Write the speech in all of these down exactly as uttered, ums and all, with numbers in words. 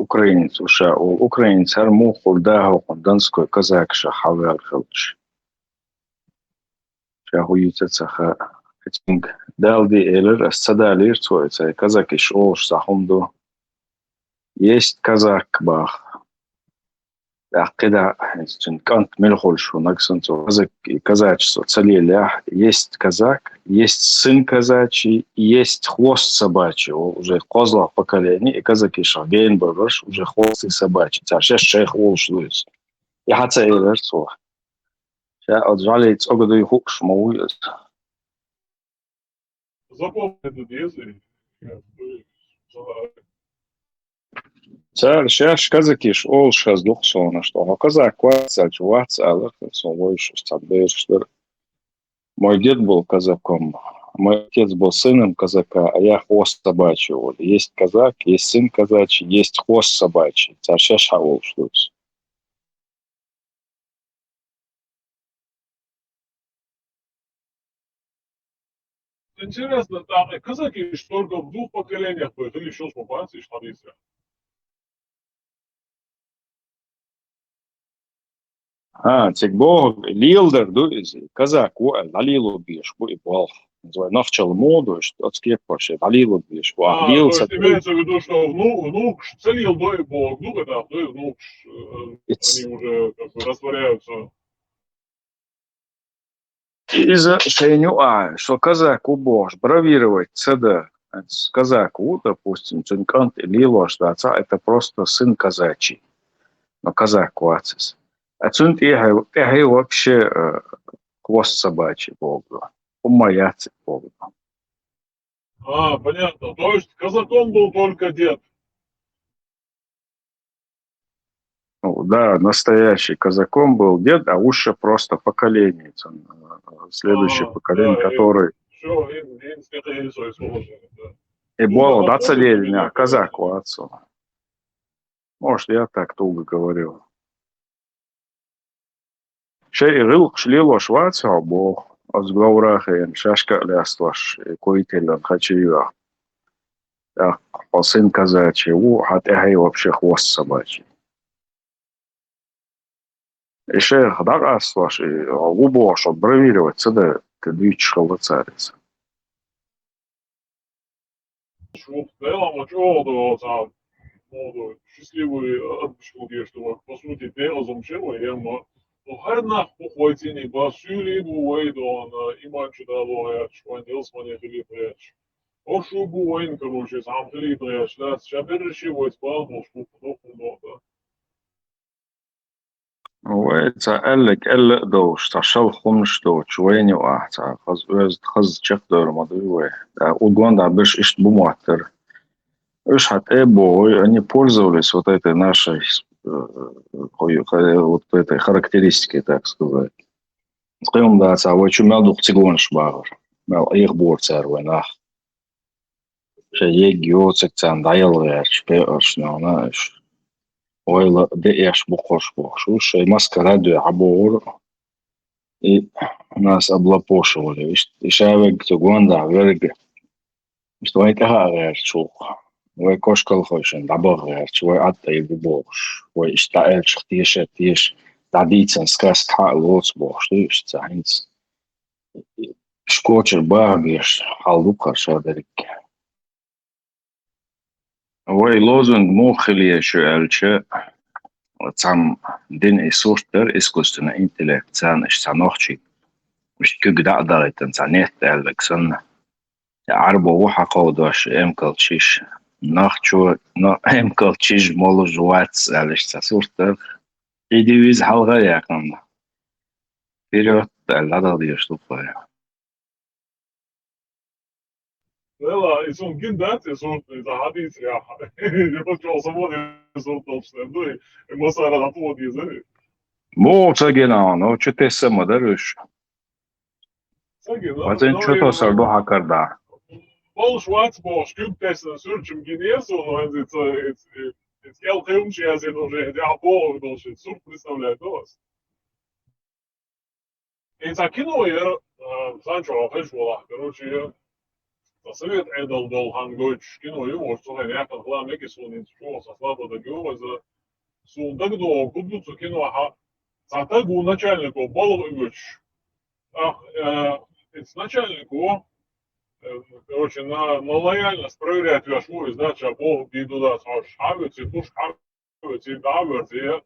Украинец ву ша олу. Украинец хӀара муха хуьлу, да, хӀокхунна донской казакаша хьаваьлла хилча. Ша хӀун йийца ца хаьа. Цуьнга дала де элира, ас ца далийра цо и цай, казакиш олуш цхьа хӀума ду. Есть казак баха. ТӀаккха кхидӀа, иза цуьнан кӀант мила хуьлуш ву, нагахь санна цо казак, и казачество ца лелаяхь, есть казак, есть сын казачий, есть хвост собачий, уже кхозлагӀа поколение, и казакашах генабарбарш, уже хвосты собачий, цара шаьш шайх олуш ду иза. И хьан ца элира цо. Ша оцу жӀалин цӀога дуй хууш ма вуй иза. Запомнить деза. Цара шаьш казакиш олуш хаза дукха суна, что хьо казак вац аьлча, вац алар, суна вуьйш цхьа бераш дара. Мой дед был казаком, мой отец был сыном казака, а я хвост собачий. Вот. Есть казак, есть сын казачий, есть хвост собачий. Цара шаьш хьан олуш ду иза. Интересно, там и казаки, что только в двух поколениях были, или ещё с попанцей, что ли, если? А, цига боху, леладар ду иза, казак ву аьлла, дӀалело безаш бу и болх. Иза вай нохчалла муха ду, иштта оцу кепара шен дӀалело безаш бу. А, лела то есть имеется в виду, что вну-, внук ш-, ца лело и боху, внук это, то есть внук ш-, э, они уже как бы растворяются. Иза шайна юкъахь, со казак ву бохуш, бравировать ца дан. Казак ву, допустим, цуьнан кӀант лелош дацахь, это просто сын казачий. Но казак вац иза. А цуьнан тӀаьхье, тӀаьхье вообще, э, хвост собачий боху. ХӀумма яц боху. А, понятно. То есть казаком был только дед? Ну, да, настоящий казаком был дед, а уж просто поколение, там, э, следующее поколение, которое... И было, да, целение, а казак вац. Может, я так туго говорю. Шайн гӀиллакхаш лелош вац хьо боху, оцу говрахена шаьшка а ластош, и куйтиллина хачийвехь. ТӀаккха хьо сын казачий ву, хьан тӀаьхье вообще хвост собачий. И шайх дӀакъастош, и хьо ву бохуш, хьо бравировать ца дан, те дуьйцуш хилла цара иза. Шу Делан ма чӀогӀа до цхьа, ну, счастливый отпуск, что, по сути, те азам шен вай, я ма. Ну, хӀара нах бу вай цӀийне, ба суьйлий бу вай дона, иман чу дало гӀерташ, вайн ялсамане хилийта гӀерташ. Ошу бу вайн, короче, цхьа хилийта гӀерташ, лаьцна ша берриш вайца бала болуш бу, доккхун доху. Вай цхьа аьлларг аьлла а долуш, цхьа шалха хӀуманаш доцуш, вайна юкъахь цхьа хаза оьзда, хаза чекхдевр ма дуй вай. ТӀаккха угондахь берш иштта бу моттара. Уьш хьан тӀе а бохуй, они пользовались вот этой нашей, э, хой-, хо-, вот этой характеристикой, так сказать. Кхин хӀума дацахь, вай чу мел дукха цигонаш бахара, мел Ӏехабора цара вай нах. Шайн ег йоцург царна дӀаялла гӀерташ, пекъарш нана уьш. Ойла де эш бу кхуш бохуш. Уьш шайн маскара дуьхьа бохура. И нас облапошивали. Иштта, и ша верг цу гондахь верг. Иштта вайн тӀаьхьа а гӀерташ ву. Вай кошкалхойшина дӀабаха гӀерташ, вай Ӏад тӀе бу бохуш. Вай иштта дӀааьллачух теша, теша, дӀадийцина сказка хьа а лоцу бохуш, ду иштта цхьа хӀинца. Шкочара баха беш хьал ду кхара ша дерриг. Вай лозунг муха хила еза шу аьлча, цхьамма дина и сурт дара, искусственный интеллект, царна иштта цхьа нохчий, иштта куьг дӀа а дахийтина, цхьа нет аьлларг санна. Ӏарбо ву хьакховдош эмкалчиш. Нохчо, но эмкалчиш молуш вац аьлла иштта цхьа сурт дара. И девиз хьалха а яьккхина. Вперёд аьлла, дӀадала дезаш ду вай. Вела, и суна гина дац, и сурт, иза хьадийцарехь. Я просто чӀогӀа самони сурт долуш лер ду, и массара хьан тухо дезари? Муха ца гина хьуна, ну, чу тесса ма дара уьш. Ца гина, вацан ну, чу и тосар ду хьан карда. Болуш вац бохуш, куьг тесна суьрчим гинера суна, хӀинца и ца, и, и, и кӀел кхин хӀумаш яздина уже, и дӀа бохург долуш, и сурт представляет до вас. И цхьа кино яра, а, сан чохь хезаш волахь, короче, Совет Ӏедал долу хан гойтуш кино ю, ош цу хенахь яьккхина хала мегаш суна, хӀинца чӀогӀа сан слабо дага ю иза. Суна дагадогӀу, куд ду цу кино хьан цхьа таг ву начальнико балха оьцуш. Ах, э, иза начальнико, э, короче, на, на лояльность проверять веш ву, иза, да, ша боху дийду дац хьош, хьан вуьцу, куш хьан Ци дӀа а верзий,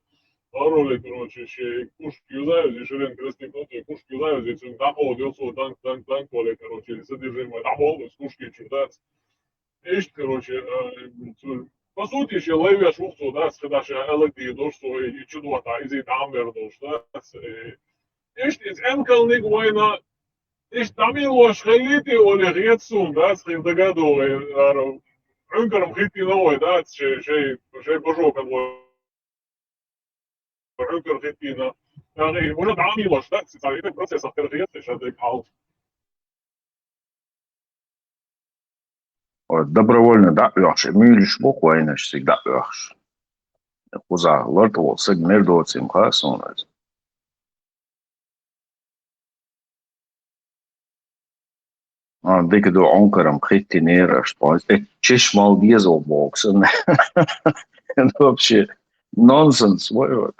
пароле, короче, шен кушка юзаевзи, ширен крестник, ну, цу кушка юзаевзи, цуьнга дӀакховдийла цо, данк, данк, данк, оле, короче, содержимое дӀаболу, из кушки чу дац. Иштта, короче, э, цу, по сути, шен лай веш ву цо, дац, хида ша аьлла дийр долуш цо, и чу дохьа, иза дӀа а мер долуш, дац, э, Иштта иза эмкалниг вайна, иштта дӀамийлош хилийти оле хета суна, дац, хин дагадогӀий, ара, Ӏуьнкарам хӀиттийна вай, дац, шай, шай, шай бажокан вай Ӏуьнкар хӀиттийна. ТӀаккха и уже дӀамийлош, дац, цара и процессах тера хета, ша дерг хьал. Ой, добровольно дӀа а оьхуш, и муьйлуш бу-кх вайнаш цига дӀа а оьхуш. Кхузахь лартӀехула саг мер доцийла ма хаьа суна иза. А, дика ду, Ӏуьнкарам хӀиттийнера аша тхо. Э, чеш мала деза ву боху санна. Это вообще нонсенс, вай, вай.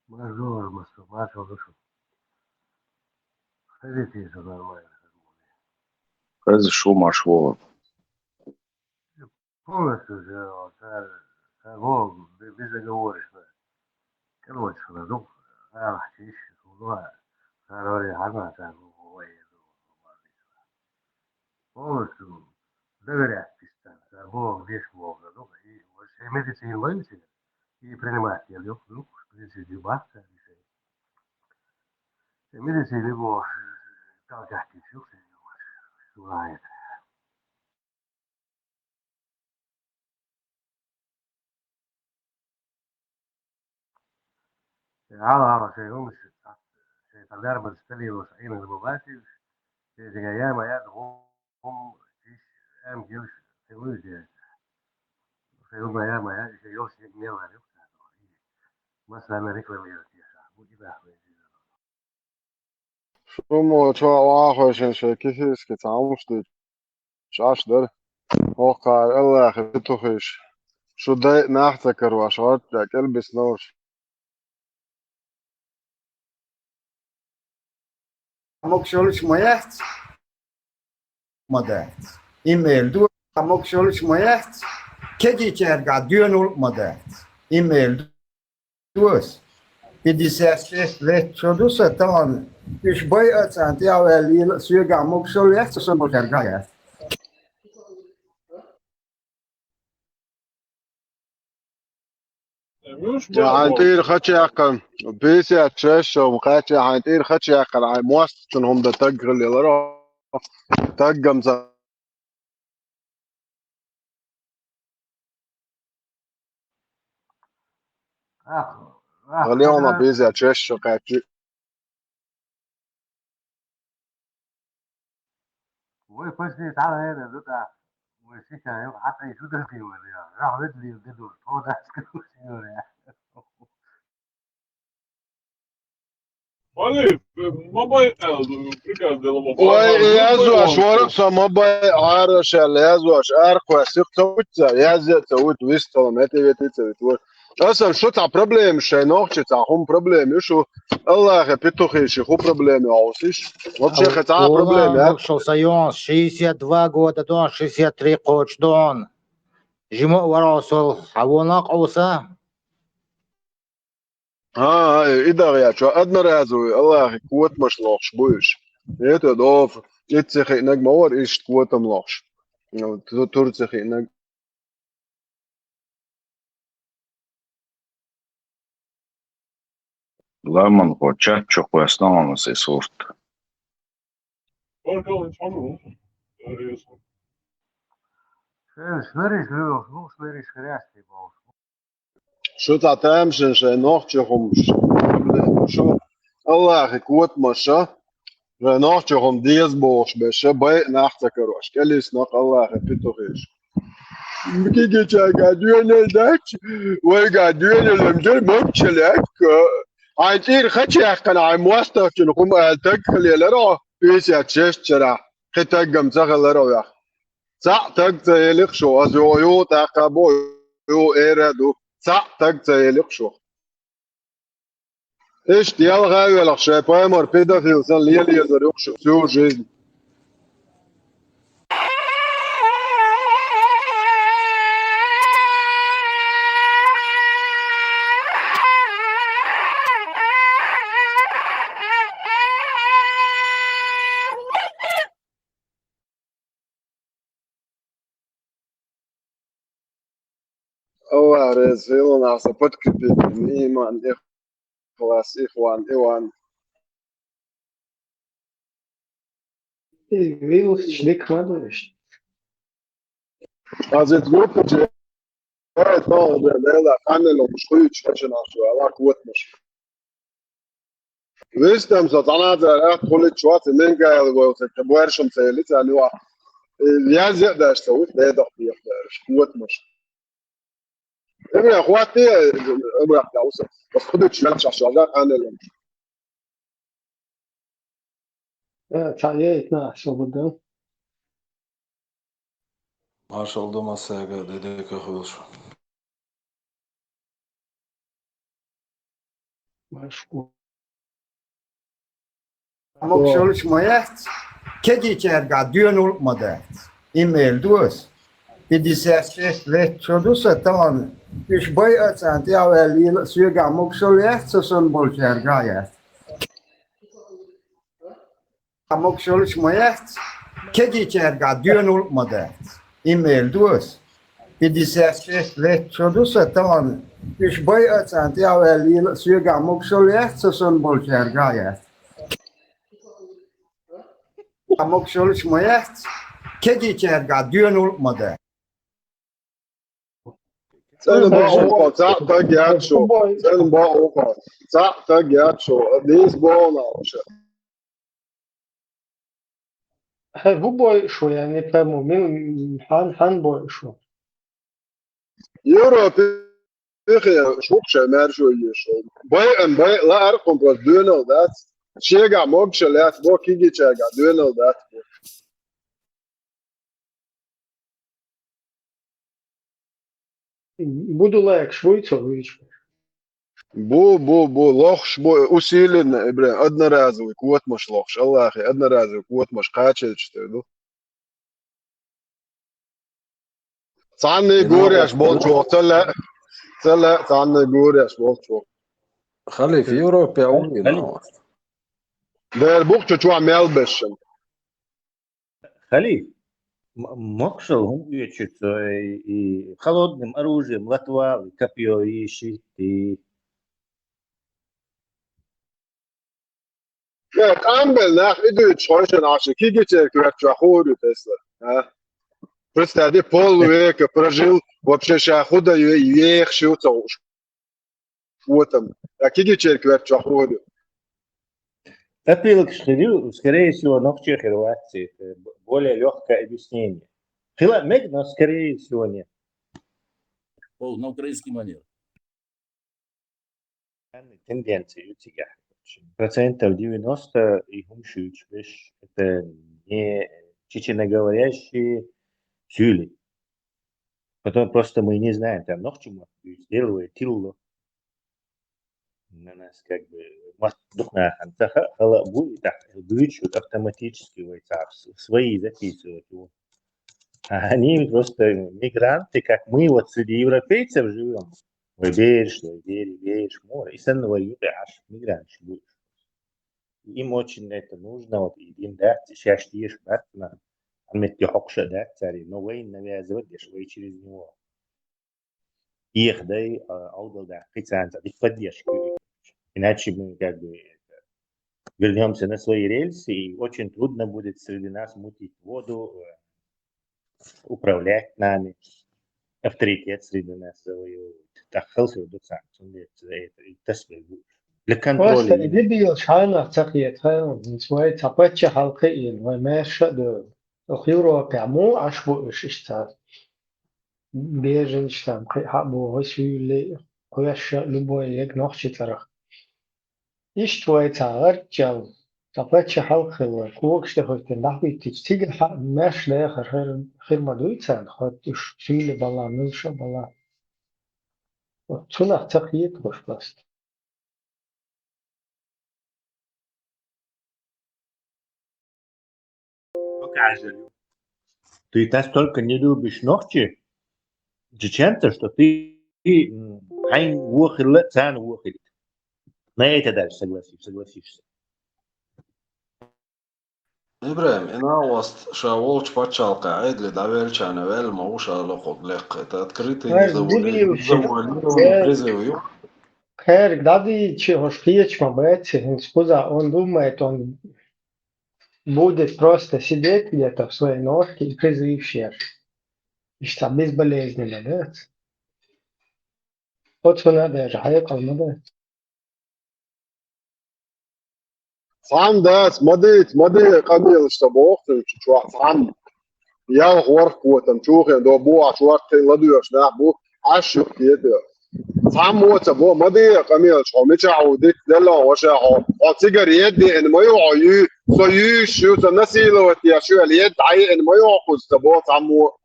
Маршо, маршо, маршо, маршо. Садитесь, всё нормально. Хаза шу марш вогӀу. Полностью всё, цара, цара вогӀу, бе-, безоговорочно. Короче, хила ду, алахь чиш, хӀума, цара варе хьарна, цара вогӀу, вай, полностью доверять пистан, цара вогӀу, веш вогӀу, ну, и вот шайн медицина вайна, и принимать ел, ю, ну, в принципе, бац цара решение. Шайн медицина вогӀу, толкахь кийча, ю, шайн, ю, шайн, Ала, ала, шайн хӀумаш, шайн тӀадарбан сталилош Ӏийна ма бацийла, шайн дика яма яц, гӀум, иш, эм, гилш, шайн луьйш яц. Шайн хӀума яма яц, шайн йолш мел а юкъа. Масала рекламировать еш, бу и нахуй. Шу мо чохь вахошин шайн кисийски цхьа хӀумаш дуьйцуш Ӏаш дара. ХӀокхара Аллахьан петухаш. Шу дайа нах ца карош, гӀорта кӀелбисна уьш. Могуш йолуш ма яц. Ма дац. Имел ду, а могуш йолуш ма яц. Кегийчаьрга доьналла ма дац. Имел ду ас. Пятьдесят шесть лет шо ду сан тахана. Уьш байа а царна тӀехваьллийла, соьгахь могуш йолу яц, сан бохерга яц. Хьайн тӀера хачаяккхана, пятьдесят шесть шо кхаьчча, хьайн тӀера хачаяккхана, хьайн мостагӀчун хӀума дан таг хилла елара, таггам ца Ах, ах, Галена, ах. Пятьдесят шесть шо кхаьччи. Вай почти цхьана хӀара ду тӀаккха. Вай сиха йо, хьан тӀе шу дерг вай, я. Рахь ведлийла де ду, тхо дас кхуьуш йора. Вали, ма бай аьлла, приказ делла ма бай. Вай, язош, вара со ма бай, Ӏарош аьлла, язош, аркхваьс, юха ца вуьтца, язъя ца вуьту, вистхала, метте вети ца вуьту, вай. Аса шу цхьа проблема, шайн нохчи цхьа хӀума проблема ю шу. Аллахьан петухи ши хӀу проблема ю хьовсиш. Вообще хе цхьа проблема яц. Могушал сан йонас, шестьдесят два года дон, шестьдесят три кхочу дон. Жима а варгӀа сол, хьан вонах а къовса? ХӀан, хӀан, и дагӀа яц, чо одноразовый, Аллахьан котамаш лохуш бу уьш. Это доф, итт ца хиънарг ма вара иштта котам лохуш. Ну, ту-, тур ца хиънарг. Ламанхо чат чу кхоьссина хьуна и сурт. Шен смериш лоьхуш бу, смериш хрясти бохуш бу. Шу цхьа тамашийна шайн нохчи хӀумаш. Шу Аллахьан котамаша, шайн нохчи хӀума деза бохуш берш, байа нах ца карош, кӀелиснарг Аллахьан петухеш. Кигичайга доьналла дац, вайга доьналла ма дара, могуча лаьтта. Хьайн тӀера хачаяьккхина, хьайн мостагӀчун хӀума аьлла таг хилелара, пятьдесят шесть шарахь кхин таггам ца хилар оха. Цхьаъ таг ца елира шух, аса юха юха тӀаккха боху, юха эр а ду, цхьаъ таг ца елира шух. Иштта ялха а велахь, шайн пайхамар педофил санна лелаезар ю-кх шу всю жизнь. Аллах реза хуьлда, нах, со подкрепить иман, ихлас, ихван, Иван. И вилсаш дика ма ду иштта. Аса иза группа чу, ай, тоху бен, Дела, къаннелла уьш хуьйцуш, хьаьшанаш ю, Аллах котмаш. Вистам со цхьанхьа цара атта хуьлуьйтуш вац, и Менкаев вовсар, тхан боьршам ца елли царна юкъахь. Э, язъя а даьш ца ву, дедах бехаш, котмаш. Эмре, хӀоттае, эмре, хьалса. Ас кху дуьтуш мел шахьш ваьлла, къаннелла. Э, цхьа яйта нах со гу дан. Маршалла ду массаьрга, де дика хуьлда шу. Маршалла. Могушаллаш ма яц, кегийчаьргахь доьналла а ма дац. Имел ду ас. Пятьдесят шесть лет чу ду сан тахана. Уьш байа а царна тӀехваьлла лела а, соьгахь могушалла яц, со санна болчаьргахь а яц. Ткъа могушаллаш ма яц, кегийчаьргахь доьналла а ма дац. Имел ду ас. Пятьдесят шесть лет чу ду сан тахана. Уьш байа а царна тӀехваьлла лела а, соьгахь могушалла яц, со санна болчаьргахь а яц. Ткъа могушаллаш ма яц, кегийчаьргахь доьналла а ма дац. ЦӀена бакъ ву-кх, цхьаъ таг яц шу. ЦӀена бакъ ву-кх, цхьаъ таг яц шу. Дийца боху нах шу. Хье, хӀун бойуш ву, я не пойму, мил-, хьан-, хьан бойуш ву? Европе хи шух шайн маьршо еш. Байан, бай, лаар кхунпас доьнал дац. Шегахь могуш а лаьц, бо кигичаьргахь доьнал дац. Буду лайкаш вуй цо вуьйцу? Бу, бу, бу, лохуш бу, усиленно, и, бля, одноразовый котмаш лохуш, Аллахе, одноразовый котмаш кхачаьлча тера ду. Цхьанна а гуреш болчу, ца лаьа, ца лаьа цхьанна а гуреш болчу. Халиф, Европе а вуй, но. Дера бухчу чохь мел бешан. Халиф, м-, мокшал хӀун оьцуьйту, и, и холодным оружием латвал, и копьё, и щит, и. Э, къамбел нах и дуьйцуш хойшан ахча, кигичерг вертчохь хӀур ю тесла, а? Представь, полвека прожил, вообще ша худа ве-, вех шил ца гӀуш. Вот там. А кигичерг вертчохь хӀур ю. Опилкаш хир ю, скорее всего, нохчий хир вац, это б-, более лёгкое объяснение. Хила мег, но скорее всего нет. Пол на украинский манер. Тенденция ю цигахь. Процентов девяносто и хӀума шуьйцуш берш, это не чеченоговорящие сюли. Потом просто мы не знаем, там нохчий мотт буьйцу, деловой тилла. На нас как бы мотт дукха нахана ца ха-, хала а бу, и так буьйцуш, вот автоматически вай цхьа с-, свои записывать его. А они просто мигранты, как мы вот среди европейцев живём. Вай бераш, вай бери, бераш, мора. И санна вай юкъе Ӏаш, мигранташ бу. Им очень это нужно, вот, и дин дац, шаьш теша бац, на, хьан метте хьокхуш а дац цаьрга, но вайна навязывать деш вай через него. Их дай, а, Ӏовдал даккхий царна цхьа дика поддержка. Иначе мы как бы вернёмся на свои рельсы, и очень трудно будет среди нас мутить воду, э, управлять нами, авторитет среди нас завоевывать. Так, хелсер ду царна, цундела это и тасбелла бу. Для контроля. Просто и именно. Дебил шайнах ца кхета, хьайна, вай цхьа паччахь хьалкхиийна, вай маьрша а ду. Ох, Европехь муха Ӏаш бу уьш иштта? Беженцаш там кхин хьа а боху, суьйлале, кхоьша, любой ега нохчи цӀарах. Иштта вай цхьа гӀарччалла, Ткъа паччахь хьалха хилла, когаш тӀехӀоьттина дӀахӀиттича, цига хьа-, маьрша дахар хир, хир ма дуй царна, хоть уьш шийла бала, муьлша бала. Вот цунах ца хеталуш просто. Ты настолько не любишь нохчи, чеченца, что ты, м, хьайн вохилла, царна вохилла. На это даже согласишь, согласишься. ИбрахӀим, и накъост ша волчу пачхьалкхе Ӏедале дӀавеллачарна ваьлла ма ву ша лохург лекха. Это открытый низовой, низовой призыв ю. Кхаьрга дӀадийча, хӀуш кхеча ма бац, хӀинца кхузахь он думает, он будет просто сидеть где-то в своей норке и призываш еш. Иштта безболезненно дац. Оцунна а даже хьекъал ма дац. Цхьамма дац, ма дийца, ма де къамелаш ца боху цуьнан чохь цхьамма. Ялх ворхӀ котам чухен до бохьа чохь тхе ладоьгӀуш нах бу, Ӏаш ю кхета. Цхьаммо а ца бо, ма де къамелаш хьо, мичахь ву дика делла ваша хьо. Хьо цигара едда еана ма ю хьо, ю, со юьйш ю, со насиловать еш ю аьлла, едда Ӏа еана ма ю хьо кхуза ца бо цхьаммо.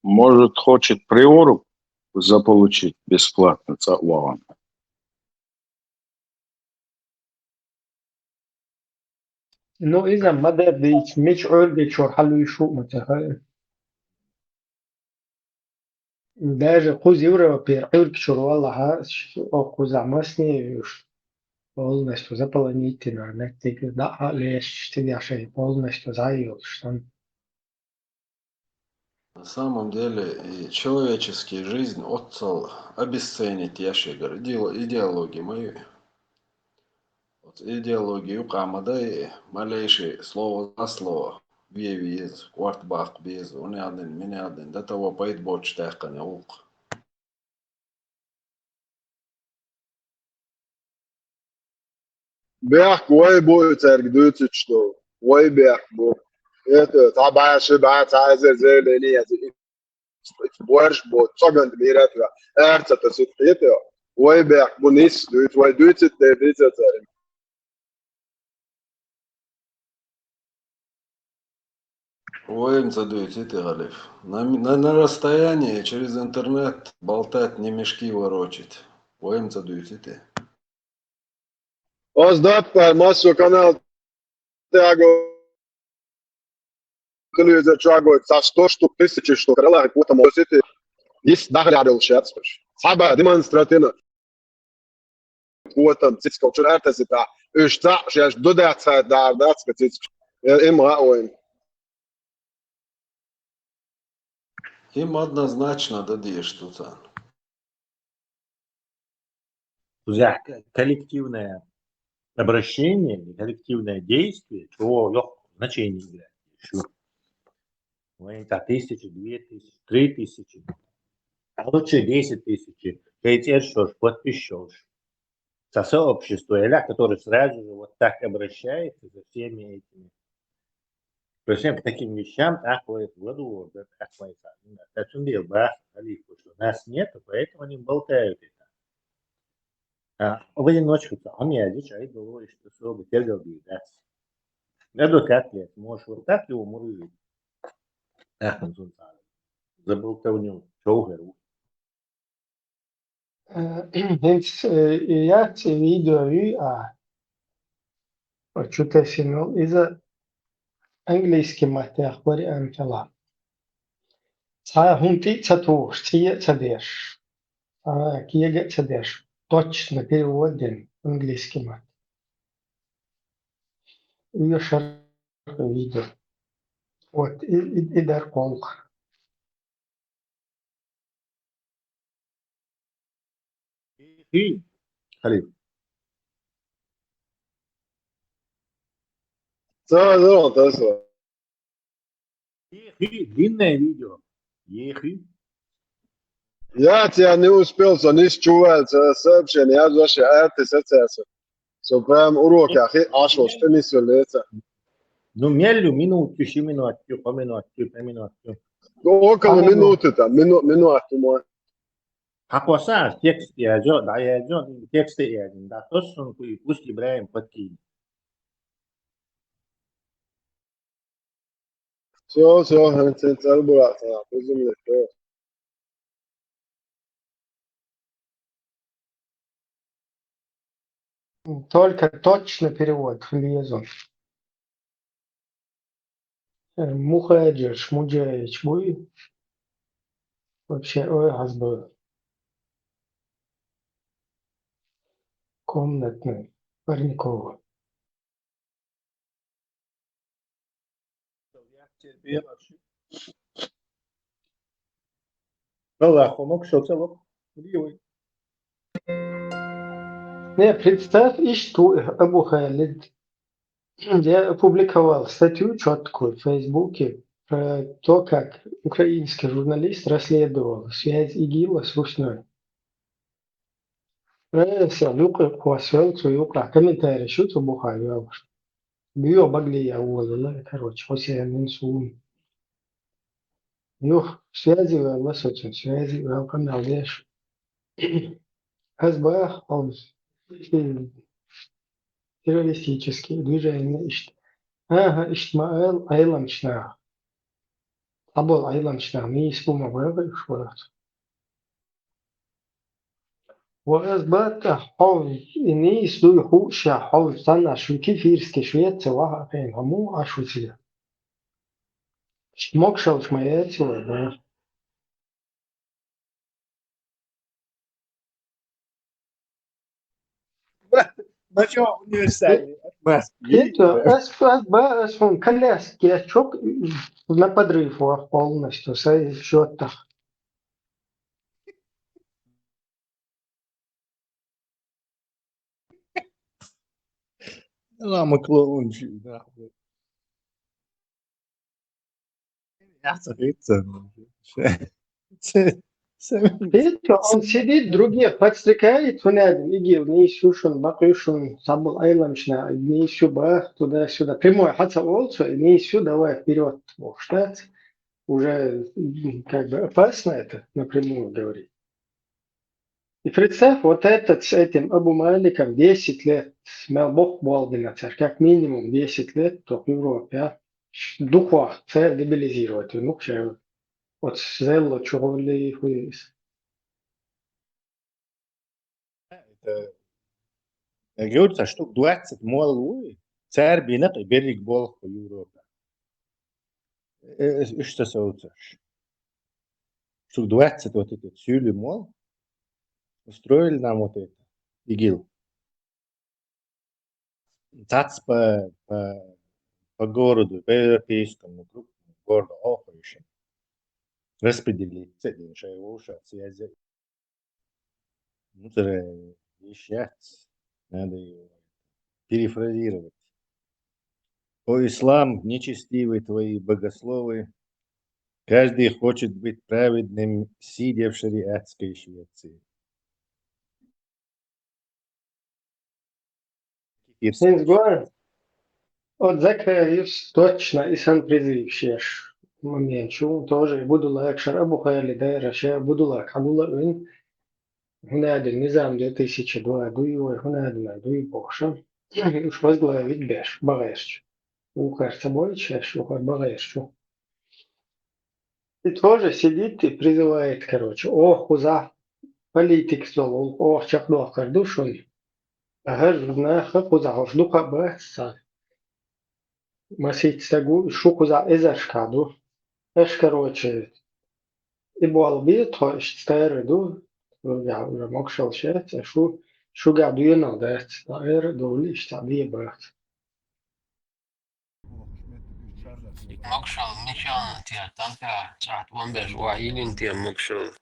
Может, хочет приору заполучить бесплатно, цӀа вахана. Ну, иза ма дер дийца, мича Ӏуьргачуьра хьалуьйш ву ма ца хаьа. Даже кхуза Европера Ӏуьргачуьра валахьа, оха кхузахь масне а вуьйш, полностью заполонить дина, меттиг дӀа а леш, цигахь шайн полностью зӀе йолуш санна. На самом деле, и человеческие жизни оццал обесценить еш эгара идео-, идеология ма ю. Оцу идеология юкъа ма дай, малейшее слово за слово ве веза, корта баккха беза, унех дина, минех дина, до того пайда боцуш даьккхина гӀуллакх. Бехк вай бу и цаьрга дуьйцуьйтуш долу. Вай бехк бу. ХӀета, цхьа бӀе, ши бӀе, цхьа эзар заявление яц. Борш бу, цӀоган мира тӀе. Эр ца тасуьйту хӀета. Вай бехк бу, нисса дуьйцу, вай дуьйцуьйту дерг дийца цаьрга. Вайна ца дуьйцуьйту, Халиф. На, на, на расстоянии через интернет болтать, не мешки ворочать. Вайна ца дуьйцуьйту. Оз датта массо канал тӀехь го телевизор чохь го цхьа сто штук, тысяча штук, ралахь котам осити. Йис дахар йолуш яц уьш. Цхьа бан демонстративно. Котам, цицкал чуьра артасита. Уьш цхьаъ шаьш ду дац, хьайта дахьар дац, ка цицкаш. Э, им гӀа вайн. Им однозначно дан дезаш ду царна. Кхузахь ко-, коллективное обращение, коллективное действие, чего лёгкого значения играет. Шу. Вайн цхьа тысяча, две тысячи, три тысячи, а лучше десять тысяч, шайн цӀерш йолуш, подписчикаш йолуш. Цхьа сообщество, эля, которое сразу же вот так обращается со всеми этими, ко всем таким вещам, так вот, в году, вот, так вот, так вот. Цундела баха, Халифа, что нас нету, поэтому они болтают это. А, в одиночку-то, а мне здесь, а это было, что особо тергал, да. Адвокат, блядь, можешь вот так его мурыжить. Ах, он тут, а, за болтовню, чё говорю? Э, хӀинца, э, и яц, и видео ю, а, чу тесинал, иза английский маттехь вариант хила. Цхьа хӀума тӀе а ца тухуш, цӀе а ца деш, цхьа кега а ца деш, точно перевод дина английский матте. Уьш шарх видео. Вот, и, и, и дар кхолха. Хи, Халиф. Ца, ца, ца, ца. Хи, длинное видео. Ехи. Я тебя не успел, со не счувал, со сообщение, я за что, а ты соцсети. Со прям урок, я хи, а что, что не сулеца. Ну, мелю минуту, ещё минуту, по минуту, по минуту. Ну, около минуты там, мину-, минуту, может. Хьакхоссар текст яжо, дӀаяжо, текст яжин. Да, тос шун куй, пусть Ибрагим подкинет. Всё, всё, хӀанз цӀалбура, всё. Только точно перевод влезу. Э, Мухаджир Шмуджаевич буй. Вообще, ой, хазбу. Комнатный, парниковый. Аллаху мог шо целок. Дивы. Не, представь, ишт ту Абу Халид. Я опубликовал статью четкую в Фейсбуке про то, как украинский журналист расследовал связь ИГИЛа с Руснёй. Э, сел юкъе квасвел цу юкъа комментарий шу цу буха вел. Био багли я увалила, короче, Хусейн Минсун. Юх, связи вел, с этим связи вел, канал деш. Аз бах, он, террористические движения, ишт. Ага, ишт ма айл, айламчна. Абол айламчна, ми испума бага, ишт. Ва аз бата хьов, ини суй хуша хьов, сана шуки фирски швеца ваха хен, хаму ашуция. Мокшалш ма яцила, да. Бачо универсальный. Это, аз, аз, ба, аз, он, коляски, я чок на подрыв полностью, сай счётах. Ла маклоунчи, нахуй. Я цахица. Видите, он сидит, другие подстрекает, хунядин, игил, не исушун, бакушун, сабул айламшна, не исю бах, туда-сюда. Прямой хаца олцу, не исю, давай вперед, бог штат. Уже м, как бы опасно это напрямую говорить. И представь, вот этот с этим Абу Маликом десять лет, смел бог Болдина царь, как минимум десять лет, то в Европе, а? Духуа, цель дебилизировать, ну, к чему? Вот зело, чего ли хуис. Это, я говорю, что штук двадцать мол луи, царь бинак и берег бол по Европе. Э, э, что соуцаш? Штук двадцать вот это сюли мол устроили нам вот это, ИГИЛ. Тац по, по, по городу, по европейскому, крупному городу, охующим. Распределить, с этим же лучше связи. Ну, тогда решать, надо его перефразировать. О, ислам, нечестивый твои богословы, каждый хочет быть праведным, сидя в шариатской Швеции. Сенс гуан. От Закаевс точно и сан призывиш еш. Момент шу тоже и буду лакшар Абу Хали дайра ше буду лак хагула ун. Хунадин низам две тысячи два дуй ой хунадин дуй бохша. Уж возглавить беш, багаеш. Ухар собой чеш, ухар багаеш. И тоже сидит и призывает, короче, о, хуза политик стол, о, чакдо кардушун. Агар журна ха хуза хош духа баца. Масит стагу шу хуза эзашка ду. Эш, короче, и бол бит хо иш стайры ду. Я уже мокшал шец, а шу шуга дуенал дац. Эр доли иш та бие бац. Мокшал ничего, тя танка, цат вон беш ваилин тя мокшал.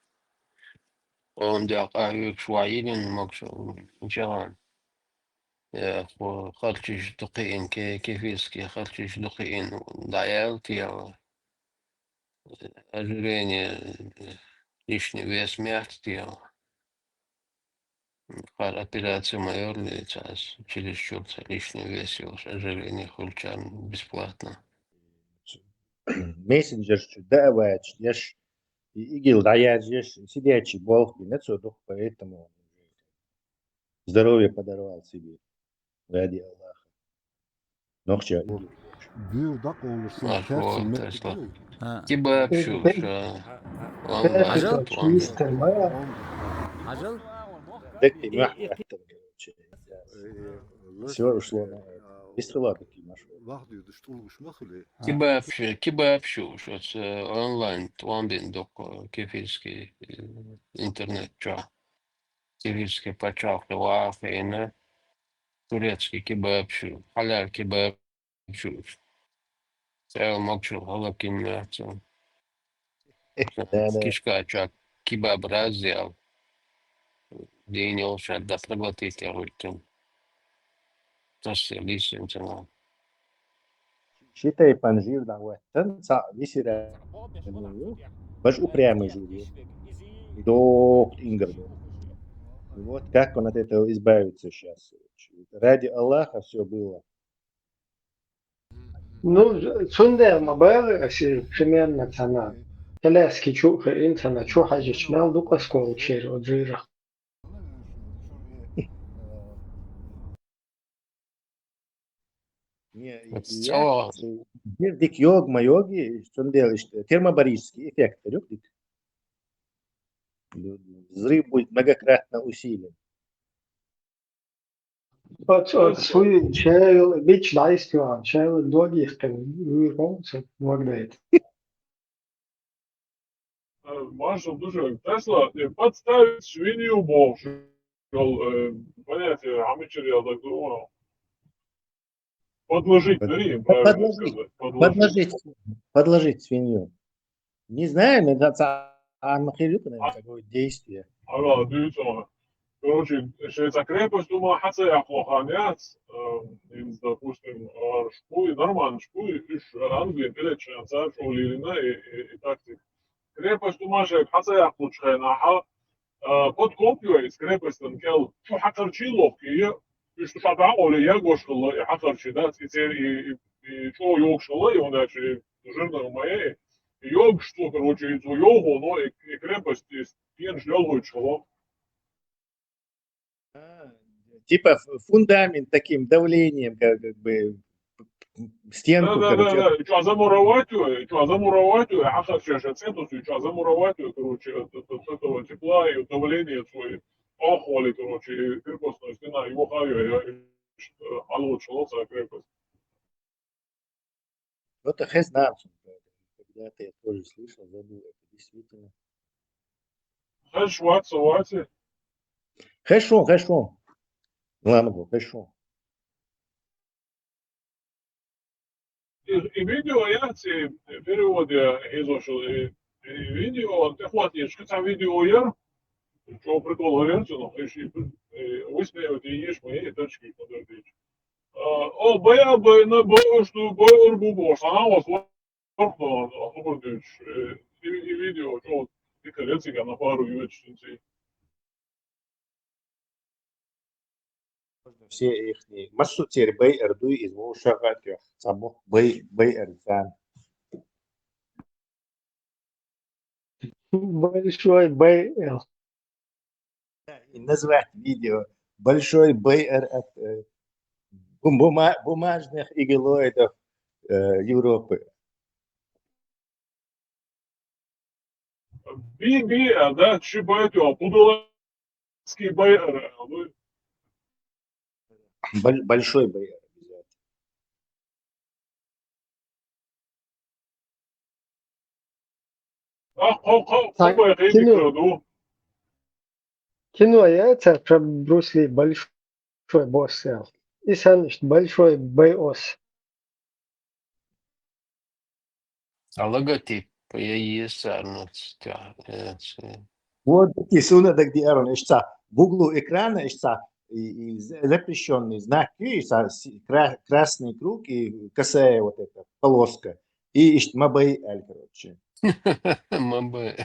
Он дя каюк ваилин мокшал ничего. Я хо харчиш дукиин ке кефирски харчиш дукиин даял тя. Ожирение, лишний вес мят тя. Хар операция майор ли час через чурца лишний вес, ожирение хулчан бесплатно. Мессенджер чу давач, яш И игил дӀаяжеш, сидячий болх бина цо дукха, поэтому здоровье подорвал себе. Ради Аллаха. Нохча. Буьр дакъа олуш сен Ах, херцин вот, меттиг тесла. Ай. Кибаб шу, ша. Онлайн, Хажал? Онлайн. Хажал? Декки мах аттан, короче. Всё ушло на это. Быстро ладно, Кимаш. Вахт юдуш тулгуш махли. Кибаб шу, кибаб шу, шу, ш-, онлайн, туандин докко, кефирский, э, интернет, чё. Кефирский пачалхи вахина. Турецкий кибаб шу, халал кибаб шу. Цел мокшу халакин мясо. Да, да. Кишка чак кибаб разъял. День олша да проглотить я гультен. Тассе лисен цена. Ши тайпан жир дагваттан, ца висира. Баш упрямый жир. Дохт ингр. Вот как он от этого избавится сейчас. Ради Аллаха всё было. Ну, цундела ма бала аси примерно цана. Коляски чу хин цана чу хьажич мел дукха скол чер о жира. Не, Вот я, цо. Э, дик йог ма йоги, цундела иштта термобарический эффект рюк дик. Взрыв будет многократно усилен. От, от суй шел бич лайстуан, шел догих кен уйрон се магдайт. Э, Маршал, слушай, Тесла, э, подставить свинью бог, шел, э, понятие, амичер я так думал. Подложить, Под-, да, не, правильно подложить, сказать, подложить. Подложить, подложить свинью. Не знаю, но это ца-, а, махилюк, наверное, такое действие. Ага, дивіться. Короче, ще ця крепость у мене хацеяхло ханець, е, із, допустим, е, шпуй, нормально шпуй, иш Англия, перечня, цар, шо лилина, и, и, и так ти. Крепость у мене ще хацеяхло чхайна, ха, е, подкопює из крепостен кел, чу хакарчи ловки, и, и што ша да, оле, я гошкало, и хакарчи, да, и цер, и, и, и чо йогшало, и он, значит, жирно у моей, и йогшто, короче, и цо його, но, и, и крепость, и стен ждёл гочхало. А, типа ф-, фундамент таким давлением, как, как бы, стенку, да, да, короче. Да, да. И чё, замуровать её, и чё, замуровать её, а как сейчас, сейчас центус, и чё, замуровать её, короче, от, от, от этого тепла и давления свои, охоли, короче, и крепостная стена, его хавия, я, и, э, алочилась крепость. Вот это хезнам, когда-то я тоже слышал, забыл, это действительно. Хешват, совати. Хешо, хешо. Ладно, хешо. И, и видео я, ци перевод я изошел, и, и видео, он те хват, я шкица видео я, чё прикол горел, ци, но, и, и, и высмеивать, и ешь мои точки, подождите. О, бая, бай, на, бай, что, бай, ор, бу, бо, сана, вас, ор, ор, ор, ор, ор, ор, э, и, и видео, что, и коллеги, на пару, и очень, Можно все ихние. Массу тер бай эр дуй из вол шагат я. Само бай, бай эр сан. Большой бай эр. Да, и назвать видео «Большой бай эр от, э, бум-, бума-, бумажных игелоидов, э, Европы». Би, би, а, да, чи бай, то, пудолский бай эр, а, ну. Боль-, большой бай эр обязательно. А, хо-, хо-, Так, хо-, хо-, кино. Кино. Кино я, это про Брюс Ли, большой босс, я. И сан, значит, большой босс. А логотип я есть, а, ну, ц-, тя, э, ц-, Вот, и суна так ди арон, ишца, в углу экрана, ишца, и, и з-, запрещённый знак, и са-, с-, кра-, красный круг, и косая вот эта полоска. И ишт мабай аль, короче. Мабай.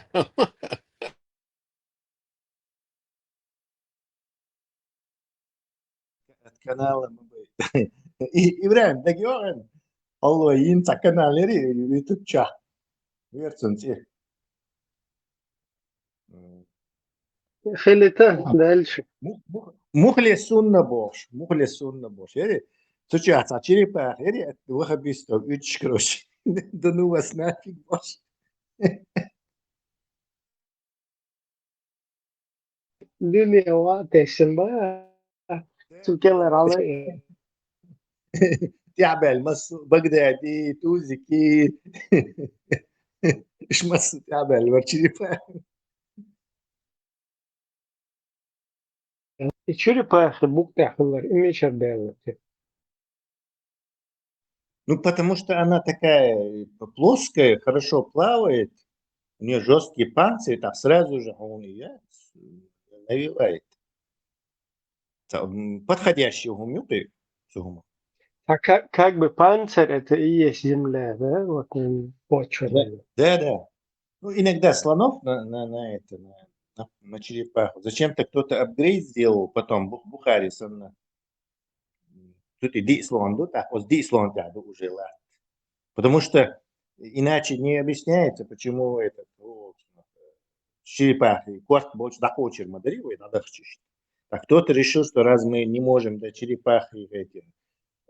От канала мабай. И, Ибрахим, так и он. Алло, ин ца канал ери, YouTube ча. Верцун ци. Хилита дальше. Мух-, мух-, мухлисунна бохуш, мухлисунна бохуш. Яри, цу чу яц, а черепаха, яри, вахабистов, уьдуш, короче. Да ну вас нафиг бохуш. Дуьне ва тешин ба. Цу кӀелара ала. ТӀехьабаьлла массо, Багдади, Тузики. Иш массо тӀехьабаьлла вара черепаха. И черепаха букъ тӀехь хилар, и мичара баьлла те? Ну, потому что она такая, э, плоская, хорошо плавает, у неё жёсткий панцирь, так сразу же он её навевает. Та, м, подходящий хӀума ю кхин цу хӀума. А ка-, как бы панцирь — это и есть земля, да? Вот, м, почва, Да, наверное. Да, да. Ну, иногда слонов на, на, на это, на, на, на черепаху. Зачем-то кто-то апгрейд сделал потом, Бух-, Бухари санна. Цу тӀа диъ слон ду, так, оцу диъ слон тӀехь ду уже латта. Потому что иначе не объясняется, почему этот, ну, черепахи, корта болчу дӀакхочур ма дарий вай, дӀадахча иштта. Так кто-то решил, что раз мы не можем до черепахи этим,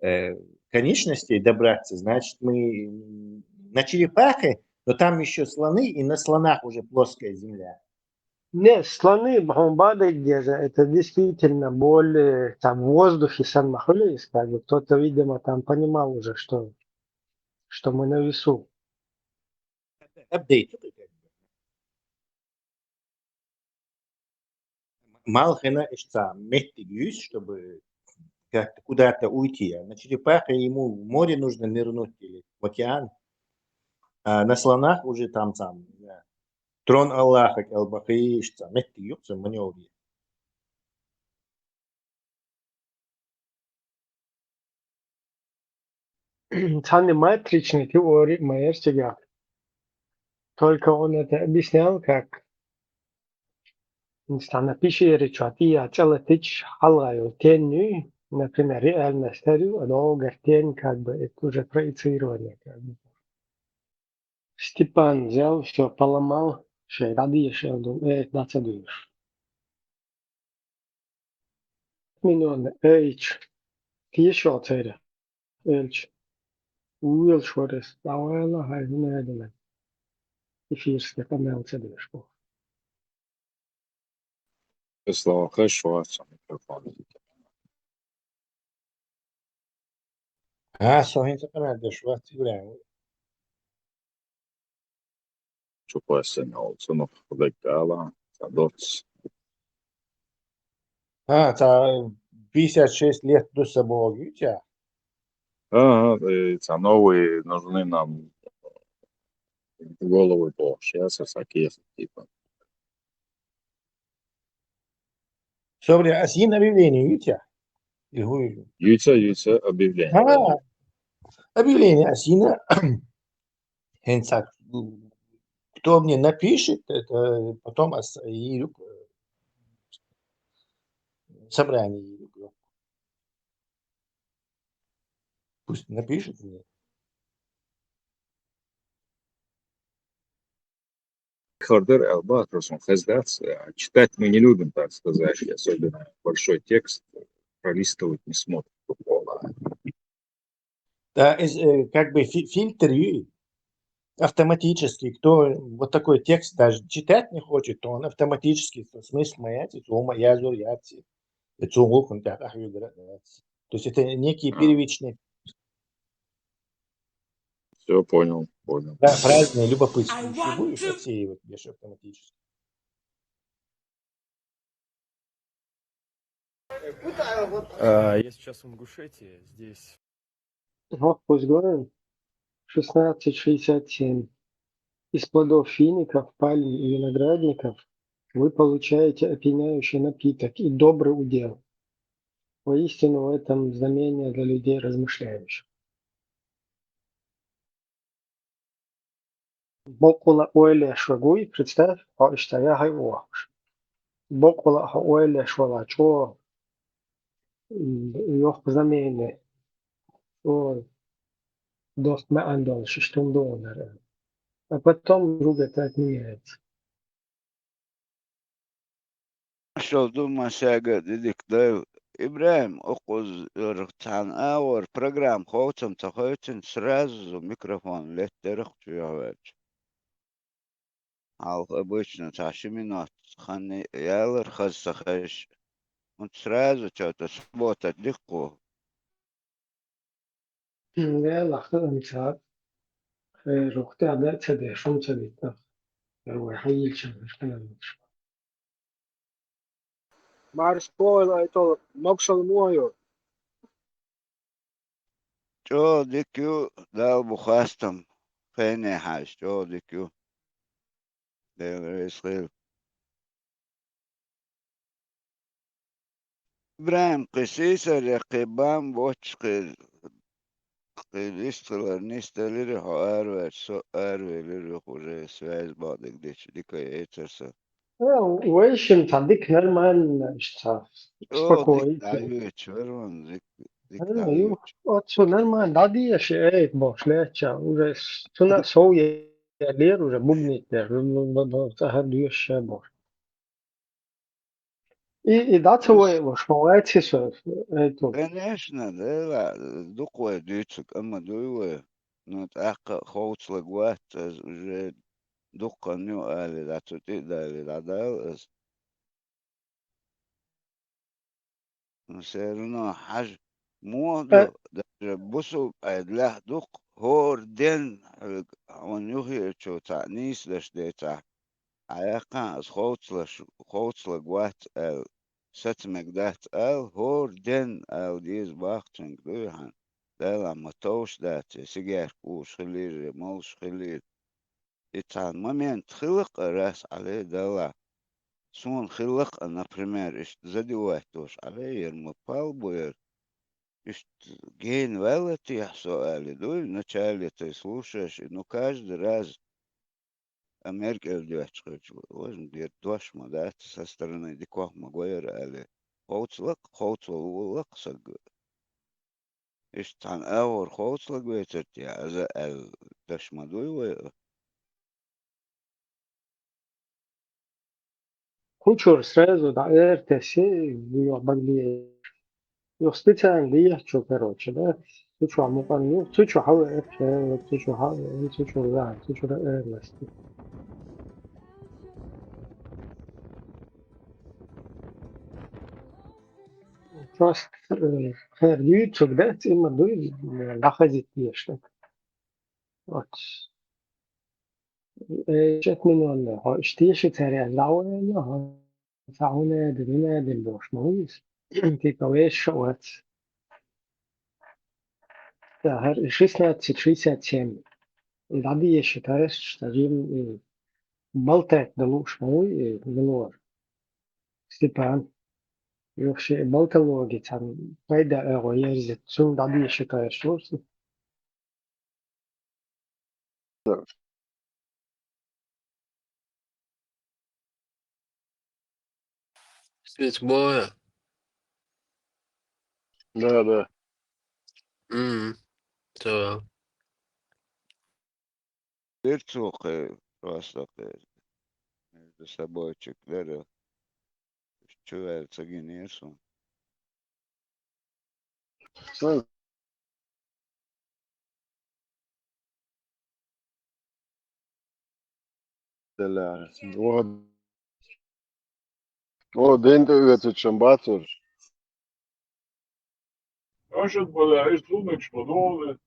э, конечностей добраться, значит, мы на черепахе, но там ещё слоны, и на слонах уже плоская земля. Не, слоны, бахьан бадайг деза, это действительно более, там, в воздухе санна хуьлу иза, как бы кто-то, видимо, там понимал уже, что, что мы на весу. Апдейт ю кхин, как бы. Мел хина иштта меттиг юьйцу, чтобы как-то куда-то уйти. А на черепахе ему в море нужно нырнуть или в океан. А на слонах уже там, там, не знаю, трон Аллаха кӀел бахий, иштта меттиг ю кхин манёвр. Цхьана матричный теория ма яра цигахь. Только он это объяснял как, цхьана пещера чохь тӀе а чӀалатича хьалха йолу тен ю, например, реальность ю, а доггара тен как бы это уже проецирование как бы. Степан взял, всё поломал, шайн дӀадеша аьлла, э, дӀа ца дуьйш. Минонна, эйч, кхин ещё церан, эльч. Вуьйлуш вара иза, дӀавала, хьайн хӀун а дина. Эфирский къамел ца деш бу. Слава, хезаш вац микрофон. А, со хӀинца къамел деш вац, Ибрахим. Чу кхоьссина олу, цунах хӀун дерг ала, ца доц. А, ца пятьдесят шесть лет ду сан боху, ю цхьа? А, а, и ца новые нужны нам головы бохуш, я со сакех, типа. Собри, ас йина объявление ю цхьа? И хӀу ю? Юьца, юьца объявление. А, объявление ас йина. ХӀинца, кто мне напишет, это потом ас йийриг, э, собрание йийриг. Пусть напишет мне. Хардер Албатрос, он хездац, а читать мы не любим, так сказать, особенно большой текст пролистывать не смотрим. Да, из, э, как бы фи-, фильтр ю-, автоматически, кто вот такой текст даже читать не хочет, то он автоматически, то смысл моя, то есть, о, моя зур яци, это улукун так, ах, ю гра-, яци. То есть это некий А. Первичный. Все, понял, понял. Да, праздные, любопытные. Будешь отсеивать, бишь, автоматически. А, я сейчас в Ингушетии, здесь. Вот пусть говорим. Шестнадцать шестьдесят семь. Из плодов фиников, пальм и виноградников вы получаете опьяняющий напиток и добрый удел. Воистину в этом знамение для людей размышляющих. Боккъала ойла еш вагуй, представь, хьо иштта яхье вохуш. Боккъала хьо ойла еш вала чӀогӀа, м, йохку знамение, чӀогӀа дохку маьӀна долуш иштта хӀума ду хьуна. А потом другое так меняется. Шел ду масега дидик дайла. ИбрахӀим, укхазара цхьана агӀор программа ховцам ца ховцина, сразу микрофон леттарах чу яхьваьлча. Хьалха обычно цхьа ши минот хан ялар хаза ца хезаш. ХӀунда сразу чо тӀа суббота диккху. Вела хиланца, хӀера, рухтехь дан а ца деш, хӀума ца дитинах. ХӀера, вай хьан йилча хӀара хиланаш. Марш Пойла, ай тол, могушалла муха ю? ЧӀогӀа дика ю, Дала бу хастам. Хене хьаьжча, чӀогӀа дика ю. Дела реза хила. ИбрахӀим, кхин сийсара, кхин бам боцуш, кхин, кхин вистхилар нисделира, хьо араваьлча, со а аравелира, юха уже связь бакъдерг дича, дика яцара сан. Э, вайшимма цхьа дика нормально, иштта цхьа О, дика спокойно. ДӀайоьчу, варван, дика, дика Э, ю, дӀайоьчу. Оцу нормально дӀадеша, э, бохуш лаьттача, уже с-, цунна а сов еллера уже, бубнить деш, бу-, бу-, бу-, бу-, цӀа хӀара доьшуш бохуш. И, и дӀа ца вайалуш ма вац и со, э, ту. Конечно, дела, дукха вай дуьйцург, амма дуй вай. Ну, тӀаккха ховцалург вац, ас уже дуккха хан ю али, дӀа цу тӀе а дали, дӀадала ас. Ну, все равно хьажа, муха Э, ду, даже бусулба Ӏедалехь дукха, хӀора ден хьоьга хьуна юххерчо цхьаъ нийса даш децахь, хьан яьккхина ас ховцалаш-, ховцалург вац аьлла, саца мега дац ала, хӀора ден ала деза боху цуьнга, дуй хьан, Дала ма товш дац, я сигаьрка узуш хилийра, я молуш хилийра. И цхьана момент хилла-кх а, рас Ӏале Далла. Суна хилла-кх а, например, иштта задевать долуш Ӏале, яра ма пал бу яра. Иштта гена ваьлла техьа со аьлла, дуй, вначале ты слушаешь, и, ну, каждый раз а мер кӀел доьттуш хилча, важа дера дош ма дац, со стороны дикох ма го яра аьлла. Ховцалла-кх, ховцалла волалла-кх саг. Иштта цхьана агӀор ховцалург вецара те, аза аьлла, даш ма дуй вай а. Кху чуьра сразу дӀа эр тесси, юха багле. Юха специально дехьа чу, короче, да? Цу чохь мукъана ю, цу чу хьавеара, цу чу хьавеара, цу чу веана, цу чуьра эр ласти. Просто, э, хӀара дуьйцург дац, имма дуй, э, дӀахазийта дезаш ду. Вот. Э, чет минонна, хьо иштта теши цара яц, дӀа вайна, хьо ца хьуна аьлла, дуьне аьлла бохуш ма ву иза. Типа вешан а вац. Ца хӀара и шестнадцать шестьдесят семь. И дӀадеша тайшаш, ца жим, и болтать дан лууш ма ву и милора. Степан. Юха шен болтологи цхьана пайда агӀо ерза, цунна дӀадеша тайшаш ву со. Сиц боя? Да, да. Мгм. Всё. Дер цо кхе, просто кхе, между собойчик дара. Чу ваьлла ца гинера суна. Ой. О, о, ден тӀе оьцучун бацурш. Аша бала, иш зумекш подолы.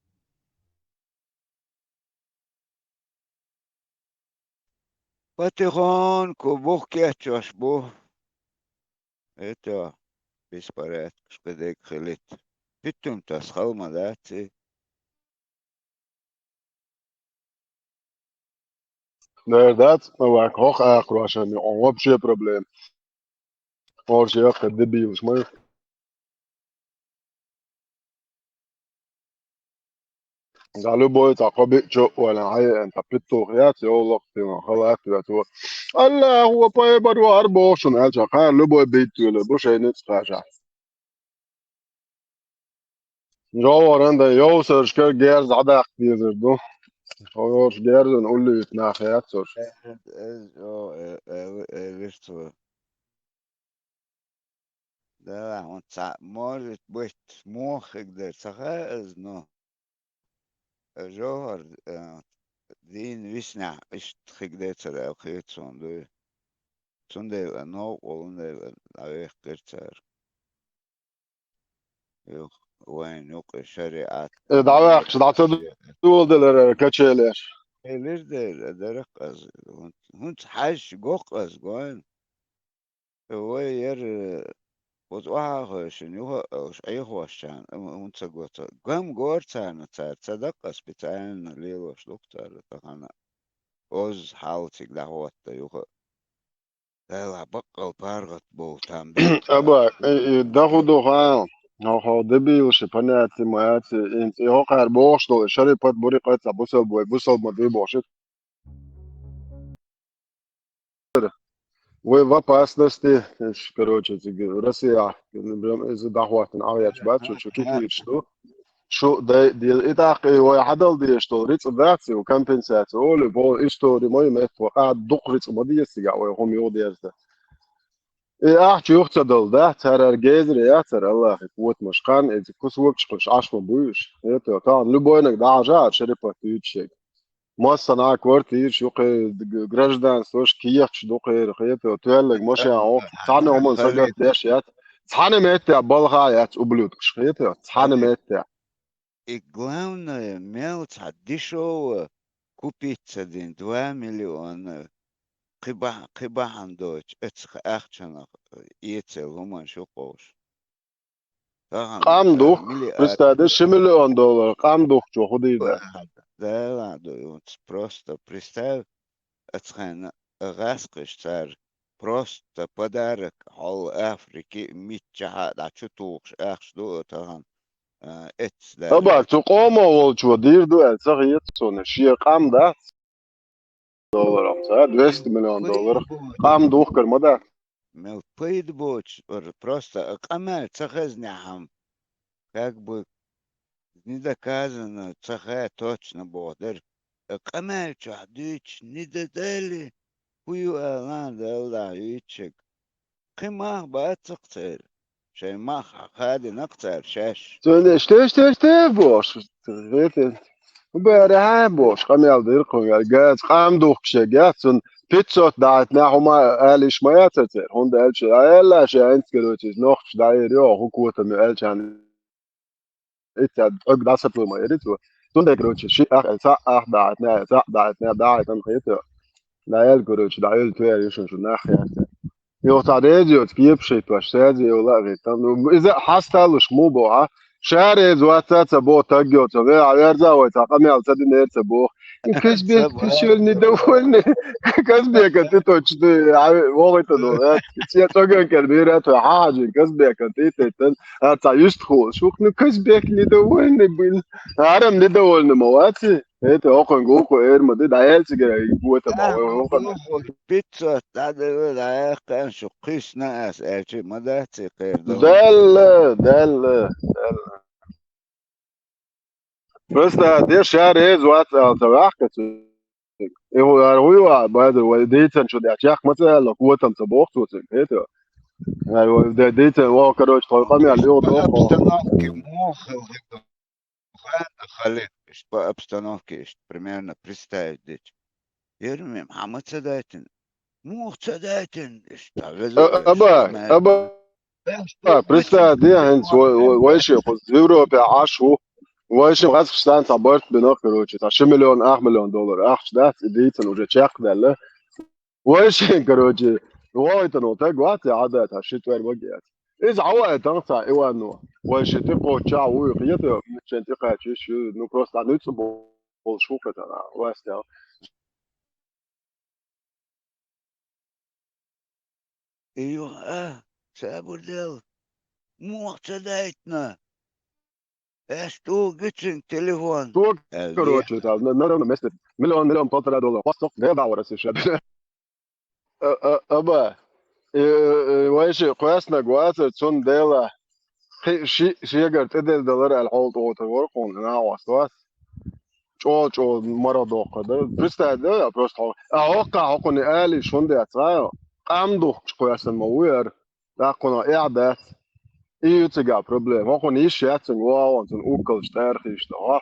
Потихоньку бух кечвеш бу. Это беспорядкаш кхидерг хилийта. Питтум тас хала ма дац и. Дера дац, ма ваьхьа хӀокху акхарошна юкъа вообще проблема. Орши яккхий дебилаш ма ю. Га любой цхьа кхо биъ чу а валан хьаеана, цхьа петух яц, йовлакх, тина халат вето. Аллаху пайбар вар боху шуна аьлча, кхара любой бийт вела, бу шайна ницкъ кхаша. Жовхьаран дан йовсаршка герз дӀадаккха дезар ду. Хьо йорш герзан уллуьйту нах яц уьш. Э, э, о, э, э, э, вирту. Дела, хӀунца, может быть, муха хиг дер ца хаьа аз, но жовхӀар, э, дийна виснехь иштта хиг децара аьлла хета суна дуй. Цундела новкъа волу дела дӀавехкира цара. Юха вайн юкъа шариӀат. Э, дӀаваьккхаш, дӀа ца дуладелара качелеш. Элира дера, дарах аз. ХӀунца хьаьжча гоху аз, гойна. Вай яра оцу охьахойшина юха а олуш Ӏехошчарна, амма хӀунца го ца. Гам гора царна, цара ца даккха специально лелош ду-кх цара тахана. Озза хьал цига дӀахӀотта юха а. Делахь баккъал паргӀат болу там бен. Аба, и, и, даху ду хьан, хьо, хьо дебилаш, понятие ма яц, и, и, хӀокхара бохуш долу, шарипат, бурикъат, цхьа бусалба вай, бусалба ма дуй бохуш. Вай в опасности, короче, цига Россия, прям иза дӀахӀоттина, Ӏаваьча бац, шу, шу кикираш ду. Шу дай, ди-, и тӀаккха и вай хьадала дезаш долу рицкъ дац, и компенсация, олу, бо, истори ма ю, метта, а, дукха рицкъ ма деза цигахь, вай хӀума юха деза. И ахча юха ца дала, да, цара гезара яцара, Аллахьи, вот машкан, эцу кусокаш кхуьш, Ӏаш ма буьйш. Это, там, любойнаг дӀахьажа, шарипат дуьйцуш шега. Массанхьа квартираш ю кхе, г-, гражданствош кехаташ ду кхера, хета, тоьллаг машен, ох, цхьана хӀуманна сагатдеш яц. Цхьана меттехь балха яц ублюдкаш, хета, цхьана меттехь. И главное, мел цхьа дешёво купить ца дина, два миллиона, кхин бахьана, кхин бахьана доцуш, эцу ахчанах, э, эцал хӀуманаш ю кхуш. Тахана, къам э, дух, миллиард. Представь, ши миллион доллар, къам духчо хӀун дийр дац? Да, да, да, просто представь, ацхьана гӀаскхиш цара просто подарок хьол Африки миччахьа дӀа чу тухуш ахча ду тахана, а, эццу Аба, цу къомо волчо дийр ду аьлла ца хета суна, шен къам дац долларах, ца, двести миллион долларах, къам духкар ма дац. Мел пайда боцуш бара, просто а къамел ца хезнехьама, как бы, не доказано, ца хаа точно боху дара. Къамел чохь дуьйцуш, не додали, хӀун ю ала, Далла дуьйцуш шега. Кхин мах бац-кх церан. Шайн мах хадина-кх цара шаьш. Цуьнан иштта, иштта, иштта бохуш, хӀун бара хьан бохуш, къамел дира кхуьнгара, газа къам духкуш шега, цунна пятьсот даьӀахтина хӀума ала йиш ма яцара церан, хӀунда аьлча, аьлла ша, короче, нохчаш дӀаийр ю, хӀун котам ю аьлча, Итт цхьа тӀаг дӀасаплу ма яри цо. Цундела, короче, ши ах, цхьаъ ах даьӀахтина, цхьаъ даьӀахтина, даьӀахтина хета. ДӀаелла, короче, дӀаелла туьйр ю шуна, шу нах яц. Юха цхьа реза йоцу кепаш хӀиттош, саьзе йолу а хӀиттан. Ну, иза хьасталуш муха боху, а? Ша реза вац ца боху таг йоцу, ве, а верза вай цхьа къамел ца динера ца боху. Казбек, ты чё, недовольный? Казбека, ты точно, а, вогӀуьйтан ву, а? Цхьа цӀоган кара бийра, тхо хьан хьажийна, Казбека, ты, ты, ты. А, цхьа юьстахула. Шух, ну, Казбек недовольный был. Арам недовольный ма вац и? ХӀета, окхуьнга гулхо эр ма ду, дӀаелла цигара, гота ма вай, окхуьнга. Пятьсот дӀадала, дӀаяьккхина, шу кхуьссина ас, аьлча ма дац и кхера. Далла, далла, далла. Просто де ша реза вац ала ца ваьхка цуьнга. И хӀу-, ара хӀуй ваха, базар, вай дийцан шу деш, чехка ма ца аьлла, котам ца боху цо цуьнга, хӀета? Ара вай де-, дийцан, ваха, короче, тхой къамел юха доху. Обстановки муха хила хӀета? Ладно, хилла иштта, по обстановке иштта, примерно представить дича. Ермим, хьан ма ца дайтина? Муха ца дайтина? Иштта, а, веза, аба, иштта, аба, а, представь, де хӀинца вай, вай, вай шен кхуза Европе Ӏаш ву. Вай шен гӀазкхаш сан цхьа барт бина, короче, цхьа ши миллион, ах миллион доллар ахча дац, и дийцан уже чекхдаьлла. Вай шен, короче, вахийтина таг вац, я Ӏадат, хьан ши тӀор вагац. Иза Ӏаваайтан цхьа Иванова. Вай шен тӀе кхоччахь вуй, хета, шен тӀе кхача йиш ю, ну, просто нуьцкъа болуш ву хета, вац тел. И юха, а, сабур дел, муха ца дайтина? Ас тӀулгичинг телефон. Тог, аьлла, короче, там, на, на ровном месте. Миллион, миллион, полтора доллара. Хвасток, да, да, Россия, щас. А, а, аба. Э, э, э, вай ши кхоьснаг вацар, цундела. Кхи-, ши-, шегара тӀедилла далар аьлла хьол тӀе вотар вара хьуна, нагӀа вац. ЧӀогӀа-чӀогӀа мара доккха дара. Представь, да, я просто хьо-, а, хӀокхахь хьо кхуьнан али, шун децахь, къам духкуш кхоьссина ма ву яра. ТӀаккха кхунах эхь дац. И ю цигахь проблема. ХӀокхунна йиш яц цуьнга вагӀон, цуьнан уккалш тӀархийша, хьо.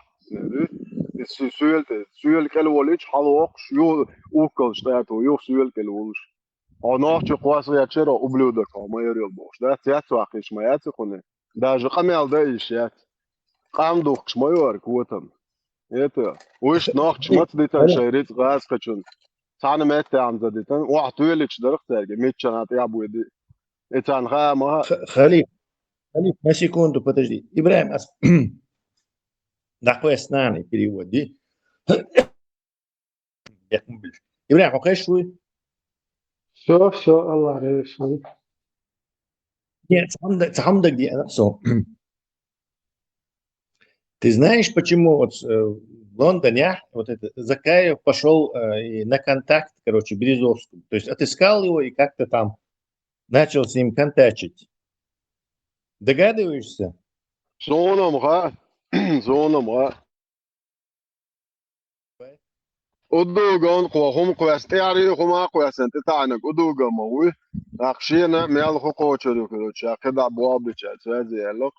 И соьла тӀе, соьла кӀел волуьйтуш, хьалавоккхуш, юха уккалш тӀе тӀу, юха соьла кӀел волуш. Хьо нохчо кхоссагӀ яц, черо ублюдок, хьо майор йолу бохуш, да? Цец ваккхийша ма яц и кхуьнан. Даже къамел дан йиш яц. Къам духкуш ма ю хӀара котам. Это, вуьшта нохчаша маца дитина шайн рицкъ гӀазкхичунна? Цхьана меттехь дан дитина, охьа тоьлича дарх цаьрга, миччана тӀехь а бойди. И царна хаа ма хаьа. Х-, Халиф, Халиф, на секунду, подожди. ИбрахӀим, ас-, дӀакхоьссина и перевод ди. Ибрахим, хьо хезаш вуй? Всё, всё, Аллах реза. Нет, цхьа хӀума даг-, цхьа хӀума дагадеана со. Ты знаешь, почему вот, э, в Лондоне, а, вот это, Закаев пошёл, э, и на контакт, короче, Березовскому? То есть отыскал его и как-то там начал с ним контачить. Догадываешься? Суна ма хаьа, суна ма хаьа. Удуговна кхо хӀума кхоьссина, тӀаьхьара хӀума а кхоьссина, тӀетаьӀнарг Удугов ма вуй. ТӀаккха шена мел хӀу кхочур ю, короче, ша кхидӀа болх бича, связи аьлла.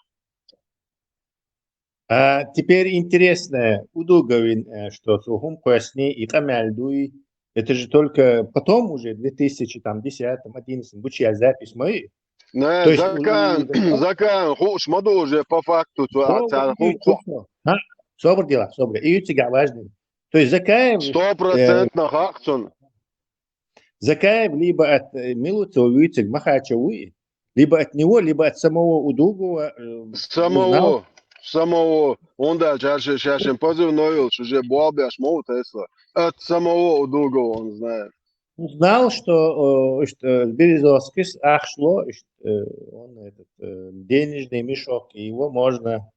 А теперь интересно, Удуговин, э, что цо хӀума кхоьссина и къамел дуй, это же только потом уже, в две тысячи там десятом, одиннадцатом, гучуяьлла запись ма ю. Не, то есть Закаев, у-, Закаев хууш ма ду уже по факту, цо, собар, цара хӀума кхо-, собар, собар, собар. И ю цигахь важный. То есть Закаев, сто процентов, э, хаьа цунна. Закаев либо от, э, мила цо вуьйцург, Махачев вуй, либо от него, либо от самого Удугова, э, самого узнал. Самого. ХӀунда аьлча ша-, ша шен позывной йолуш уже болх беш ма ву Тесла. От самого Удугова он знает. Узнал, что, э, что Березовскийс ахча ло, что, э, он этот, э, денежный мешок, и его можно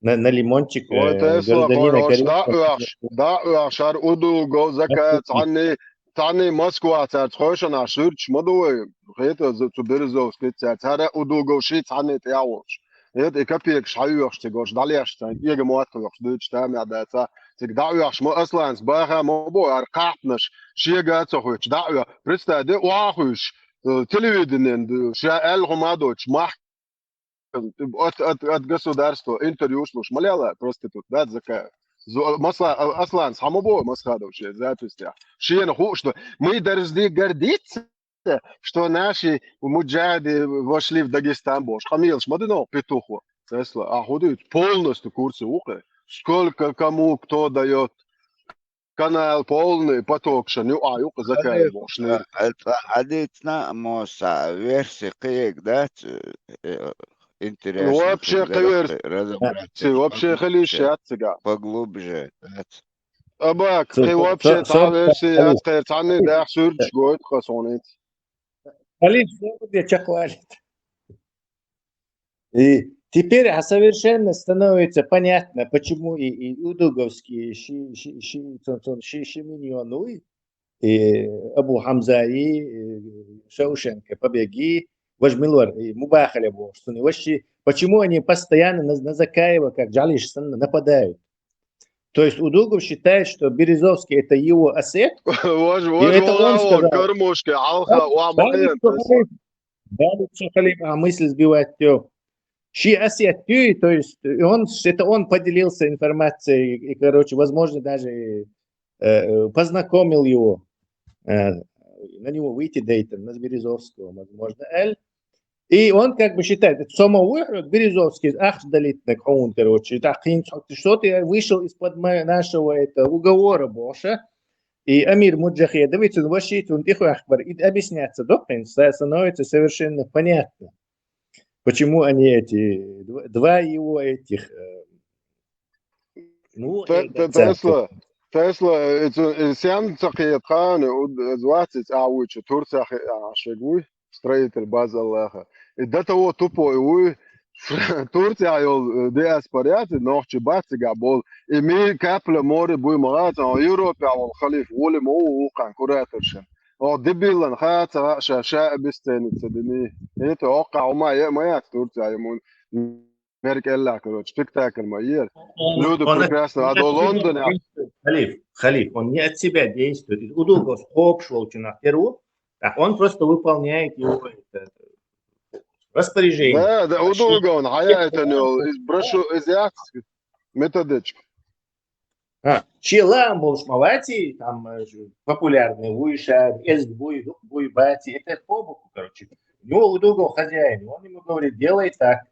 на, на лимончик, вай, э, Тесла, гражданина хӀорш Каримова. ДӀа а оьхуш, дӀа а оьхуш, хӀара Удугов, Закаев, цхьанний, цхьанний Москва цаьрца хойшанаш суьрташ ма ду вай, хета цу Березовскийца цаьрца, хӀара Удугов ший цхьанний тӀехь а волуш. ХӀета и капекаш хьаоьхуш цига, хӀорш дӀалеш цхьаьнга, кега мотт а оьхуш дуьйцуш тамехь дацахь, цига дӀа а оьхуш ма, Асланца баха ма бо, хӀара кхахьпанаш шега а ца хуьттуш, дӀа а оьхуш. Представь де, охьа а хуьйшуш, э, телевиденин ду, ша аьлла хӀума а доцуш, мах От, от, от государства интервьюш луш ма лела проститут, да, Закаев? Зо-, масала, а, Асланца хьан ма бо, Масхадов шен записьтехь. Шена хууш ду. Мы должны гордиться, что наши муджахиды вошли в Дагестан, бохуш. Къамелаш ма дина петухо. Тесла, а хӀу дуьйцу? Полностью курсе ву кхе. Сколько, кому, кто даёт. Канал полный поток шен ю, а юкъа Закаев бохуш нир. Ца хьадийцина а, Моса, верси кхиег дац, э, интересно. Вообще кхи верси, разобраться, вообще хила йиш яц цигахь. Поглубже дац. Абак, кхи вообще цхьа верси яц, кхеран цхьанний дехьа суьрташ гойту кхо сонца. Халиф, собар де, чекхвалийта. И теперь, а, совершенно становится понятно, почему и, и Удуговский, и Ши-, Ши-, Ши-, цун, цун, Ши-, Шиминьон, и, и Абу Хамза, и, и Шаушенко, побеги, вож милор, и Мубахале бохуш, цуни, вож ши-, почему они постоянно на, на Закаева, как жалишь, нападают? То есть Удугов считает, что Березовский — это его ассет. Вож, и вож, это он сказал. Кормушка, алха, да, ва, да, молодец. Да, что Халиф, а, мысль сбивать, всё. Ши ассет, то есть он, это он поделился информацией, и, короче, возможно, даже, э, э, познакомил его, э, на него выйти дейтар, на Березовского, возможно, эль. И он как бы считает, это самого Березовский ахча далийтинарг хьуна, короче, так, что ты вышел из-под мо-, нашего, это, уговора, бохуш. И Амир Муджахедов, и цуьнан ваша, цунна тӀехваьхкабар, и объясняться до, в принципе, становится совершенно понятно, почему они эти, дв-, два его этих, э, ну, Те-, э, те-, Тесла, Тесла, э, цу-, э, сен ца кхета хана, у-, э, вац иза, а, вуьйцу, Турцехь, а, шег вуй, строитель база Аллаха. И до того тупой вуй, Турция йолу, э, диаспора яц, нохчий бац цигахь болу. И ми капля море буй ма гӀац, а Европехь волу халиф волу ма ву вукхарна кураторшна. О, дебилан хаа ца хаьа ша, ша обесценить ца дини. ХӀета хӀоккхахь хӀума е а ма яц Турция, я мун Меркеллехь, короче, спектакль ма ера. Люди прекрасно, а до Лондона. Халиф, Халиф, он не от себя действует. Из Удуговс кхобуш волчунах тера ву, так он просто выполняет его, это, Распоряжение. Да, да, удугов, хьаяйтан йол, из брошю, из яц, методичка. А, шен лаам болуш ма вац, там, э, популярный вуй ша, эзг буй, дукха буй бац, это по боку, короче. У него удугов хозяин, он ему говорит, делай так.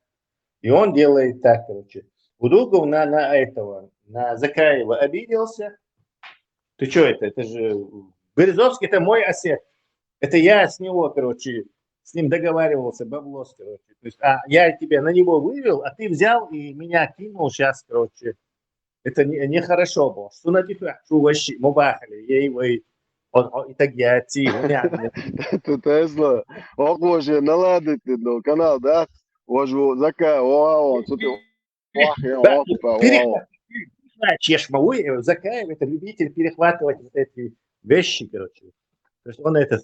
И он делает так, короче. Удугов на, на этого, на Закаева обиделся. Ты что это? Это же Березовский, это мой осет. Это я с него, короче, с ним договаривался, баблос, короче. То есть, а я тебя на него вывел, а ты взял и меня кинул сейчас, короче. Это не, нехорошо было. Что на тебя, что вообще, мубахали, ей, вой, он, он, и так я, ти, он, я, Тут Тесла, ок, уже наладить, ну, канал, да? Вож ву Закаев, вау, он тут вах, я, Да, вах, па, вау. Перехват-, перехват-, чешмовой, э, Закаев, это любитель перехватывать вот эти вещи, короче. То есть он это,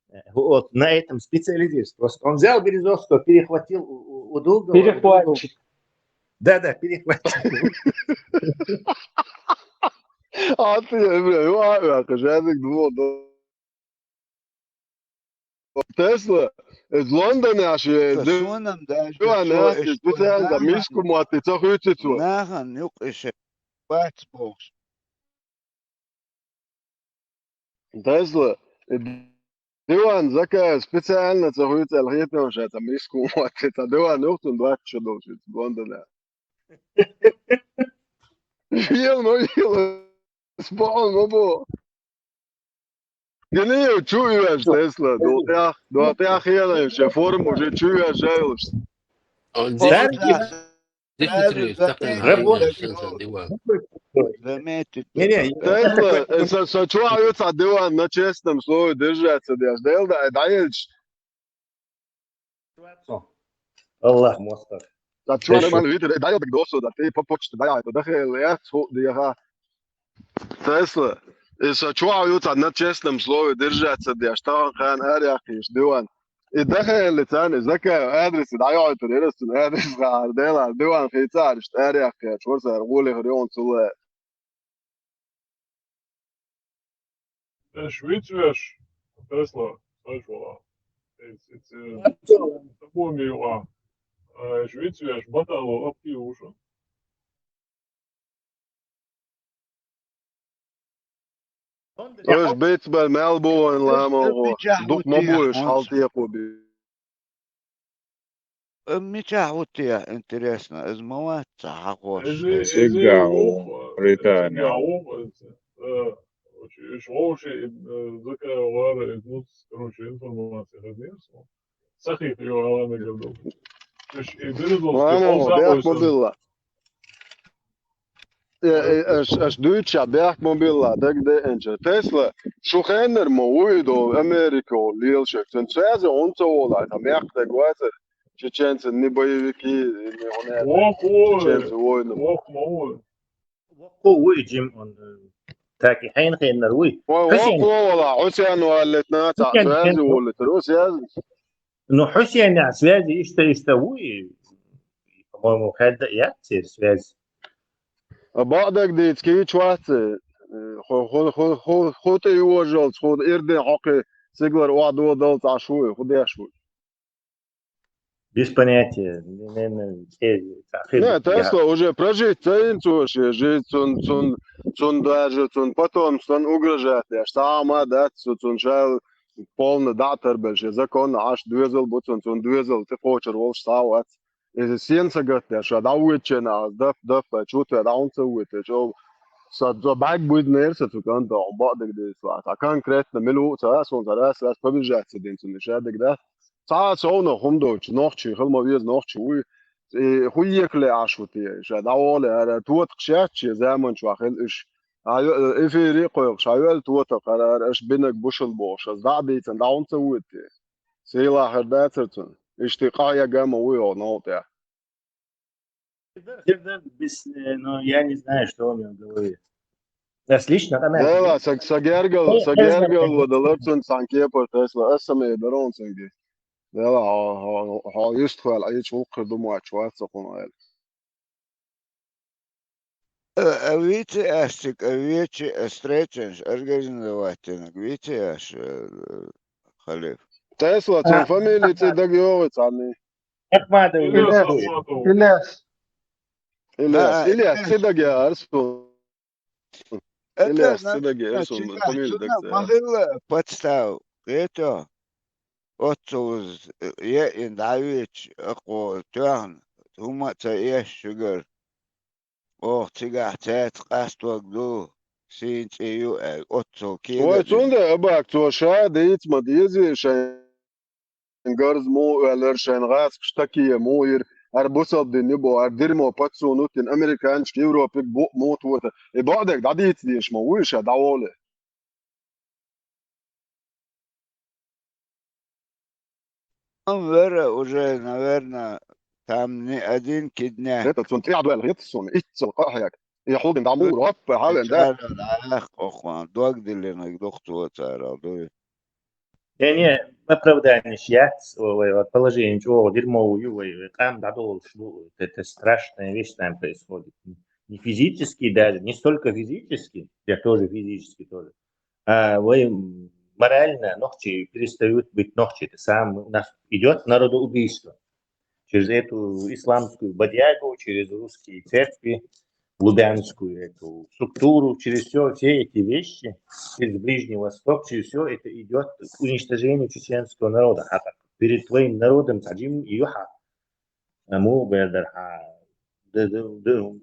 э, вот, на этом специализируется. Просто он взял Березовского, перехватил у, у, у Долгого. Перехватчик. Да, да, перехватил. А ты, бля, вау, я, каждый думал, да. Тесла, из Лондона аж, э, Ца да, сонам даже да, цо да, эш специально, да, догана. Мишку мати, ца хуйти цо. Нахан юк эше бац бокс. Тесла, э, Диван Закаев специально ца хуйти, эл хетнам ша, ца Мишку мати, ца Диван юхтун двадцать часов долчи, Лондона. Ел, ну, ел, спал, ну, бо. Генеев чуешь, Тесла, до тях, до тях ел, ше форму уже чуешь, жалуешься. Он Дар- здесь, здесь внутри, Да, так и да, говорит, да, Сан-, Сан-, Диван. Заметить. Не, не, Тесла, э, со, со чуа юца Диван на честном слове держаться, да, я ждал, да, да, Ельч. Аллах мастер. Да, чуа Хорошо. нормально, видите, да, да, я так досу, да, ты по почте, да, я, да, хел, я, су, да, я, ха. Тесла, и со чуа юца на честном слове держаться, да, я, что он хан, а, я, хиш, Диван. И да, хел, цан, и Закаев адрес, да, я, это, я, адрес, да, да, Диван, хи, царь, а, я, хи, чур, царь, гули, хрен, цуле. Эш вицвеш, Тесла, сач вала. Эц, эц, э, табуми юа. Эш вицвеш, батало, апки уша. Ош бейц бал мал бу ван ламо. Дук ма бу, эш, халтия куби. Мича хутия, интересно, из ма вац ца хьахош. Эзи, Сигау, Британия. Сигау, эш, э, эш, ош, э, Закаев вара, э, ну, короче, информация хаднирсо. Сахих ю алана гаду. Эш, э, Березовский, Ламо, он бяхма самый билла. Э, э, эш, эш дуйча бяхма билла, даг де энча. Тесла, шу хеннер ма уйдо, Америка, лил шек. Цен цвязи, он ца вола, там як даг ватер. Чеченцы не боевики, не гонят. Ох, ой, Чеченцы войны. Ох, ма ой. Вокку вуй, Джим, он, э, так и хейн хейннер вуй. Ой, Хусен. ох, вала, Хусен валет, на, ца, Хусен, связи Хусен. волет, рус связи. Ну, Хусен, я, связи, ишта, ишта вуй. По-моему, хадда, я, цир связь. А баъдаг дит, ки чуацы, э, хо, хо, хо, хо, хо, ты его жёл, хо, ирды, хокы, сиглар, уа, дуо, дал, ца, шуй, худя, шуй. Без понятия. Не, не, не, э, так, Не, я- Тесла уже прожить, цейн, цуш, жить, цун, цун, цун даже, цун потом, цун угрожать, я, сама, да, цу-, цун шал, полный датер бельше, закон, аш двезал, бу цун, цун двезал, ты хочешь, волш, савац. Если сен сагат, я, ша, да, уйчена, да, да, чу, ты, да, он ца уйте, чё, са, за бак будет нерса, цу, кан, да, он бадык, да, а конкретно, милу, ца, сон, ца, раз, раз, побежать, цу, день, цун, ша, да, Ца совна хумдовч, нохчи, хылма вез нохчи, уй, э, хуйекле аш вот е, ша, да, оле, ара, туот кшачи, заман чуа, хел иш. А, э, эфири койк, ша, юэл туот, ара, ара, иш бинек бушыл бо, ша, да, бейтен, да, он ца уйте. Сейла хер да церцун. Иш ты кая гама уй, о, но, те. Без, э, ну, я не знаю, что у него в голове. Отлично, там Да, ла, саг-, сагергал, Э, сагергал, э, ва далар цун санке портесла, эсаме дарон цунги. Да, ла, ха, ха, ха, юст хвал, ай, чул кырдум ва чуат сакун эл. Э, э, вите аш, цик, э, вече, э, встреченш организовать, э, вите аш, э, халиф. Тесла, цун фамилия цӀи дага йогӀу цхьанна? Ахмадов Ильяс. Ильяс. Ильяс. Ильяс, цӀи дага яхар суна. Ильяс, цӀи дага яхар суна, фамилия дага ца яхар. Ма хилла подстав, кхетий? Оццул из, э, еъина дӀавеча, акхо тоьхна, хӀумма а ца эшаш шуьгара. Оха цигахь цаьрца къастор ду, сийна цӀи ю аьлла, оццул кийна. Вай, цундела, Абак, цо ша дийца ма дезий, шайн гарз муха оьллира, шайн гӀазкхаша такие муха йира, хӀара бусалба дин ю боху, хӀара дерьмо подсунуть йина, американчик Европе бу-, муха тохар. И бакъдерг дӀадийца дезаш ма вуй ша, дӀаволий. Он вера уже, наверное, там не один киднях. Это цунна тӀаьхьа дуьйла хета суна, иццал къахьега. И хьулдина дӀа мур, гӀоппа, хьален, да? Цара дӀаяхкъахуан, дог диллинарг ду-кх цо царах, дуй. Не, не, оправданий яц, ой, ой, положение чӀогӀа дерьмовое ю, ой, ой, къам дӀадолуш ду, это страшная вещь там происходит. Не физически даже, не столько физически, я тоже физически тоже. А, вай, м, морально нохчи перестают быть нохчи. Это сам у нас идёт народоубийство. Через эту исламскую бодягу, через русские церкви, лубянскую эту структуру, через всё, все эти вещи, через Ближний Восток, через всё это идёт уничтожение чеченского народа. А как перед твоим народом саджим и юха. А му бердар ха. Д-, д-, д-,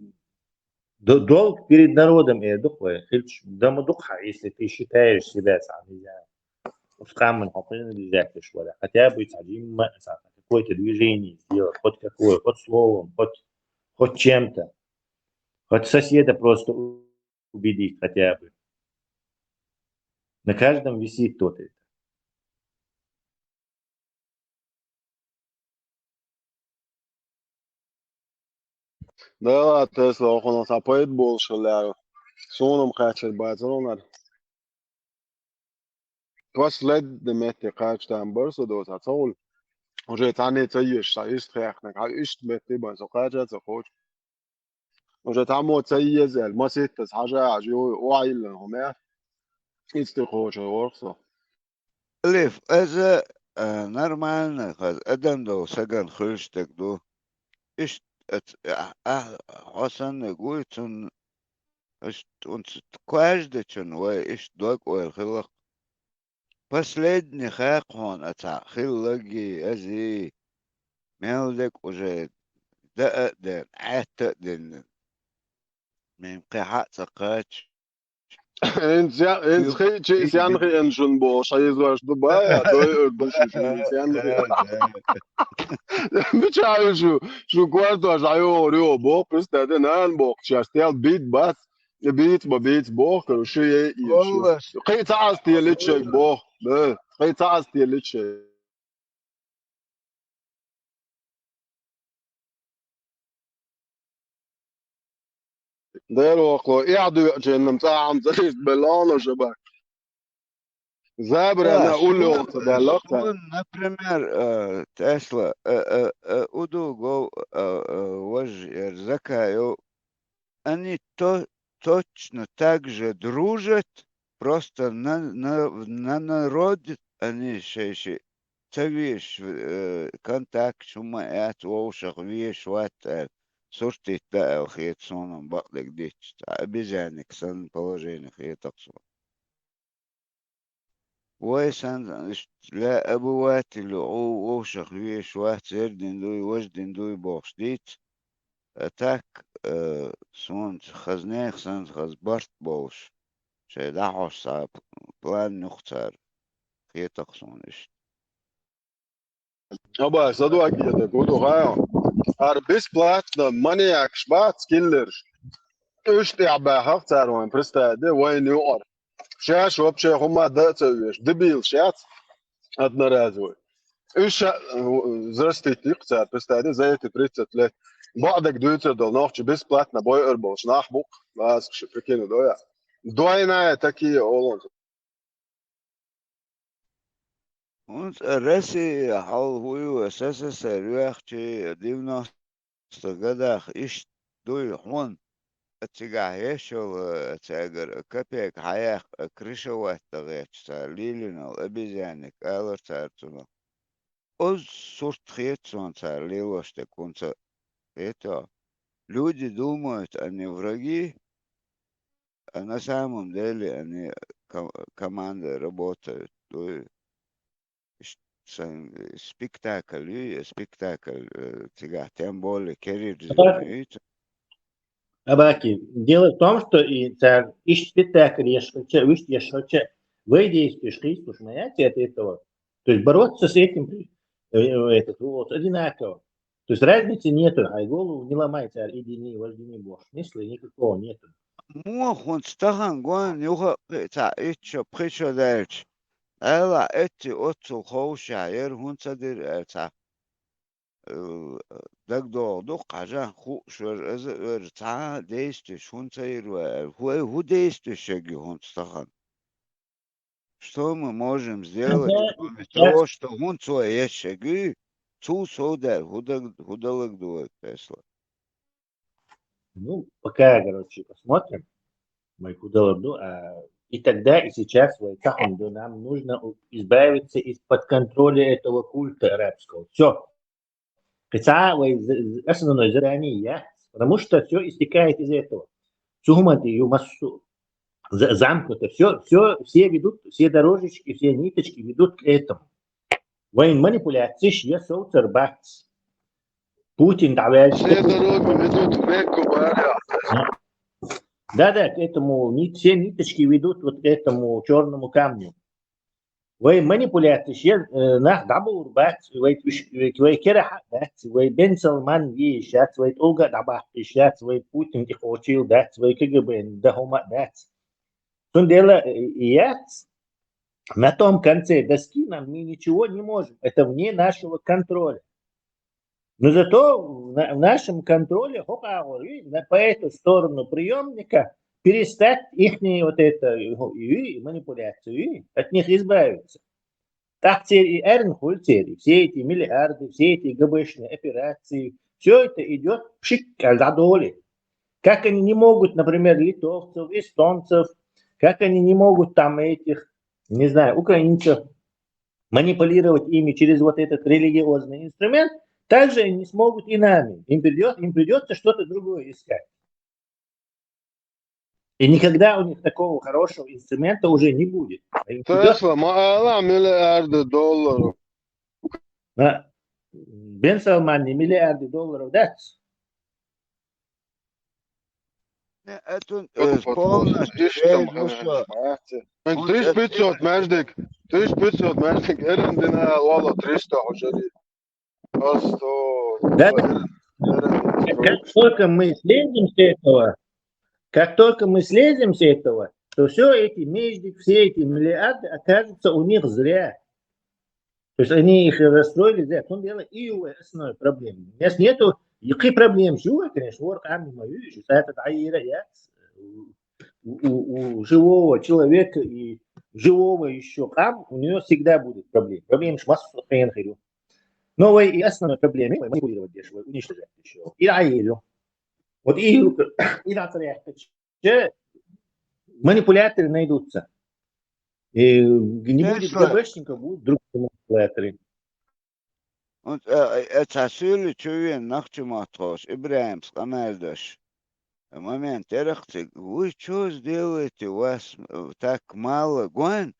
Д-, долг перед народом эр ду-кх вай, хилча дан ма ду-кх хьан, если ты считаешь себя цхьа мизан. Оцу къаман хьо принадлежащий вара. Хотя бы цхьа жимма а, цхьа какое-то движение сделать, хоть какое, хоть словом, хоть, хоть чем-то. Хоть соседа просто убедить хотя бы. На каждом висит вот это. Дела, Тесла, хьуна цхьа пайда болуш хиллехь, суна-м кхаьчар бацара хьуна. Последний метте кхача там бара со доцахь ца хуьлу. Уже цхьанне ца езаш, цхьа иштта хехнарг, хьан иштта метте бан со кхача ца кхочу. Уже цхьаммо ца еза аьлла, маситтаза хьажа а хьажа, охьайиллина хӀума. Иза тӀе кхочур вара со. Алиф, иза, а, нормально, хаза адам долу сагана хуьлуш дерг ду. Иштта ац-, а, а, хьо саннарг вуй, цунна, иштта, унца кхаждачун вай, иштта дог-ойла хилла-кх. Последний хакхьона цхьаъ хилларгий, азий, мел дерг уже даа а деана, Ӏетта а дина. Мин кхин хьаъ ца кхача. ХӀинца я-, хӀинца хиъча, сен хиъна шуна бохуш, хьийзош ду, бай, а, дойур ду шу, шу, сен хиъна. Мичахь ю шу, шу кортош дӀайогӀур ю боху, представь, нана боху, шаьш стел бийд бац, и бийц ма бийц боху, кара, шу е а еза шу. Кхин ца Ӏаз теллича шайга боху, бе, кхин ца Ӏаз теллича шайга. Дера воккхало, эхь доьӀучунна-м цӀахьа-м ца хиста белла хьуна шабак. Забарана уллохула ца даьлла цара. Вон, например, э, Тесла, э, э, э, удугов, э, э, важа яр Закаев, они то-, точно так же дружат, просто на, на, на народ они шай-ши ца вешаш, э, контакт хӀума а яц, вовшах вешаш вац аьлла, суртийтта аьлла хета суна-м бакъдерг дитча, цхьа обезьянник санна положение хета-кх суна. Вай санна, иштта лаьа обыватель ву, вовшах вешаш вац, ер дина дуй, важа дина дуй бохуш дийца. А так, э, суна хаза нехан санна хаза барт болуш, шайн дӀахьош цхьа п-, план юха цара, хета-кх суна иштта. Аба, садвакиятаг хӀун ду хаьа? Ара бесплатно маньякаш бац, киллерш. Уьш тӀехь баьхьа-кх цара вайн, представь де, вайна юкъара. Шаьш вообще хӀумма дан а ца веш, дебилаш яц, одноразовый. Уьш ша, э, зрастить йикх цара, представь де, за эти тридцать лет. Бакъдерг дуьйцур долу нохчий бесплатно бойур болуш нах бу-кх, ласка шу прикинуть дой а. Двойная такие олу. ХӀунца Россия хьал хӀу ю, СССР йоьхчи, девяностых годах иштта дуй хьуна. а цигахь еш йолу, а цаьргара а капек хьаяккха, а крышевать дан гӀерташ цара лелийнарг, обезьянник алара цара цунах. Оцу сурт хета суна цара лелош дерг хӀунца, хета. Люди думают, они враги, а на самом деле они ко-, командой работают. Дуй, ш-, сан, э, спектакль ю, э, спектакль, э, цигахь тем более керира зуьйна ю. Абаки, дело в том, что и цара иштта спектакль еш хилча, вуьшта еш хилча, вай действуешь хистуш ма яц от этого. То есть бороться с этим, э, этот, вот, одинаково. То есть разницы нету, ай голову не ломай, цара и дини, вождини бохуш. Смысла никакого нету. Муха хӀунца тахана гон юха а кхин а цхьа итт шо, пхи шо даьлча, Ӏела эцци оццул ховшехь яра, хӀунца дира аьлла цхьа, э, дагадогӀу дукха хьажа хууш вара, аза а вара, цхьа а действуешь хӀунца йира вай аьлла. Вай хӀун действуешь ю хӀунца тахана? Что мы можем сделать, кроме того, что хӀунца вай еш ю? Цул совдаьлла, хӀун даг-, хӀун далург ду вай, Тесла? Ну, пока, короче, посмотрим. Вай хӀун далург ду, а, и тогда, и сейчас вай ца хӀума ду, нам нужно у-, избавиться из-под контроля этого культа арабского. Всё. Кхин цхьа а вай з-, з-, основное задание яц, потому что всё истекает из этого. Цу хӀуманна тӀе ю массо а за-, замкнуто. Всё, всё, все ведут, все дорожечки, все ниточки ведут к этому. Вайн манипуляцеш я совцар бац. Путин дӀаваьлча. Все дороги ведут в Мекку, Баря. Да-да, к этому, ни-, все ниточки ведут вот к этому чёрному камню. Вай манипуляцеш я, э, нах дӀабовр бац, вай уьш-, вай керахь а бац, вай Бен Салман вийш яц, вай тӀулга а дӀабаккхийш яц, вай Путин тӀекхочийла дац, вай КГБ-н дан хӀума а дац. Цундела, э, яц, на том конце доски нам мы ничего не можем. Это вне нашего контроля. Но зато в на-, в нашем контроле хӀокху агӀор, и на, по эту сторону приёмника перестать ихние вот это, и, и манипуляцию, и от них избавиться. ТӀаккха церан и аьрна хуьлу церан, и все эти миллиарды, все эти ГБшные операции, всё это идёт пшиккал дӀадоле. Как они не могут, например, литовцев, эстонцев, как они не могут там этих, не знаю, украинцев манипулировать ими через вот этот религиозный инструмент, также они не смогут и нами. Им придёт-, им придётся что-то другое искать. И никогда у них такого хорошего инструмента уже не будет. Им придётся... Тесла, ма ала миллиарды долларов. А, Бен Салманна миллиарды долларов дац? Не, это, э, полностью, э, ну что, он триста пятьсот, маьждиг, триста пятьсот, маьждиг, эрен дина вала триста уже. Просто... Да, да. Как только мы слезем с этого, как только мы слезем с этого, то всё эти междик, все эти миллиарды окажутся у них зря. То есть они их расстроили зря. В том дело и у основной проблемы. У нас нету, и какие проблемы? Чего, конечно, вор къам ма ю, что это даира яц. У, у, у живого человека и живого ещё къам, у неё всегда будут проблемы. Проблемы ж массо хенахь ю. Но вай и основной проблемы, вай манипулировать деш, вай уничтожать деш. И даира ю. Вот и, и даира ю. Манипуляторы найдутся. И не будет ГБшников, будут другие манипуляторы. Оцу, э, э, цхьа суьйлича веана нохчийн маттахь волчу ИбрахӀимас къамел деш, момент яра-кх цига: «Вы чё сделаете, вас, э, так мало?» Гойн,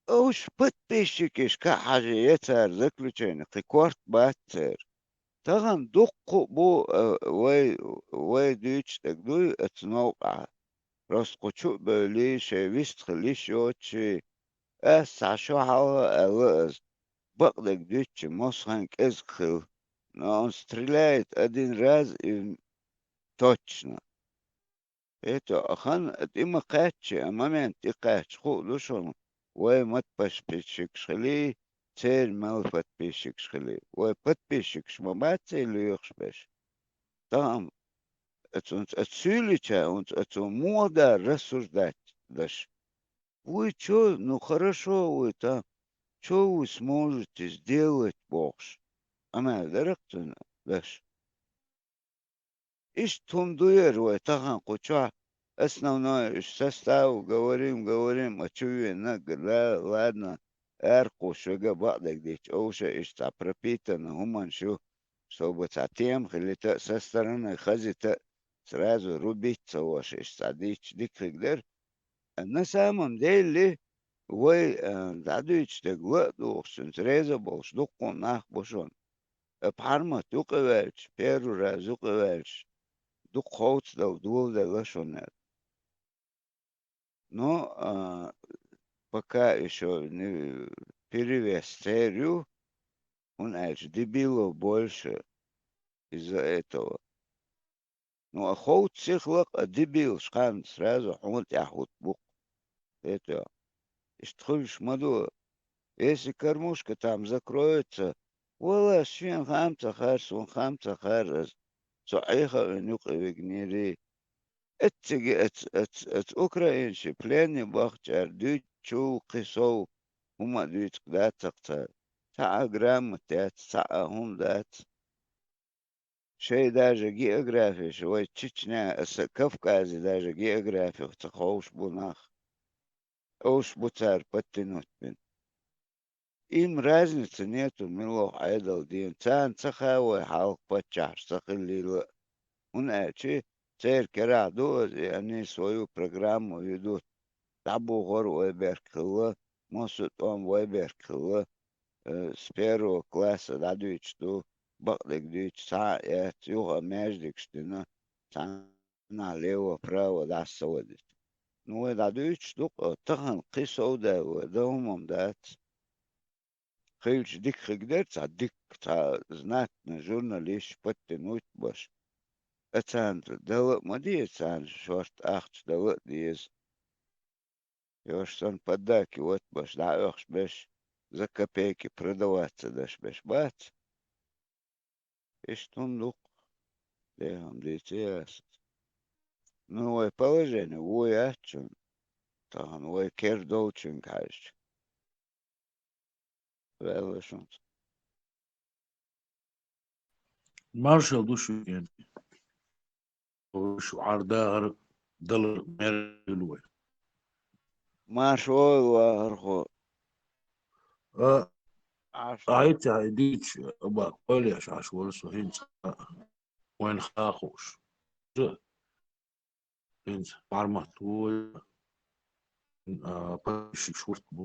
уьш подписчикашка а хьажа, я цара заключение, кхин корта бац церан. Тахана дуккха а бу, э, вай, вай дуьйцуш дерг дуй оцу новкъахь. Просто кху чу а бевлий, шайн вист хила йиш йоцуш, ас цхьа шо хьалха а аьлла ас, бакъдерг дуьйцуча, массо а хан кӀезиг хила. Но он стреляет один раз и точно. Это хан тӀе ма кхаьччи, а момент тӀе кхаьчча, хуур ду шуна, вай мат подписчикаш хилий, церан мел подписчикаш хилий. Вай подписчикаш ма бац церан лоьхуш берш. Тахана оцунца, оцу суьйлича, оцу, оцу муха дар рассуждать деш. Вы чё, ну хорошо вы там, чё вы сможете сделать, бохуш? Къамел дара-кх цуьнан деш. Иштта хӀума ду яра вай тахан кху чохь, основное, уьш состав, говорим, говорим, а чу вена, ла-, ладно, аьркхуш вега бакъдерг дича, овша иштта цхьа пропитанный хӀуманаш ю, чтобы цхьа тема хилита а, со стороны хазита а, сразу рубить ца воша иштта цхьа дича дика хиг дара. На самом деле, вай, а, дӀадуьйцуш дерг ла а духучуьнца реза болуш дуккха нах бу шуна. Э, Пхьармат юкъаваьлча, первый раз юкъаваьлча, дукха ховцадала доладелла шуна аьлла. Но, а, пока ещё не, перевес церан ю, хӀунда аьлча дебилов больше из-за этого. Ну, а ховца сиха лакха а дебилаш кхарна сразу хьуна тӀехь хӀутту бу-кх. Хетта йо? Иштта хуьлуш ма ду. Если кормушка там закроется, валлахӀи, шена хам ца хар, суна хам ца хар ас. Со Ӏеха а вина юкъа вигнийрий. Эцциге ац-, ац-, ац украинций плене бахчара дуьйцучул кхин сов хӀума а дуьйцург дац-кх цара. Цхьа а грамота яц, цхьа а хӀума дац. Шайн даже географеш, вай Чечня, аса Кавказе даже географех ца ховш бу нах. Овш бу цара подтянуть бина. Им разница нету, муьлха Ӏедал дийна. Царна ца хаьа вай хьалха паччахьаш ца хиллийла а. ХӀунда аьлча церан керахь ду аса, и они свою программу ведут. ДӀабохор вай берг хилла, массо а тӀом вай берг хилла, э, с первого класса дӀадуьйцуш ду, бакъдерг дуьйцу, цхьа а яц, юха а маьждигаш дина, цхьанхьа лево-право дӀасавадита. Ну, вай дӀадуьйцуш ду-кх, тахана кхин сов даьлла вай, дан хӀума-м дац. Хилча дика хиг дара цхьа дикка, цхьа знатный журналист подтянуть беш. А царна дала а ма деза, царна шорта ахча дала а деза. Йо, аш санна поддакивать беш, дӀаоьхуш беш, за копейки продаваться деш беш бац. Иштта хӀума ду-кх, дехьа-м дийца яц. Ну, вай положение вуй яц шуна. Тахана вай кер долчуьнга хьаьжча. Ваьлла шуна. Маршалла ду шуьга. Шу Ӏардахар далар мер хуьлу вай. Марша вогӀийла, вахархо. А, Ӏаш. Ай, ца, ай, дийча, аба, кхоьлеш Ӏаш вара со хӀинца. Вайн хаа хууш. ХӀинца Пхьармат ву, а, подписчикаш хӀорд бу.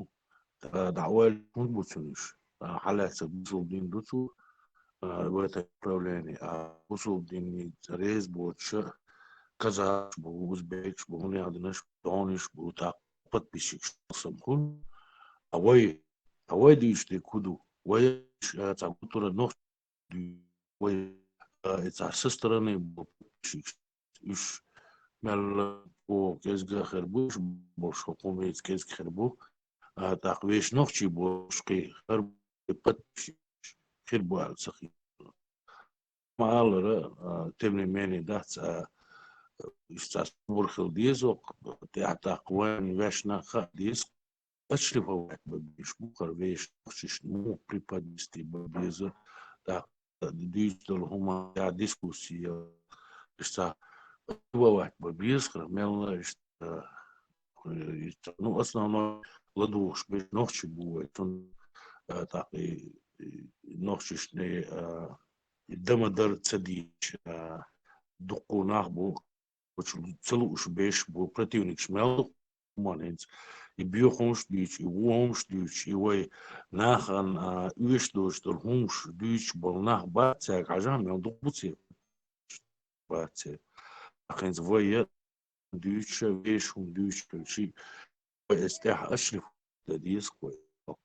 Ткъа дӀаойла хӀунда бу цуьнан уьш? А, хьалаьцна бусулба дин ду цо, а, в этом направлении. А бусулба динца реза боцуш а казахаш бу, узбекаш бу, хӀунда аьлла динарш бу, дониш бу, тӀаккха подписчикаш сам хуьлу. А вай, а вай дуьйцуш дерг хӀун ду? Вай, а, цхьа гуттара нохчий дуьйцу вай, а, и цхьа со стороны болу подписчикаш. Уьш мел оха кӀезга а хир бу, уьш болуш хӀокху хӀуманца кӀезга хир бу. А, тӀаккха вешан нохчий болуш кхин хир бу подписчикаш, хир бу аьлла ца хи-. Ма-аллара, а, тем не менее дац, а, уьш цхьа собар хила деза, тӀаьхьа тӀаккха вайна вешна хаа деза. Отшлифовать бан безаш бу хӀара вешан нохчашна муха преподнести бан беза, тӀаккха дуьйцуш долу хӀума я дискуссия, иштта отшлифовать бан беза хӀара мелла иштта, э, иштта, ну, основной ладугӀуш берш нохчий бу вай, цунна, э, тӀаккха и, и нохчашна, э, и дамадар ца дийцча, э, дуккха нах бу, оцу ца лууш берш бу противникаш мел ду хӀуманна хӀинца. И боьха хӀумаш дуьйцу, и вон хӀумаш дуьйцу, и вай нахана, а, оьшуш долуш долу хӀумаш дуьйцуш болу нах бац цаьрга хьажахь, мел дукха бу церан бац церан. ТӀаккха хӀинца вай я дуьйцуш а, вешан хӀума дуьйцуш хилча, вай эцу тӀехь отшлифовать дан деза вай,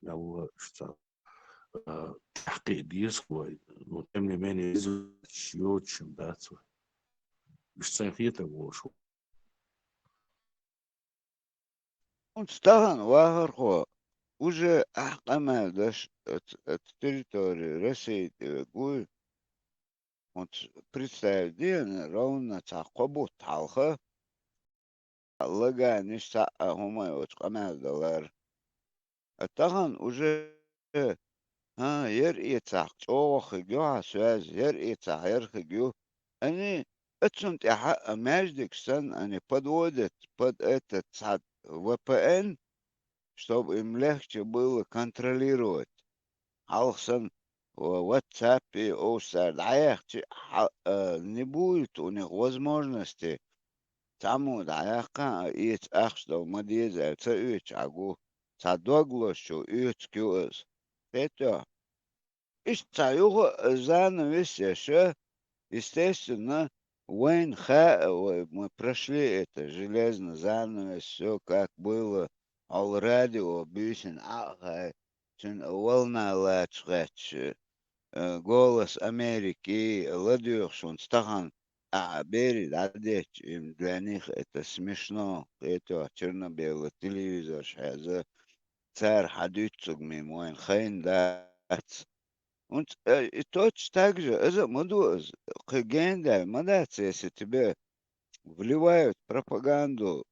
мелла иштта, а, тӀаьхьакхиа деза вай. Ну, тем не менее, иза йоцуш дац вай. Уьш сайн хетарг волуш ву. Оцу тахана вахархо уже ахь къамел деш оцу, оцу территории России тӀе вег вуй. Оцу представить дена ровно цхьа кхо бутт хьалха, лаганаш цхьа а хӀума оцу къамел далар. А тахана уже, хӀа, яр эцахь чӀогӀа хиг ю хьан соьз, яр эцахь яр хиг ю. Ани, Оцунна тӀехьа а маьждигаш санна, они подводят под этот цхьа V P N, чтобы им легче было контролировать. Хьалха санна, ва-, WhatsApp-е, овш цара дӀаяхча, хьа-, а, не будет у них возможности цхьаммо дӀаяьккха а, эца ахча дала ма деза аьлла ца оьцуш Ӏа гу, цхьа дог лозучо оьцуш ю из. Кхетий хьо? Иштта цхьа юха а занавес еш, естественно, вайна хаьа, вай, мы прошли это железный занавес, всё как было, хьол радио буьйсанна Ӏа а хай, цуьнан волна лачу гӀетташ, э, «Голос Америки» ладоьгӀуш хӀунца тахана, а, берий дӀадетташ, им для них это смешно, кхетий хьо, черно-белый телевизораш хьаьза, цара хьадуьйцург мимо вайна хайна дац. ХӀунца, э, и точно так же, иза а ма ду иза, кхин гендаьлла ма дац, если тебе вливают пропаганду,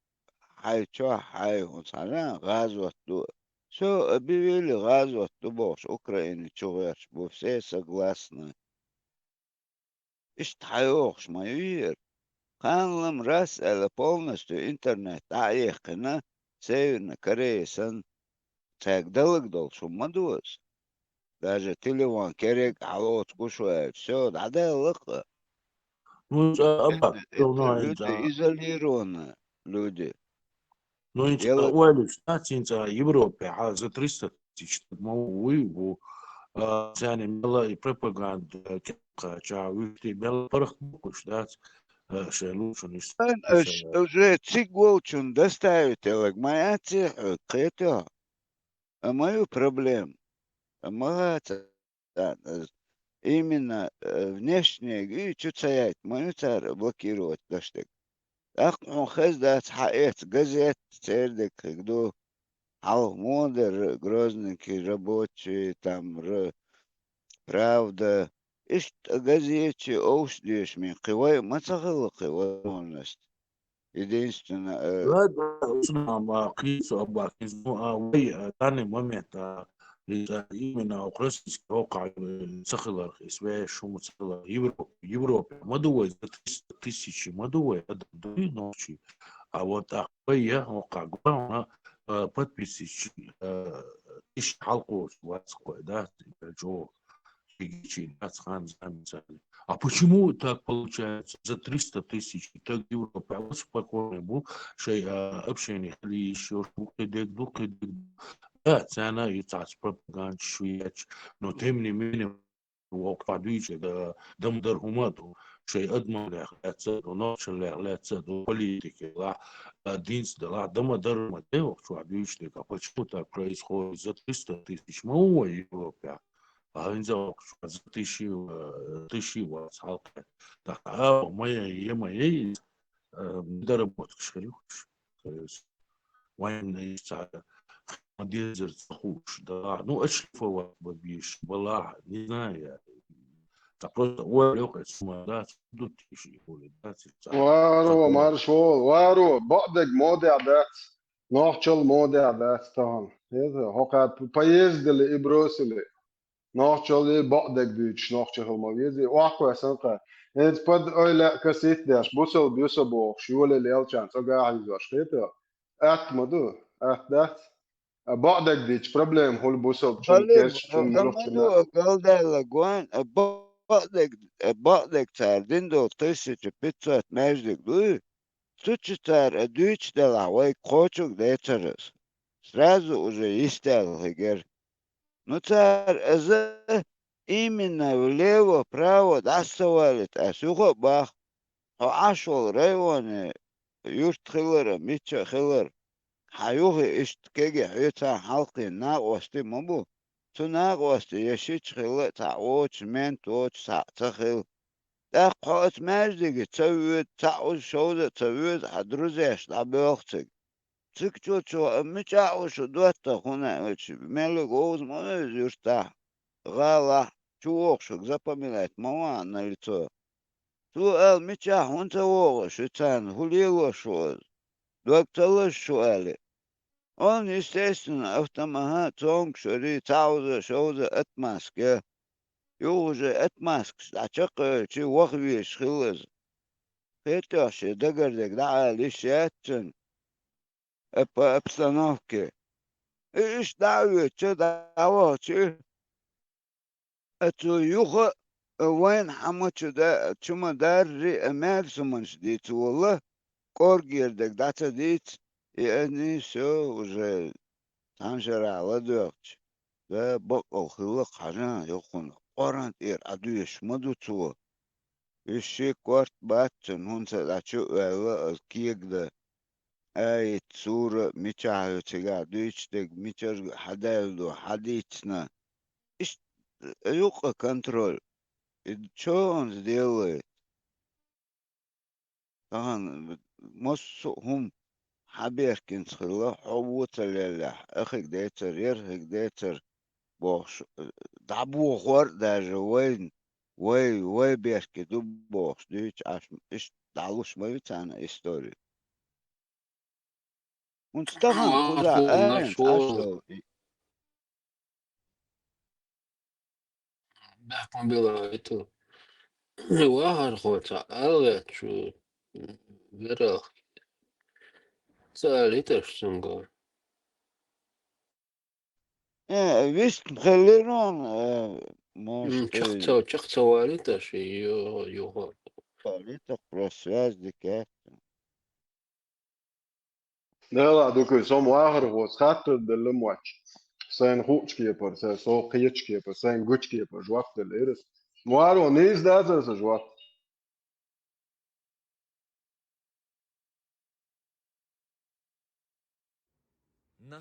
хьай чохь, хьай хӀунца хьажа, гӀазот ду. Всё, объявили гӀазот ду бохуш, Украина чу гӀерташ бу, все согласны. Иштта хьайогӀуш ма ю хӀара. Кхана-м раз аьлла полностью интернет дӀа а яьккхина, Северная Корея санна, цаьрга далаг долуш хӀума ма ду иза. Даже телефон кераг а хьалоцу гуш ву аьлча, всё, дӀадаьлла-кх. Ну, а, а, Это, это люди изолированные люди. Ну, хӀинца Дело ойла йича, хӀинца Европехь за триста тысяч стаг ма вуй, ву, а, царна мелла и пропаганда кхача, вуьшта мелла паргӀат боккхуш дац, а, шайн лучун иштта. Ан аш уже цига волчун доставить ялаг ма яц хьоьга, кхетий хьо? А ма ю проблема. А ма хаца. Царна иза именно, э, внешнега и чу ца яйта ма ю цара блокировать даш дерг. ТӀаккха хьуна хезна дац, хьаэца газет, церан дерг хиг ду, хьалха муха дара, Грозненький рабочий, там, р-, Правда. Иштта газетчий овш дешаме, кхин вай а ма ца хилла кхин возможность. Единственное, э, Ладно, Усман, кхин со а баккхийна, ну, а, вай, а, данный момент, а, из, а, именно около российских около, э, ца хиларх, из вай шума ца хиларх, Евро-, Европе ма ду вай за триста тысяч, ма ду вай, а ду ночи. А вот, а, вай я, около, главное, а, подписчик, а, тысяча хьалкхочу вац кхой, да, чего. Фигичи дац хан замца. А почему так получается? За триста тысяч так Европа спокойно бу, шай, а, общение хилиш, ёш бу кхидег ду, кхидег ду. Да, цена и цац пропаганда шуяч, но тем не менее, вокпа дуйче, да, дам дар хумату, шай адмалех лецаду, ночалех лецаду, политике ла, а, динц да ла, дама дар ма де, вокчу дуйче, а почему так происходит? За триста тысяч ма у Европе. А хӀинца воккхачу вац, тиши, э, тиши вац хьалкхе. Так, а, моя, е моя, э, недоработка шхилюш. То есть, военные ца, дезер ца хуш, да. Ну, отшлифовать бы бишь, была, не знаю я. Так просто, ой, лёгкая сумма, да, тут тиши, да, ца. Варо, марш вол, варо, бакъдег моде дац. Нохчал моде дац тахана. Это, хокат поездили и бросили. Нохчаллий бакъдерг дуьйцуш нохча хила ма везий, охьакхоьссина кхара. ХӀинца пад ойла касит деш, бусалба ю со бохуш, йолалла елчарна цӀогахь йизош хетар. Атта ма ду, атта дац. А бакъдерг дийцча проблема хуьлу бусалбачун, Халим, керстачун, а, ма ду, а, галдаьлла гойн, а, бакъдерг, а, бакъдерг цара дина долу тысяча пятьсот маьждиг дуй? Цу чу цара, а, дуьйцуш делахь, вайга кхочург децара аса. Сразу уже йистел хигера. Ну, цара иза именно влево-право дӀасавалийта аса юха а бах, хьо Ӏаш волу районе юрт хилара, мича а хилара, хьан юххе иштта кегий хьоьцахьа хьалххе накъостий ма бу. Цу накъостий я шича хилла а цхьаъ воцуш, мент воцуш цхьаъ ца хилла. ТӀаккха хьо оцу маьждиге ца воьду, цхьаъ уза шовза а ца воьду, хьан друзеш дӀабоьлху цига. Цига чу чу а мичахь ву шу доттагӀа хӀунда аьлча, меллиг вовза ма вевза юьртахь, гӀалахь, чу вогӀу шуьга запоминать ма вахьа на лицо. Цо аьлла, мичахь хӀунда ца вогӀу шу царна, хӀун лелош ву иза? Дог ца лаза шу аьлла. Он, естественно, автомаха, цонга шуьрий, цхьа уза, шовза, отмазка. Юха уже отмазкаш дӀа чекхъевлчи, ваха везаш хилла иза. Кхетош, дагардег дӀаала йиш яц цуьнан. Э, по обстановке. И иштта дӀа а воьдуча, дӀавахча, а цу юха а вайна хьан ма чу да-, чу ма дарри, а маьрса хӀуманаш дийца волла, кӀоргера дерг дӀа ца дийца, и аьнна, всё, уже цхьана шарахь ладоьгӀча, да, баккъал хилла-кх хьажа, юххуна къоран тӀера Ӏадоьшуш ма ду цо. Уьш шен корта бац цуьнан, хӀунда ца дӀа чу а ваьлла, аса кегадан аят, сура, мичахь ю цигахь дуьйцуш дерг, мичара хьадаьлла ду, хьадийцина. Иштта юкъа контроль. И чо хӀунда делает? Тахана массо а хӀума хьаберкинца хилла, хьо вон ца леллехь, ахиг децар, ярхиг децар бохуш, дӀабохор а даже вайна, вай, вай беркат ду бохуш дуьйцу Ӏаш, иштта дӀалуш ма ю царна истори. ХӀунда стахан кхузахь аренца Ӏаш долу и? Баьхкан била вайту. Вахархо ца алгӀет шу верах. Ца алиташ цуьнга. Э, вистхилира он, э, может, чах ца, чах ца валиташ, ё, юха. Валита просто связь дикаьхта. Дела дукуй, со ма вахархоца хаттар делла моч. Сайна хуучу кепара, сайн со кхечу кепара, сайн гучу кепара жоп делла ирас. Ма варо нийса дацара сан жоп.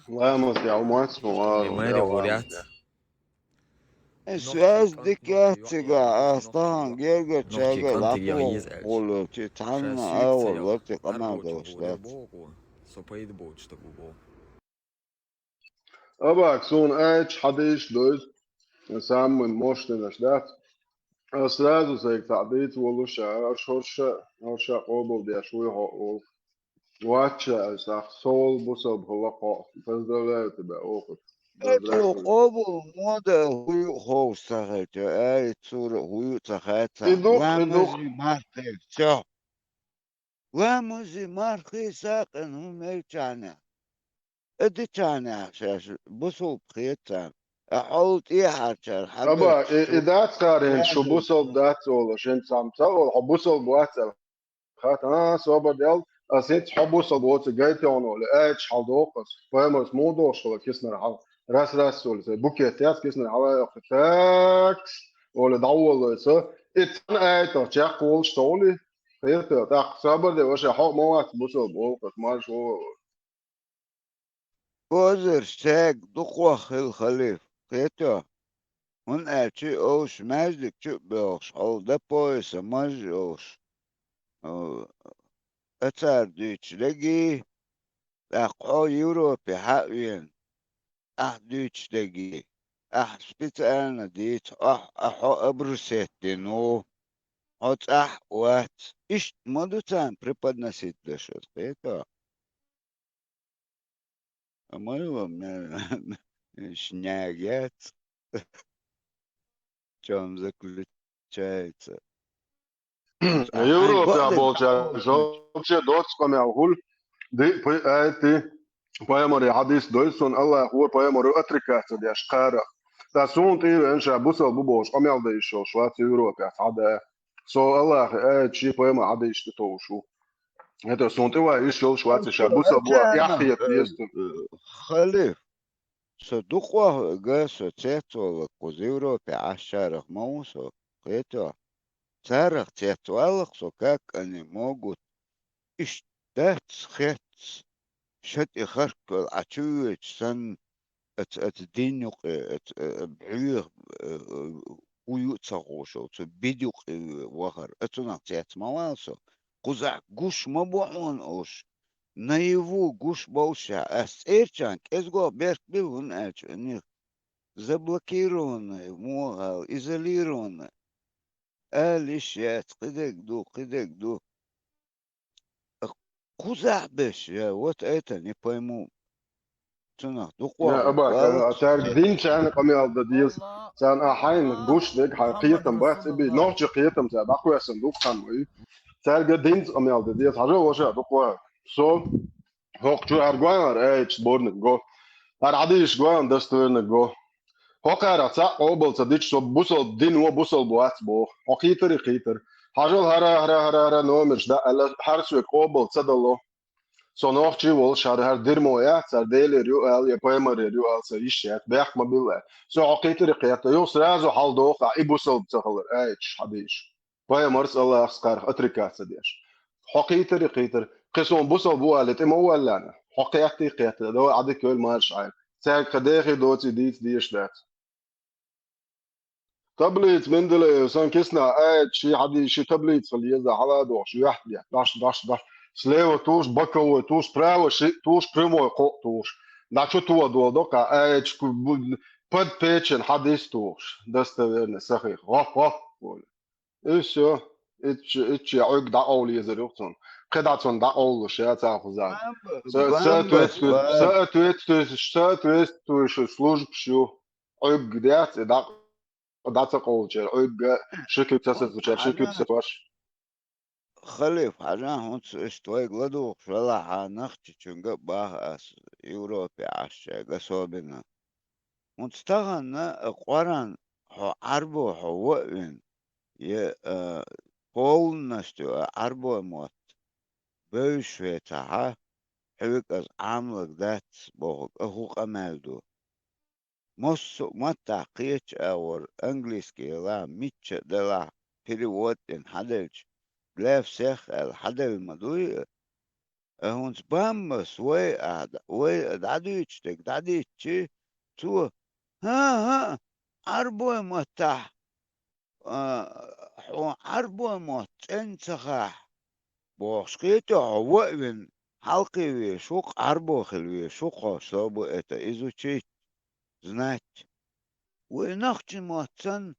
Ламаз ял моц ма варо. Связь дикаьхта цигахь, ас тахана гергара чагга лапо гӀоло, ци цхьанна агӀор ларти къамел долуш дац. Абак, суна аьлча хьадийша дойзу, самман мощнинаш дац. Ас сразу сайга цхьаъ дийца волуш, аша хӀорша, хӀорша къобалдеш вуй хьо олу. Вачча аса ахь, со волу бусалба хӀаллакхо, поздравляю тебя, охот. Э, цо къобал ма дан хӀу ю ховш ца хилча, аят, сура хӀу ю ца хаьа царна. И ду, и ду. Ламази мархи, всё. Ламази мархи сакъина хӀума мелчахьана. И дичахьана шаьш бусалба хета царна. А хьол тӀехьарчара хьаберш. Аба, и, и дац кхарен, шу бусалба дац олу, шен цхьамма ца олу, хьо бусалба вац аьлла. Хата, а, собар дел, ас хӀинца хьо бусалба воцу гайтехуна олу, аьлча хьал доху ас. Пайхамарс муха дохуш хила киснара хьал? Рас-рас олу, цай букет яц киснара хьала а йоккху. Такс, олу, дӀаволлой со. И цхьана аятах чекх волуш со олу. Кхета, тӀаккха собар де, ваша, хьо а ма вац бусалба, олу ас, марш вогӀу. Козырш цаьрга дукхох хила халиф, кхето? ХӀунда аьлча и олуш маьждиг чу а боьлхуш, хьол до пояса маж а йолуш, о, а цара дуьйцуш дагий, тӀаккха хьо Европе хьа а вена, ахь дуьйцуш дагий, ахь специально дийца, ахь, ахь хьо обрусеттина ву, хьо цӀахь а вац. Иштта ма ду царна преподносить деш аса, кхето? А ма ю, ме-, шняг яц. В чём заключается? Европа болча, вообще доц къамел хул. Ди, пи, айти, пайхамаре хьадис дойсун, Аллах ву пайхамаре отрекаться деш кхарах. Та сун тӀира энша бусал бу болуш къамел дайш шо швац Европе хьада. Со Аллахе аьлча, шен пайхамар хьадийшта товш ву. ХӀета сунтӀа вай, иш йолуш ваций ша, бусал бу, яхъе тесту. Халиф, со дукъо а га, со цецвалла кхуза Европе Ӏаш царах ма ву со, кхето. Царах цецваллах со, как они могут, иш дац хец, ша тӀе харквел Ӏа чу веча санна, Аца, аца дин юкъе, аца, а, а, бӀоьха, а, а, хӀу ю ца хууш, оцу бид юкъе вахар. Ацунах цец ма вала со. Кхузахь гуш ма бу хьуна уьш. Наяву гуш болуш ша. Ас цӀерачарна кӀезгох берк била хӀунда аьлча, у них заблокированный, муха ала, изолированный. Ала йиш яц, кхидерг ду, кхидерг ду. Кхузахь беш, я, вот это не пойму. Цунах дукъо. Я, абака, а цаьрга дин чайна къамел дан деза. Царна а хьайна гуш дерг хьайн кхетам бац, и би нохча кхетам цара дӀакхоьссина дукха хан вай. Цаьрга динца къамел де деза. Хьажал, ваша, дукха ваха. Со хӀокху чу хӀара гоьнара аьлча сборник го. ХӀара хьадисаш гоьнара достоверно го. ХӀокхарах цхьаъ къобал ца дича, со бусалба дин ву, бусалба вац боху. Хьо кхийтар и кхийтар. Хьажал, хӀара, хӀара, хӀара, хӀара номерш дан аьлла, хӀара соьга къобал ца дало. Со нохчий волуш, хӀара, хӀара дирмо яц, хӀара Делера ю аьлла, я пайхамарера ю аьлла, сан йиш яц, бехк ма билла. Со хьо кхийтар и кхетта, юха сразу хьаладоху ахь и бусалба ца хилар, аьлча хьадисаш. Пайхамарца, Аллахьца кхарах отрекаться деш. Хьо кхийтар и кхийтар. Кхин суна бусалба ву аьлла, тӀе ма ву аьлла, хьо кхетта и кхетта, давай Ӏадика йойла, марша Ӏайла. Цаьрга кхин дехий доций дийца дезаш дац. Таблица Менделеев, сан кисана аят, ши хьадис, ши таблица хила еза, хьаладохуш, юьхь де, даш, даш, даш. Слева туш, боковой туш, справа ши туш, прямой кхоъ туш. Дачу тодо докха аят, ку-, бу-, под печень хьадис туш. Достоверно, сахих. Гъоф, гъоф, Коля. И всё. Итча, итча Ӏуьг дӀакъовла езар юха цунна. КхидӀа цунна дӀакъовлуш яц ахуза. Бамба, Со-, бамба, соответствует-, ба- соответствующ-, соответствующий службаш ю. Ӏуьг дац, и дӀа-, дӀа ца къовлучара Ӏуьгга, ши куьг ца сацучара ши куьг ца ваш. Халиф, хьажа, хӀунца иштта вайга ладугӀуш велахьа, Нохчийчуьнга а баха ас, Европе Ӏаш чӀега особенно. ХӀунца тахана, а, Къуръан хьо Ӏарбо хьо ваъвина, я, а, полностью а Ӏарбой мотт бевзаш вецахьа, хьоьга ас Ӏамалаг дац бохург а хӀун къамел ду? Массо а маттахь кхечу агӀор английский елахь, мичча а делахь, перевод дина хьаделча, для всех аьлла хьаделла ма дуй а? А хӀунца баммас вай а, вай а дӀадуьйцуш дерг дӀадийцчи, цо: «ХӀан-хӀа, Ӏарбой маттахь, а, хьуна Ӏарбой мотт цӀена ца хаьа», бохуш, кхетий хьо, ваъвина хьалкхевеш ву-кх, Ӏарбо хила веш ву-кх хьо, чтобы это изучить, знать. Вай нохчийн мотт санна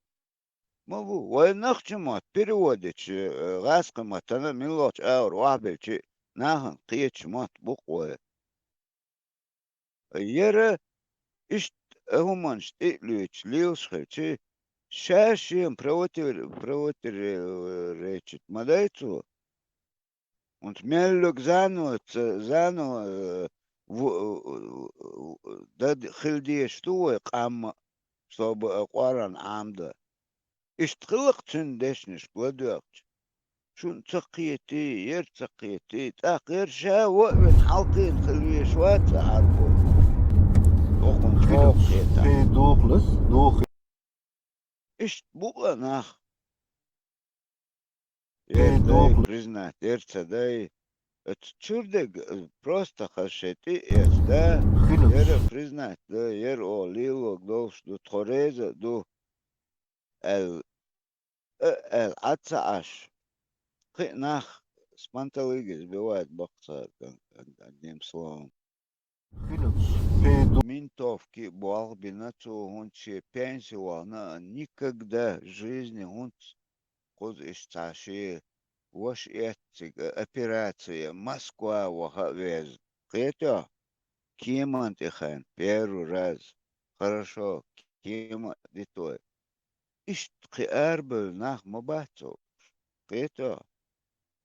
ма бу, вай нохчийн мотт переводить, э, гӀазкхийн маттана муьлххачу агӀор охьабелчи, нахана кхечу мотт бу-кх вай. Яра иштта а хӀуманаш тӀе а лоьцуш лелаш хилчи, ша шена провокатир-, провокатировать ма дай цо. ХӀунца меллиг заново ца, заново, э, в-, э, дан хила дезаш ду вай къам а, чтобы а Къуръан Ӏамдан. Иштта хилла-кх цуьнан дешнашка ладоьгӀча. Шуна ца кхетий, яра ца кхетий, тӀаккха яра ша ваъвина хьалкхийна хила веш вац а Ӏарбо. Оха хӀунца чӀогӀа кхетахь. Кхин духалц, духи. Иштта бу-кх нах. Яра дай признать, яра ца дай. Оцу чуьра дерг, э, просто хаза шайн тӀе а эцна, да, яра признать, да, яра оха лелорг долуш ду, тхо реза а ду, аьлла, а, аьлла, Ӏад ца Ӏаш. Кхин а нах с панталыгой сбивать баккха цара, одним словом. Ментовки болх бина цо, хӀунда шен пенси вахана а, никогда в жизни хӀунца кхуза иштта цхьа шен ваша эцциг а операция Москва ваха а везна. Кхетий хьо? Кеман тӀе хан, первый раз. Хорошо, кема а дитой. Иштта кхин арабевлла нах ма бац хӀокхуш. Кхетий хьо?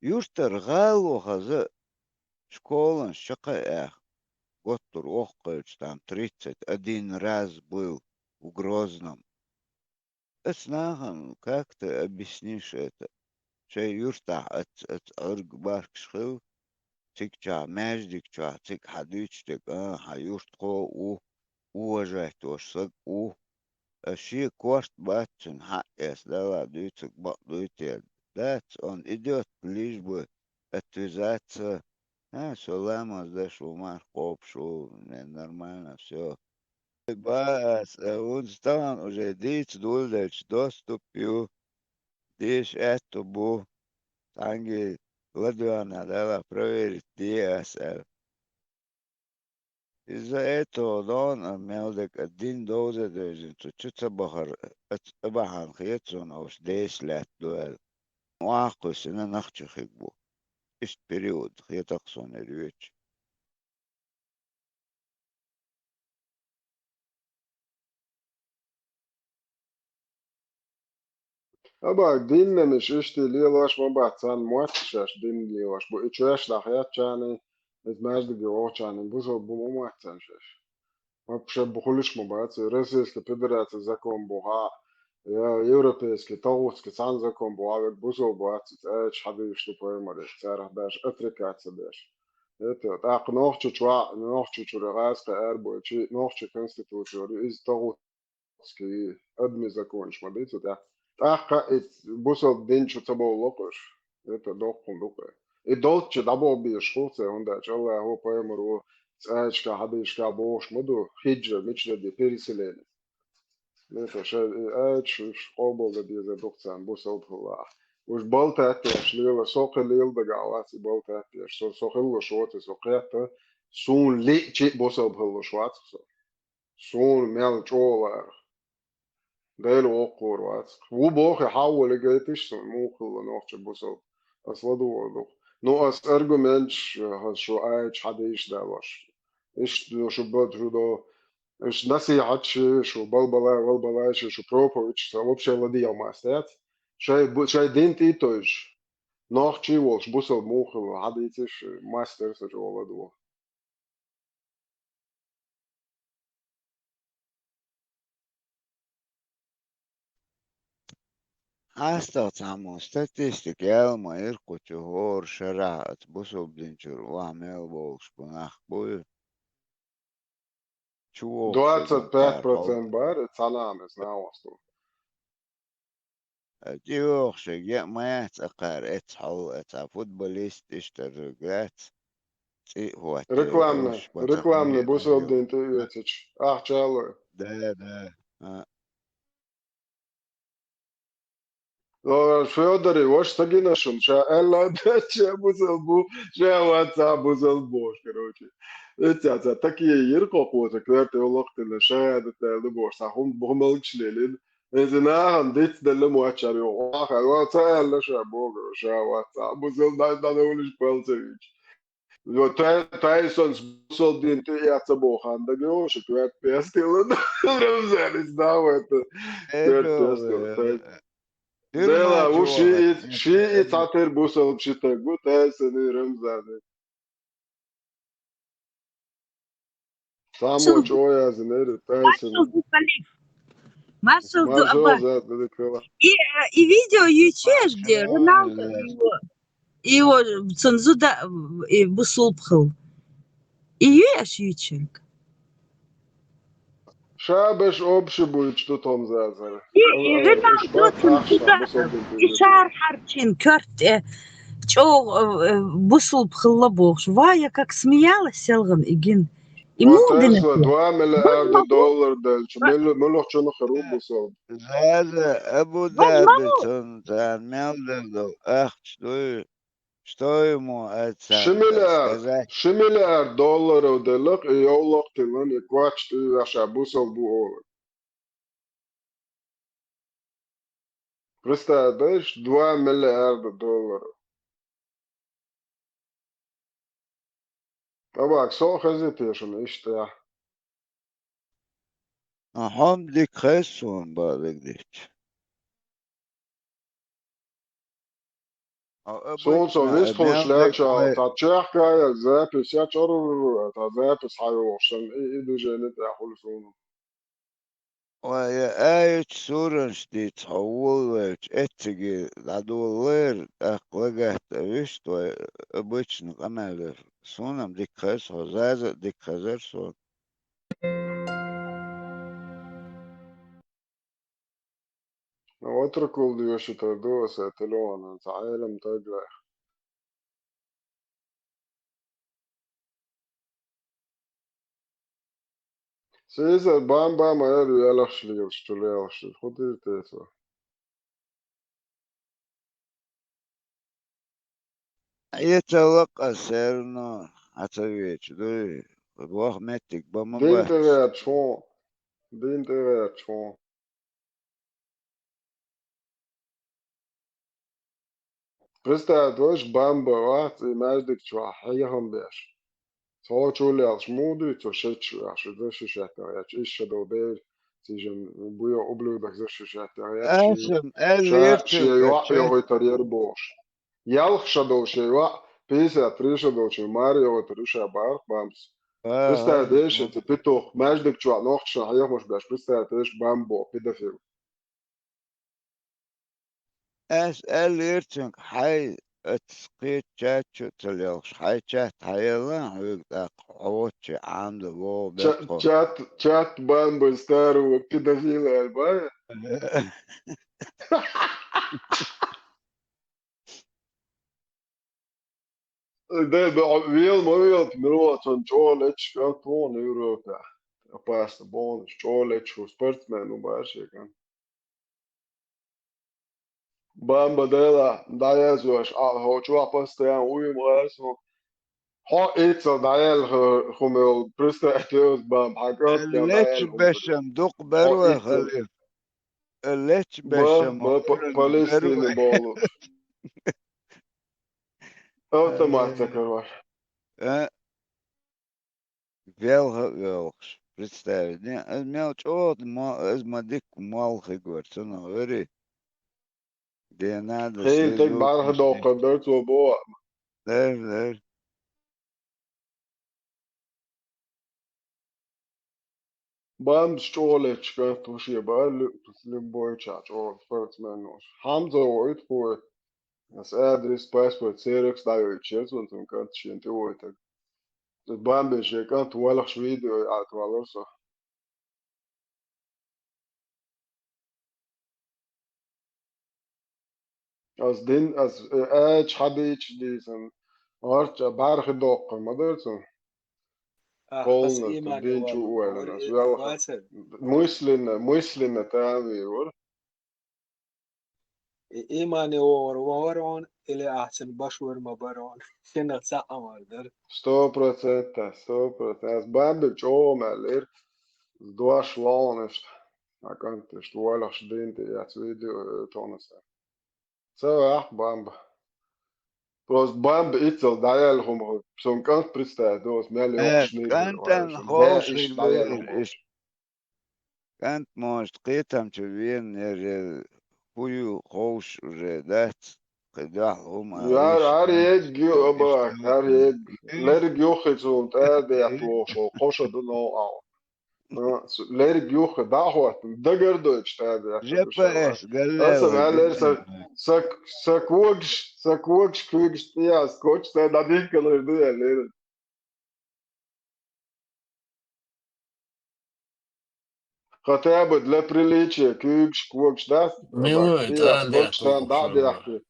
Юьртара гӀало хаза школанаш чекхъяьхна, готтур воккхавелча, там тридцать один раз был в Грозном. Ас нахана как ты объяснишь это? Шайн юьртахь ац, ац Ӏуьрг башкаш хилла, цигачохь, маьждиг чохь, цига хьан дуьйцуш дерг, а, хьан юьртахо а ву, уважать дош саг а ву. Ас шен корта бац цуьнан хьаъ эца, Далла дуьйцург бакъ дуй те? Дац, он идёт лишь бы отвязаться. А, со ламаз деш ву, марха кхобуш ву, мне нормально, всё. Ба ас, э, хӀунца тахана уже дийца дуьйладелча доступ ю, деша аьтту бу, цхьаьнгге ладоьгӀна далахь проверить де ас аьлла. Из-за этого дон а мел дерг а дин довза девзина цу чу ца бахар, а, а бахьана хета суна уьш деша лаьтта ду аьлла. Охьа а кхуьссина нах чу хиг бу. Иштта период хета-кх суна и речь. Абак диннамаш иштта лелаш ма бац царна, мотт шаьш дин лелаш бу. И чоьш дӀахецчарна, иза маьждиге вахчарна бусалба бу ма моттаргьяц шаьш. Вообще бу хуьлуш ма бац, и Российская Федерация закон бу хьа, я европейский, тахуцкий цхьана закон бу хьа, век бусалба бац, цӀаьрача хьадийш ду пайхамаре, царах баьш отрекаться беш. Это, тӀаккха Нохчийчохь, Нохчийчуьра гӀазкхи арабойчи, Нохчий конституци, иза тахуц ки, адми законаш ма бийцу тӀехь. ТӀаккха и бусалба дин чу ца бовлакхуш. Это доккхун ду-кх. И долчча дӀабоха безаш хул церан, хӀунда аьлча Аллахо, пайхамаро цӀаьрача хьадийшка бохуш ма ду, хиджра мичара де, переселение. Это шайн и аьлча, уьш къобалдан дезар ду-кх царна бусалба хилла. Уьш балтаттеш лела, со кхин лела дагахь вац и балтаттеш. Со, со хилалуш воцу, со кхетта, суна лиъчи бусалба хилалуш вац со. Суна мел чӀогӀа лаьара. Дела воккхавар вац. Ву бохи хьан волу гайтиш суна, муха хилла нохча бусалба. Ас ладугӀур ду-кх. Ну, ас аргументаш, ас шу аьлча хьадийша далош. Иштта шу бад шу до. Иштта насихьаташ шу балбала, валбала шу проповедаш сан вообще ладийгӀа мастац. Шай бу-, шай дин тӀе а тойжуш. Нохчий волуш бусалба муха хилла хьадийциш мастер сан чӀогӀа ладугӀу. ХьастагӀа цхьаммо статистика яьлла ма йира кху чу хӀора шарахь оцу бусалба дин чуьра охьа мел бовлуш бу нах буй? Чу вохуш Двадцать пять процент бара, цхьана а мес нахвасту. Э, тӀейогӀуш яа ма яц акхара эцхьол, эцхьа футболист иштта гац. ЦӀе а хӀоттий, Рекламный, уьш бацахь рекламный хӀума бусалба дин тӀе а оьцуш. Ахча а лой. Да, да. А. Э, Фёдорий, ваша ца гина шуна, ша аьлла а дац, ша бусалба ву, ша вац цхьа бусалба бохуш, короче. Эццаца такие йира кхо кхуза коьрта йолу лакхтина, шахӀадат аьлла ду бохуш, цхьа хӀума бухамалгаш лелийна. Иза нахана дицделла моьттуш ю, ваха, ва ца аьлла ша боху, ша вац цхьа бусалба, дӀа-, дӀадовлуш пал ца вийча. Йо, Тай-, Тайсонс бусалба дин тӀе а ца боху хан дага йогӀуш, коьрта пестилла. Рамзан, иза нахана вайта. Э, коьрта пестилла, э, Тай-, э, Дела, ву шиъ, шиъ цхьатера бусалба ши таг ву, Тайсони Рамзани. Цхьаммо чӀогӀа яздинера, Тайсон. Маршал ду, Халиф. Маршал ду, Маршал Аббас. За, да, да, кала. И, э, и видео ючуьш, где Роналду, его, его, цунна зуда, э, бусалба хилла. И ю аша ючуьнга? Ша беш общий буьйцуш ду тхо-м зазара. И, и Роналду цунна зуда, и шарахь хьарчийна коьрта тӀе чӀогӀа, э, бусалба хилла бохуш. Ва, я как смеялась селхана и гина. И муха дина те? Два миллиарда доллар делча, мел-, муьлхачунна хир ву бусалба? Заза, Абу Даби цунна царна мел дала долу ахча дуй? Что ему это сказать? Ши миллиард, ши миллиард долларов делла-кх, и йовлакх тиллина, и коч тӀе ваьхьа бусалба ву олу. Представь, да, два миллиарда долларов. Абак, со а хезий те шуна иштта? А хьо-м дика хеза суна, базарг дича. Суна со вистхуьлуш лаьча, цхьа чехка я, запись я, чӀоруруру, цхьа запись хьайогӀуш санна, и, и движение тӀехь хуьлу суна. Вай, я аьллачу суранаш дийца хьо волавелча, эцциге дӀадолалера, тӀаккха лагатта а вуьшта вай обычно къамел дара. Суна-м дика хеза хьо, Заза а дика хезара суна. Отрокул доьшуьйтур ду аса телефонан, цхьа Ӏелам таг лаьа. Сезар бан-бан ма яра, ялахаш лелаш, чу лелаш, хӀун дийр те цо? Эцалла-кх ас, всё равно хьан ца веча дуй, ваха меттиг бан ма бац. Дин тӀе гӀерташ хьуна, дин тӀе гӀерташ хьуна. Представь, вайша бамба вац, и маьждиг чохь хьехам беш. Цо чу лелаш муха дуьйцу, шечу ваьхьаш, иза ши шеттах яьлча, иша ша долу бер, сижен буйо ублюдок защищать яхь яц ши. Аша, аьлла ша, ера шен цуьнга йоӀ аша. ЙогӀуьйтар яр бохуш. Ялх ша долу шен йоӀ, пятьдесят три ша долу шен мара йогӀуьйтар ю ша бахарх Бамбас. А, представь, а, деш, а. Цу петух, маьждиг чохь нохчашна хьехамаш беш, представь, деш, Бамбо, педофил. Ас аьлла ера цуьнга, хьай, ацу кхечу чат чу а ца лелхаш, хьай чат хьаелла, хьоьга тӀаккха хьо воцчи Ӏамда вогӀу Ча-, бетхо. Чат, чат Бамбы старого педофила аьлла, бай? Да, да, вел, ма вел, мила цунна чӀогӀа лечу кӀант ву Европехь. Опасно, бонус, чӀогӀа лечу спортсмен ву баши кӀант. Бамба дела, дӀаязвеш, а, хьо чохь постоянно уйма гӀайсо. Хьо иццал дӀаяьлла хӀу-, хӀума йолу, представь, Бамба, хьан кӀант Лечу дӀаяьлла хӀума. Бешан дукха бер Хьо вай иццал. Халиф. Лечу Ма, бешан ма, па-, Палестине бер вай. Болу. Автомат ца карваш. Э? Велха а воьлхуш, представить. Не, аса мел чӀогӀа ма, аса ма дикка молла хиг вара, цунах вери. Де надо хин таг барха доккхар дара цо боху. Дер, дер. Бамбас чӀогӀа лечу кӀант ву шен бара, луьйту, любойчохь чӀогӀа спортсмен ву. Хьамза ву ит хӀой. Аса адрес, паспорт, ксерокс дӀайойтуш яра цунна, цунна кӀант шена тӀе войтаг. Бамбин шен кӀант валахаш видео яӀат валар со. Ас дин, ас, э, ача хьадийча дийсан, орча бӀархи доккхур ма дара цунна. Ах, ас Полностью имане дин чу вала. Валар ас и ваьлла. Вацар. Мысленно, мысленно там вийр вара. И имане вогӀур ван вара хьуна, или ахь цуьнан баш вар ма бара хьуна. Шиннах цхьаъ а мар дара. Сто процентов, сто процентов. Ас Бамбин чӀогӀа мел ира. Дош лоӀанашна. Хьан кӀант иштта валахаш дин тӀе яц видео, э, тонаса. Ца ваьхьа Бамба. Просто Бамба иццал дӀаяьлла хӀума хӀу. Сон кӀант представить ду, ас мел Э, йоккхуш нигер кӀантана ваьлла, ховшиг мел иштта дӀаяьлла вуйла хӀума. Иштта. КӀант, может, кхетам чу венера, хӀу ю ховш уже дац, кхин дуьхьал хӀума Яр, алуш, ар кӀант, егг ю, аба, иштта ар егг. М. Лерг юххе цунна тӀаде М. тохуш, кхо ша ду новкъа. А, с-, лерг юххе дӀа а хӀоттина, дагар дойтуш тӀаде Ж П С галле Аса вай ваьллера сан, дагар. Сан, сан когаш, сан когаш куьйгаш тӀеяз, коча сан дӀадихкалур ду аьллера. Хотя бы для приличия куьйгаш, когаш дац, Милой, тӀеяз, тӀадехь коча сан тухуш дӀа а вара. Дехкира.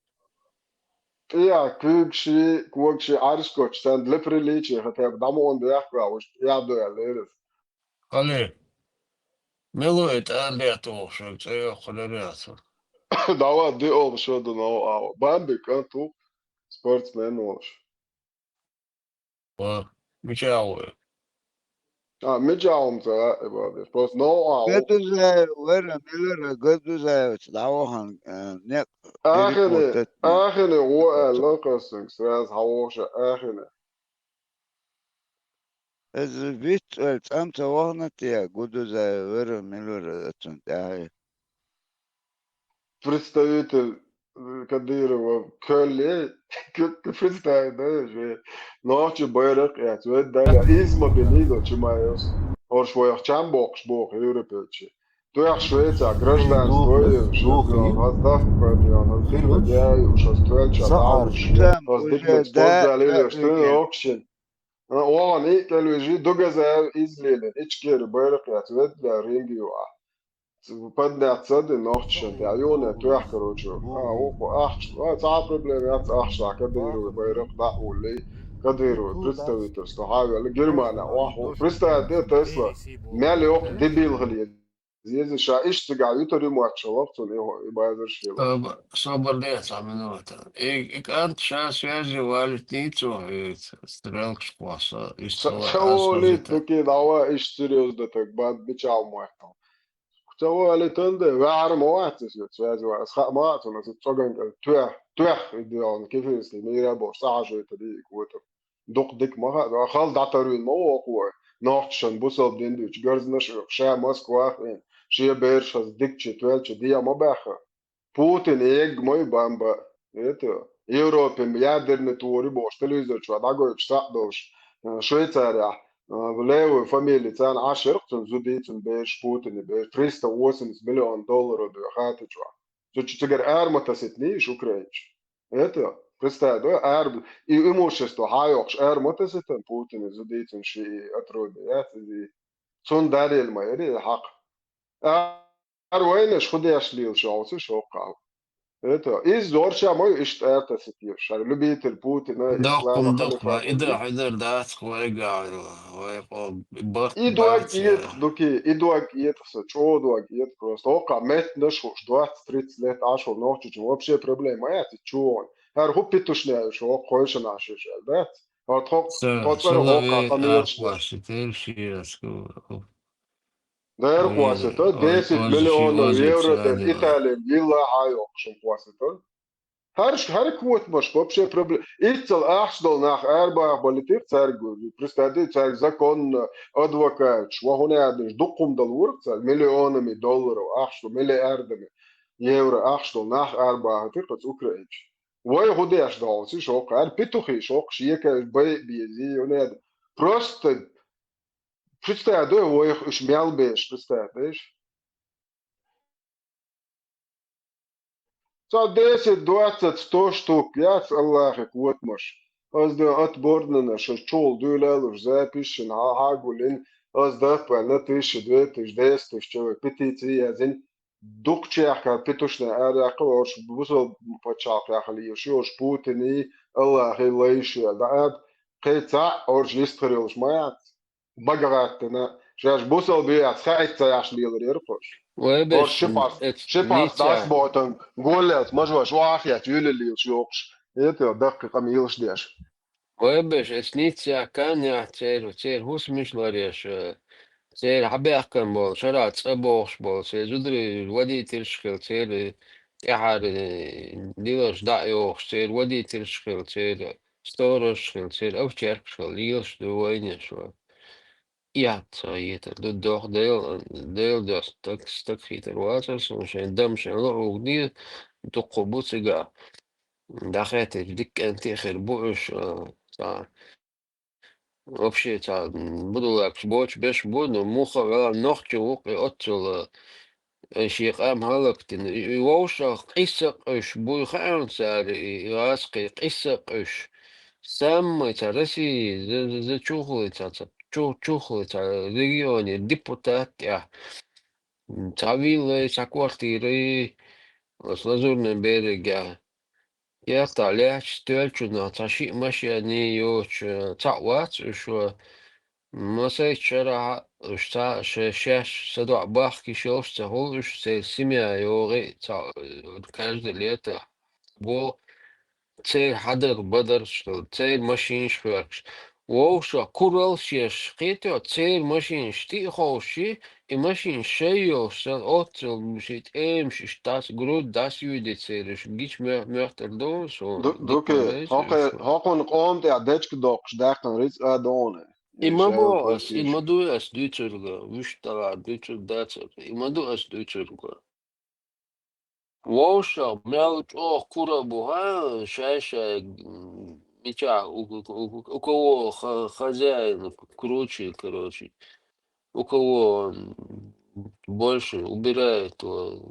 ТӀеяхь куьйгаши, когаши Ӏаьржа коча санна для приличия хотя бы дӀа ма онда яхка ваьхьа, уьш тӀеяхь доьлла лерас. Хали, мила вай тӀадехь тухуш, цӀе йоккхур яра яцара. Давай, ди олу шо ду новкъа. Бамби кӀант ву, спортсмен волуш. Ва, мича ву? А, мича ву ца ваьа, бадеш. Просто новкъа ву. Гадузаев вара, милара Гадузаевца дӀавахана, э, некъ Ахене, перепутать. Ахене гӀо аьлла, кхассанг, сразу хьан вохуша Ахене. Иза виц вара цӀа ца вахана те, Гудузаев вара, милара оцунна тӀаьхье. Представитель, э, Кадырова Кёлле, к-, к-, представитель, да, же нохчи байракъ яц, вед дага, изма бинидо Чимаевс. Орш вайх чам боккхуш боху европейчи. Тоьхна Швейцарь гражданство ю, шуьга, хаза дахка кхойдоьхна, хаза дика дагайо, шуьца тоьлча дӀавуш, хаза дика спортзал йилеш, туьна окшин. А, оха иккел вижи, дугаза излилин, ичкери байракъ яц, ведда ринг ю а. Подняться ди нохчашан тӀе, юне тоьхна, короче. А, уху ахча, а, цхьа проблема яц, ахча, Кадыровый байракъ дӀа а уллий, Кадыровый представительство хьавелла, Германия, оху. Представь де, Тесла, мел йоккха дебил хиле. Еза ша иштта цигахь вуьтур ю моьттуш хиларх цунна и хӀо-, и базарш хила. Собар, собар де цхьа минута. И, и кӀант ша связи валит нийцо хьоьца, стрелкаш кхосса, иштта Ца, ца волийта, дукий дӀаван иштта серьёзно таг бан бича а моьттал. Ца волийта ан де, ваьхьар ма вац иза связи валит. Ас хаа ма вац, аса цӀоган кӀел тоьх, тоьх, и де он, кефирский мира бохуш, цхьа хьажийта дийка вуьтур. Дукха дика ма хаьа, хала дӀатарвина ма вокху вай. Нохчашан бусалба дин дуьйцу гарзнаш а, ша Москвах а, шен бераш хаза дикача, тоьлча дӀа ма баьхха. Путин эгга ма ю бамба. Это, Европе ядерный тори бохуш телевизор чохь дӀагойтуш цхьаъ долуш, э, Швейцарехь, э, левый фамили царна Ӏаш яра-кх цуьнан зуда, цуьнан бераш, Путинан бераш, триста восемьдесят миллион долларов доьху хатта чохь. Цу чу цигара ара ма тасийтиний уьш украинцаш. Это, представь, да, ара, и имущество хьа а йоккхуш, ара ма тасийтина Путинан зуда, цуьнан ши отродье яц иза. Цунна дарийла ма яра и хьакъ. Ара вайнаш хӀун деш лелаш йолчу шоккхахь. Это, иза зорча ма ю иштта ара тасийташ. Хьара любитель Путина, ислама, халифата. Доккхум дукха, и ду хьуьнар дац-кх вай гахьа, вай къо-, бакъ И дог бац, этах, э. Дукий, и дог этах сан, чӀогӀа дог этах просто. ХӀокхахь меттанаш хууш, двадцать-тридцать лет Ӏаш волу нохчочун вообще проблема ма яц и чу вон. ХӀара хӀун петушняй уьш, хӀокху хойшанаш уьш аьлла дац? ХӀара тхо, тхо цӀера хӀокхахь къамелаш деш. Дера кхоссийтар, десять миллионов евро дерг Италин вилла хьа а йоккхуш хьуна кхоссийтар. ХӀара, хӀара котамашка вообще проблема. Иццал ахча долу нах арабаха балийтира цаьрга, представьте, цаьрга законно, адвокаташ, ва хӀун аьлла, дуккха хӀума далора цаьрга, миллионами долларов ахча долу, миллиардами евро ахча долу нах арабахийтира кхуза украинцаш. Вай хӀун деш долу, цига шоккха, хӀара петухи шоккха, шекаш бай а безий, хӀун аьлла. Просто представь, дай вайх уьш мел беш, представь, дайш? Цхьа десять, двадцать, сто штук яц Аллахе котамаш. Ас дан ат борнана шо чул дуьйла луш, записьшина хьа-, хьагуллин, ас даппа на тысяча, две тысячи, десять тысяч человек петици язин, дукха чехка петушна араяьккхал орш бусал пачхьалкхехьа лийш, орш Путини, Аллахи лайш я, да ад, кхе цхьаъ орш йистхир йолуш ма яц. Бага гӀаттина, шаьш бусалба ю яц хаийта ца яхьаш лелар яра кхуш. Вай беш, хӀорш ши пас, ши пас дӀасабохуьйтан, голлелц мажош вахьа яц, юьллаллаш йохуш. Это даккхий къам йилаш деш. Вай беш, эс Ниццехь кан яхь церан, церан хӀусамаш ларъеш, э, церан хьабаьхкина болу, шарахь цӀа бохуш болу, церан зударий водительш хила, церан тӀаьхьара, э, диларш дӀа а йохуш, церан водительш хила, церан сторожаш хила, церан овчаркаш хила, лелаш ду вайнаш вай. Яц ца йитар ду доху Дела, Дела доьху стаг, стаг хийтар вацара суна, шайн дам шайн луъуг дийр, дуккха бу цигахь. ДӀахаьттича дика кӀентий а хир бу уьш, а, цхьа. Вообще цхьа, м, будулакаш боцуш беш бу, но муха а вела нохчо ву-кх и оццул, а, Ай, шен къам хӀаллакдина. И, и вовшах къийса а къуьйсуш буй хаьа цара, и, и гӀазкхий къийса а къуьйсуш. Саммай цхьа России, за, за, за чухули цхьа, цхьа чу-, чухули цхьа регионе депутат тӀехь. Цхьа виллай, цхьа квартирай, оцу Лазурный берегехь. Кертахь лаьтташ тоьллачунах цхьа шиъ машене йоцуш, цхьаъ вац уьш, масайчу шарахь уьш цхьа ше-, шаьш садоӀа бахкийш йолуш ца хуьлу уьш, церан семья йогӀий цхьаъ, каждое лето бо церан хьадар-бадарш хила, церан машинаш хьоькхуш. Вовшах куралла шеш кхетий, церан машинаш тӀе а ховший, и машинаш шай йолуш санна, оццул ши тӀемаш иштта дӀас, грудь дӀасаюьйди церан, уьш гича моь-, моьттур ду суна. Ду-, дика дукхе, вайша хӀокхе-, уьш. ХӀокхунна къоман тӀехь дечка доккхуш даьккхина рицкъа а ду хьуна. И ма боху ас, и ма ду ас дуьйцург, вуьшта тӀалара дуьйцург дацара. И ма ду ас дуьйцург. Вовшах мел чӀогӀа кура бу, хьа, шай-шай, м, мичахь у, у, у, у кого ха-, хозяин круче, короче, у кого, м, больше убирает, то,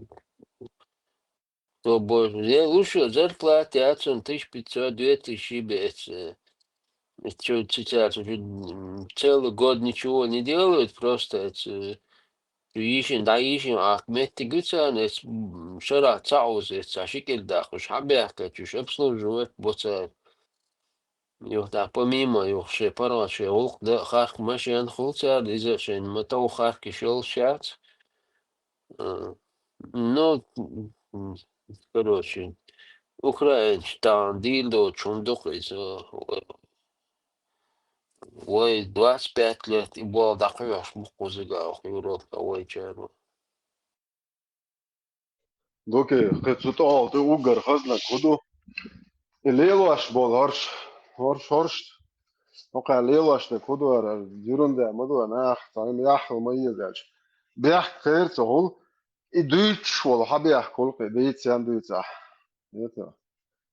то больше. Я лучше зарплата, я цун тысяч пятьсот, две тысячи бец, э, чё, сейчас уже, м, целый год ничего не делают, просто это, э, Цу йишина, дӀа йишина, ахь меттиг ю царна, эс, м, шарахь ца Ӏуза, эс цхьа ши кӀира даккхуш, хьабаьхкачуьш, обслуживать бо цара. Юха дӀа помимо, юха шайн паргӀат, шайн гӀуллакх дан а харх машен хуьлу цара, иза шайн ма тов харкиш йолуш яц. Э, ну, м, короче, украинцаш тахана дийр доцуш хӀума ду-кх иза. Вай двадцать пять лет и болх дӀакхоьхьуш бу кхузахь, Европа вайчара. Дукхе, кхин цу тӀехула тӀе уггар хазнарг хӀун ду? И лелош болу хӀорш, хӀорш, хӀорш. ХӀокхара лелош дерг хӀун ду хӀара? Ерунда ма ду, нах, цхьа хӀума яххал ма еза аьлча. бехк кхера ца хуьлу, и дуьйцуш волу хьан бехк хуьлу кхин, дийца ян дуьйцахь.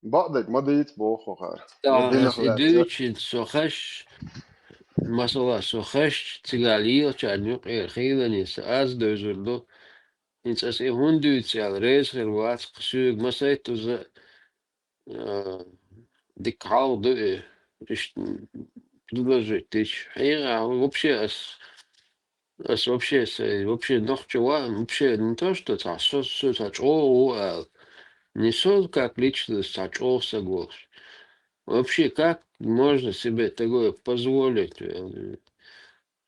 Бакъдерг ма дийца боху хӀара. Ма динах и лаьцна. Дуьйцуш со хезча, масала, со хезча, цигахь лелачарна юкъера хийлане сан аз девзар ду. ХӀинца аса и хӀунда дуьйцу аьлла, реза хир вац, кху соьга ма сайтуза, а, дика хьалха ду и, иштта предложить дича. Хьехахь, вообще ас, ас вообще, с-, вообще нохча ва, вообще не то, что цхьа со, со цхьа чӀогӀа ву ала. Не со как личность цхьа чӀогӀа саг волуш. Вообще, как можно себе такое позволить?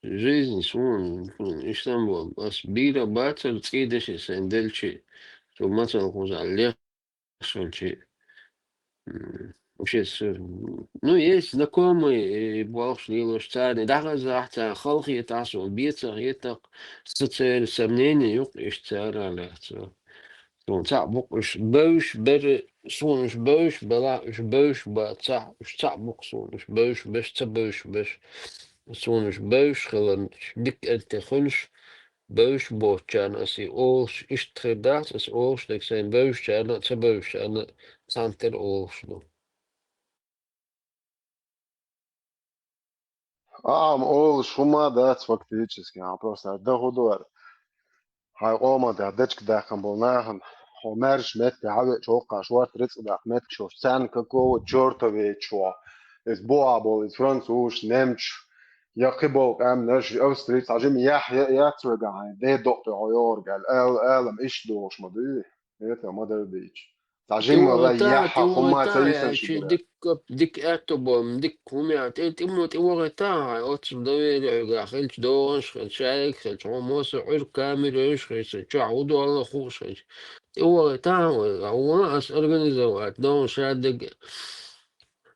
Жизнь суна, суна, иштта ма бу. Ас бийр а бацара цӀий деши сайн делчи, со мацалла кхузахь лех хилчи. М, вообще, с-, ну, есть знакомые, и болхаш лелош царна, дӀахазахь царна, халахетахь суна, беца хетакх, сан церан сомнение юкъа иштта цара лаьцна. Суна цхьаъ бу-кх уьш бевзаш бер, суна уьш бевзаш белахь, уьш бевзаш бацахь, уьш цхьаъ бу-кх суна уьш бевзаш беш, ца бевзаш беш. Суна уьш бевзаш хиларна, дика а тӀе хуьлуш, бевзаш боцучарна аса и олуш, иштта хир дац, аса олуш дерг сайн бевзачарна а, ца бевзачарна а цхьаьна тера олуш ду. Ахьа-м олуш хӀума дац фактически, ахьа просто дан хӀун ду аьлла. Хьайн къоман тӀехь дечиг даьккхина болу нахана, хьо маьрша метте хьан веача, хӀокхахь шорта рицкъ даккха меттигаш йолуш, царна какого чёрта веача хьо? Иза бухахь болу, иза французаш, немцаш, я кхин болу къаьмнаш, австрийц, цхьа жима яхь я а яц вегахь, хьайн ден докъ тӀе хьо йогӀург аьлла, ала, алам иштта догӀуш ма дуй, это ма дара дийча. Цхьа жимма ла яхьа хӀумма ца йисанаш дара. Дика, дика аьтто бо, дика хӀума яа, тӀе, тӀе мо тӀе вахийтахьа, оццул доверие хьоьгахь хилча, догӀанаш хилча, шайиг хилча, хьо мосо Ӏуьрг камераш хилча, чохь хӀун долла хууш хилча. ТӀе вахийтахьа вай, а вон ас организовать, догӀан шадерг,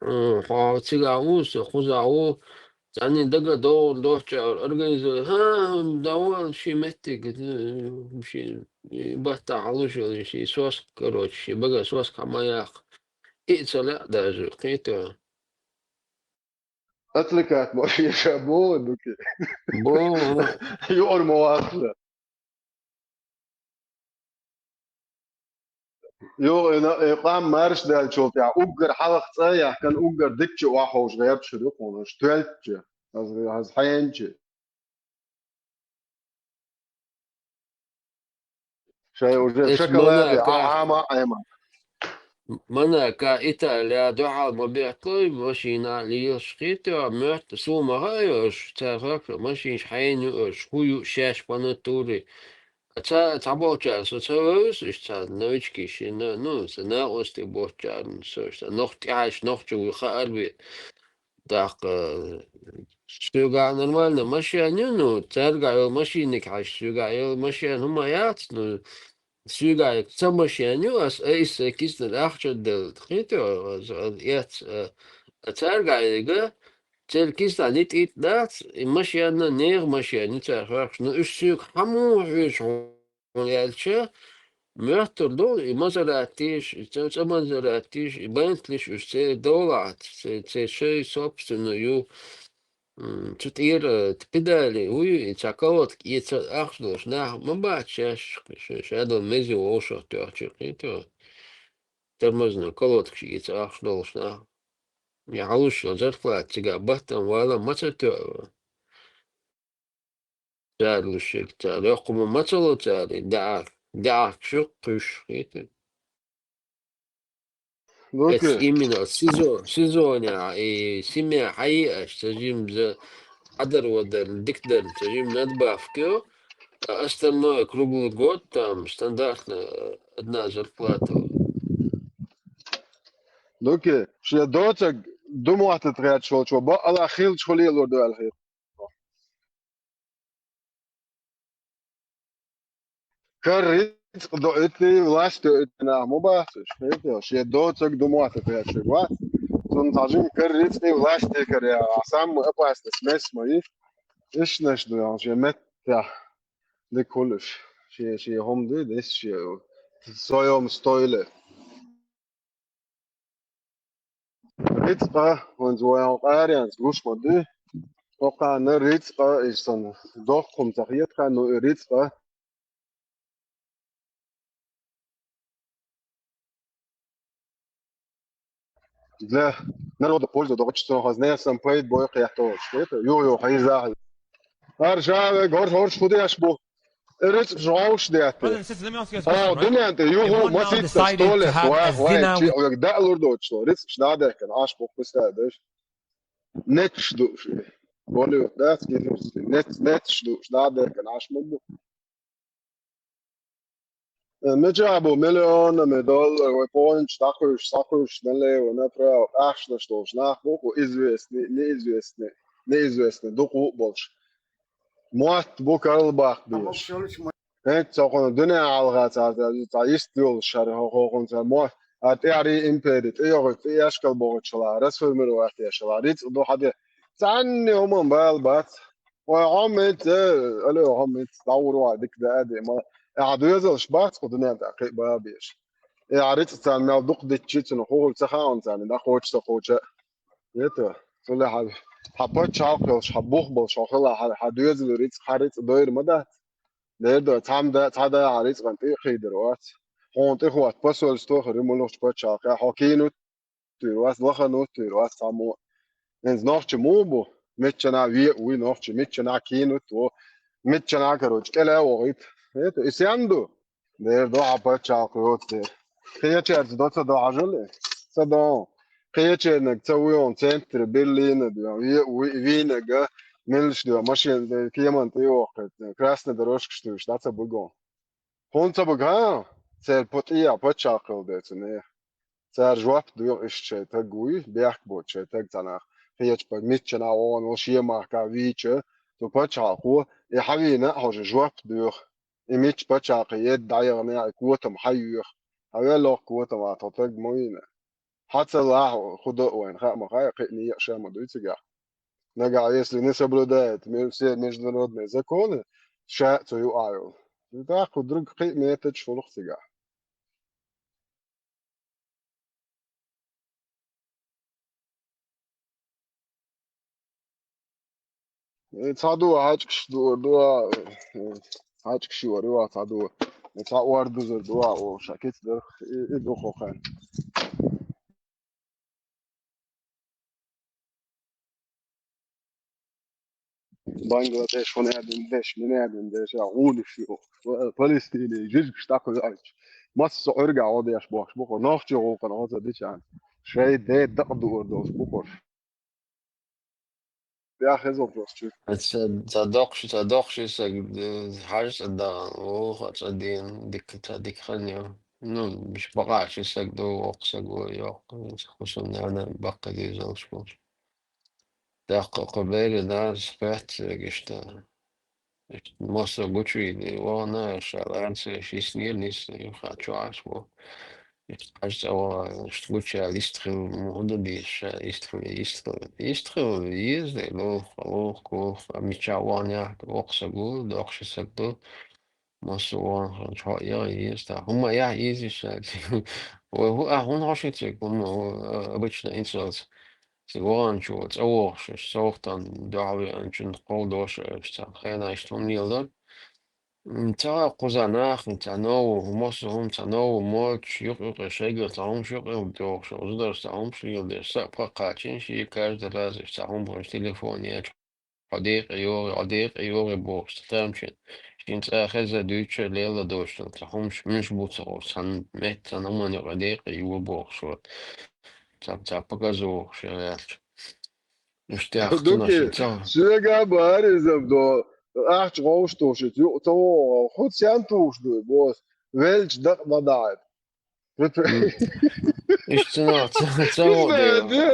м, хьо цигахь ву, со кхузахь ву, царна дага догӀун доцчу организовать. ХӀа, довал ши меттиг, ши баттахь хьалуш йолу, ши соска, короче, ши бага соска хьан ма яккха. И ца лаьа даже, кхета. Отвлекать ма ша боху, Дуки. Боху. Юкъара ма вац. Юха и на-, и къам марша даьллачул тӀаьхьа уггар хьалха цӀа а яхкана, уггар дикачу охьаховша гӀерташ хир ю кхунаш, тоьллачу, аз, аз хьенча. Шайн уже шоколаде Ӏама а Ӏема. Монако, Италия, дуьхьал ма бетталой, машина лелаш хетта, моьтту суна ма хаьа уьш, цара хӀокху машинаш хьенан ю уьш, хӀун ю шаьш по натуре. Ца, цхьаболчарна со ца вевза, уьш цхьа новички шина, ну, сан накъостий боцучарна со, уьш сан нохча тӀаьхьаш, нохча вуй хаар ве. ТӀаккха, э, соьгахь нормально машен ю, ну, цаьргахь йолу машиниг хьаьжча, соьгахь йолу машен хӀума яц, ну, соьгахь ца машен ю, ас айса сайн киснара ахча делла, хетий, ас, ас эц, а, а цаьргахь йига, церан киснахь нитӀ-итӀ дац, и машенна нехан машен ю цара хьоьхуш, ну, уьш соьга хьан муха хьоьжуш хьуна аьлча, моьттур ду, и Мазераттиш, и цӀа-, цӀа Мазераттиш, и Бентлиш уьш церан долахь, церан, церан шайн собственный ю. М, цу тӀера, э, педали, уй, и цхьа колодка эца ахча долуш нах ма бац шаьш, ш-, шадолу мези вовшах тоьхча, кхетий. Тормозной колодкаш эца ахча долуш нах. Я хьалуш йолу зарплата цигахь баттам вала ма ца тоьа. Цара луш ерг цара. Йоккха ма ца ло цара, и даьӀахк, даьӀахкаш ю кхуьш, хетий. Эс именно сезо-, сезонехь, и семья хьаеаш, ца жимза хьадар-вадар, дикадар, ца жим надбавка ю, а остальное круглый год там стандартно одна зарплата. Дуки, шен доцаг ду мотт тхаьчча волчо, бакъала хилча хӀун лелор ду аьлла хета? Кара рицкъ доуьйтий, власть доуьйтий нах ма бац уьш, хетий, шен доцаг ду мотт тхаьчча вац. Цунна цхьа жима кара рицкъий, власть декара, а самая опасность мес ма ю. Ишнаш ду, шен меттехь дика хуьлуш. Шен, шен хӀума ду, дес шен в своём стойле. Рицкъа, хӀинца вайн къаренца гуш ма ду. Кхокхана рицкъа, и сан доккхум ца хетха, ну и рицкъа. Для народа польза догочтон хазнесан пайд бой кхехточ. Это ю-ю хайза. Аржаве гор хорш худеш бу. Рицкъ жовш дете. Brother, this is, let me ask you a question, right? О, дунянте югу масица столе, вай, вай, чи овек да лурдочло. Рицкъ шнадехкен, аш бу куста деш. Нетш души. Болю, да, скидывайся. Нет, нетш душ, да, да, конечно, бу. Э, ме чабу миллионами доллар, вай, понч, такуш, сакуш, налево, направо, аш на что ж, нах, бу, известный, неизвестный, неизвестный, дуку больше. Муат бу калбах беш. ХӀинца цо хьуна дуьнен хьалха цара, цара йист йолуш шара хӀокхунца мо, а тӀаьхьарий импери, тӀейогӀуьйту, тӀеэшкал бохучула, расформировать ешала, рицкъ ду хьаде. Цхьанне хӀуман бала бац. Ой, хьо меца, алло, хьо меца, дӀагӀур вай, дика да аде, ма, ахьа доьзалш бац кху дуьнен тӀехь кхин а бала беш. Э, ахьа рицкъ царна мел дукха дитчи, цунах хӀугӀур ца хаьа царна, дӀакхочу ца кхочу. Это, цула хьан, хьан пачхьалкх йолуш, хьан бух болуш, хьо хила, хьан, хьан доьзале рицкъ, хьан рицкъ дойр ма дац. Дера до, цхьамда, цхьа да хьан рицкъан тӀе а кхийдар вац. Хьуна тӀехӀотта посольство хир ю муьлххачу пачхьалкхе, хьо кийна туьйр вац, лахана туьйр вац цхьаммо. ХӀинца нохча муха бу? Миччанхьа веа вуй нохча, миччанхьа кийна ву, миччанхьа, короче, кӀела а вохуьйту. Это, и сен ду? Дера до хьан пачхьалкх йоцу дера. Кхечерца до ца до хьажал и? Ца до. Кхечерниг ца вуй хьуна центре Берлина де, ви-, ви-, вийнага, милш де, машина де, кеман тӀе йохкхуьйту, красный дорожкаш туьйш, дӀа ца буьгу хьуна. ХӀунда ца буьгу, хьа? Церан по-, тӀехьа пачхьалкх хила децу нехан. Цара жоп доьху иштта шайн таг вуй, бехк боцу шайн таг цхьа нах. Кхечу па-, миччанхьа вогӀун волу шен махка вийча, цу пачхьалкхо, и хьан вийна а хьожа жоп доьху. И мичча пачхьалкхе едда дӀаяхана, и котам хьан йоьху? Хьан веллоху котам а тхо таг ма вийна? Хьан ца лахьа хӀу до а вайна хаьа ма хаьа, кхин а некъа ша ма дуй цигахь. Нагахь, если не соблюдает ме-, все международные законы, ша а цу юкъахь йолу. ТӀаккха хӀу друг кхин а методаш хуьлу-кх цигахь. Э, цхьа ду, хьаьжкӀаш ду, ду, э, хьаьжкӀаш йора ю, цхьа ду. Э, цхьа ор дузур ду, о, ша кица дара, и, и ду хӀокхарна. Бангладеш, хӀун аьлла деш, мин аьлла деш, а, гӀулиш ю. Палестине, жижигаш дӀакхуьйуьйтуш. Массо а Ӏуьргахь гӀо деш бохуш бу-кх, нохчийн гӀуллакхана гӀо ца дича. Шайн ден дакъа дуур долуш бу-кх. Яхь, хеза вопрос чуьра. Ца, ца доккхуш, ца доккхуш и саг, э, хьажа ца дахана, оха ца дийна, дика, ца дика хан ю. Ну, биш бакъахьа ши саг ду, воккха саг ву, йоккха, хӀусамнана баккха дезалш болуш. ТӀаккха кху берина аз кхетта сагаш та. Массо гучуйилла вахана, ша лаьцна шиснера нисна, юха чу Ӏаш бу. Иштта хьажа цӀа вахана, иштта гуча листа хила, муха дан деза ша, иста хила, иста хила. Иста хила еза, лоха, лоха, лоха, мича вахана яхь, воккха саг ву, доккха ши саг ду. Массо а вахана, хьо яхь еза, та хӀума яхь еза ша. Вай хӀу, а, хӀун хьо ши циг, хӀума, а, обычно инсалц. Цига ваханчо цӀа вохуш, совгӀатан дуьхьал веанчун кховдош, цхьа хенахь иштта хӀума леладара. М, ца кхуза нах, ца нову, массо а хӀума ца нову, моцуш, юкъ-юкъе шайгара цхьа хӀумаш юкъе дохуш, зударша цхьа хӀумаш леладеш, са а пхи кхачийна шен, каждый раз цхьа хӀума хӀунаш телефон ечу, хьо декъе йогӀий, хьо декъе йогӀий бохуш, цхьа тамашийна. Шен цӀа хеза дуьйцуш леладош, цхьа хӀумаш муьлш бу ца хууш, цхьана метта, цхьана хӀуманна юкъе декъе йо бохуш, вот. Цхьа, цхьа показуха шен ваьлча. Иштта яхка Дукки, ца. Шега баьриза до, ахча гӀовш тухуш, юкъа ца вогӀу, хӀу цен тухуш ду, бос, велча дакъа ма даьд. М. Иштта ца, ца, ца вогӀу де.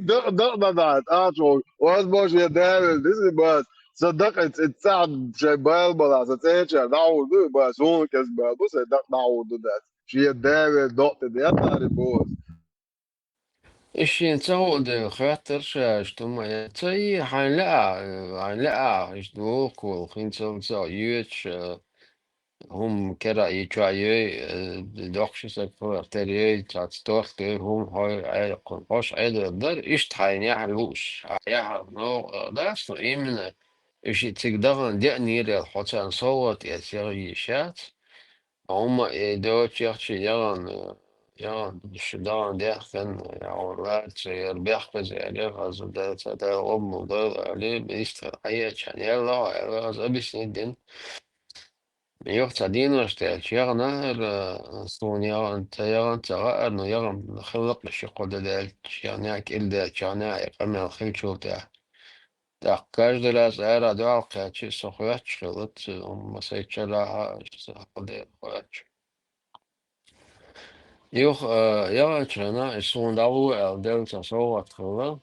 Дакъа, дакъа ма даьд, ахча гӀовш. Возможно, я даьвел, дизи бац. Ца дакъа ца, ца шай бал бала, ца цӀеча дӀагӀур ду, бац, хӀуна кез бал бу, ца дакъа дӀагӀур ду дац. Шен даьвел докъа тӀе даьд, ари бос. И шен ца хӀу де, хеттар ша, иштта хӀума, я ца и, хьайн лаьа, хьайн лаьа, иштта воккхул, хинцал ца йоьцуш, а, хӀума кера и чоа йой, э, доккхача сага хилар тера йой, цаца торт йой, хӀума хьой, Ӏе-, хьо-, хьош Ӏедал дар, иштта хьайна яхьар лууш. Хьа яхьар новкъа дац, но именно уж цига дахана деанера аьлла, хьо царна совгӀат эца яха йиш яц. ХӀума и доцу чехчи яхана, яхана, шу дахана дехкан, я лаца, яр бехказа, яр хаза, да, ца, да, обмул, да, али, бистха, хьаеча, яр ла, яр хаза, объяснить дин. Юха ца дийнош тӀе, чехана ара, суна яхана, ца яхана, ца гӀаар, но яхана хиллакъ ши кхо де даьлча, яхана кӀил даьлча, яхана и къамел хилчул тӀе. ТӀаккха каждый раз ара дуьхьал кхаьчча, со хоьттуш хилла, ц-, масайччара хьа, со хьалде хоьттуш. Юха, а, яхача хана, и суна дӀалу аьлла, делла цхьа совгӀат хилла.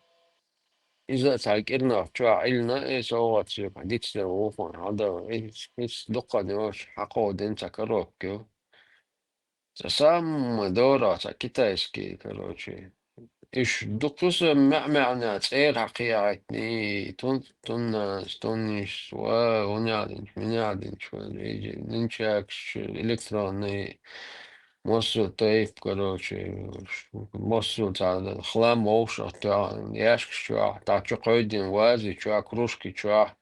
Иза а цхьа кӀирнах чохь Ӏиллина, и совгӀат соьга дицдина вукхун хьалдала. И, и дуккха а йолуш, хьакховдина цхьа коробка ю. Цхьа самый дорах цхьа китайский, короче. Уьш дуккхуса маьӀ-маьӀна цӀера хьакхехьийтиний, тун-, туннас, тунниш, ва, хӀунехдинчу, минехдинчу, вай, нинчакаш, электронный, массо а тайп, короче, массо а цхьа хлам вовшах тоьхна, яьшкаш чохь, тӀаккха чу кхойдина вази чохь, кружки чохь,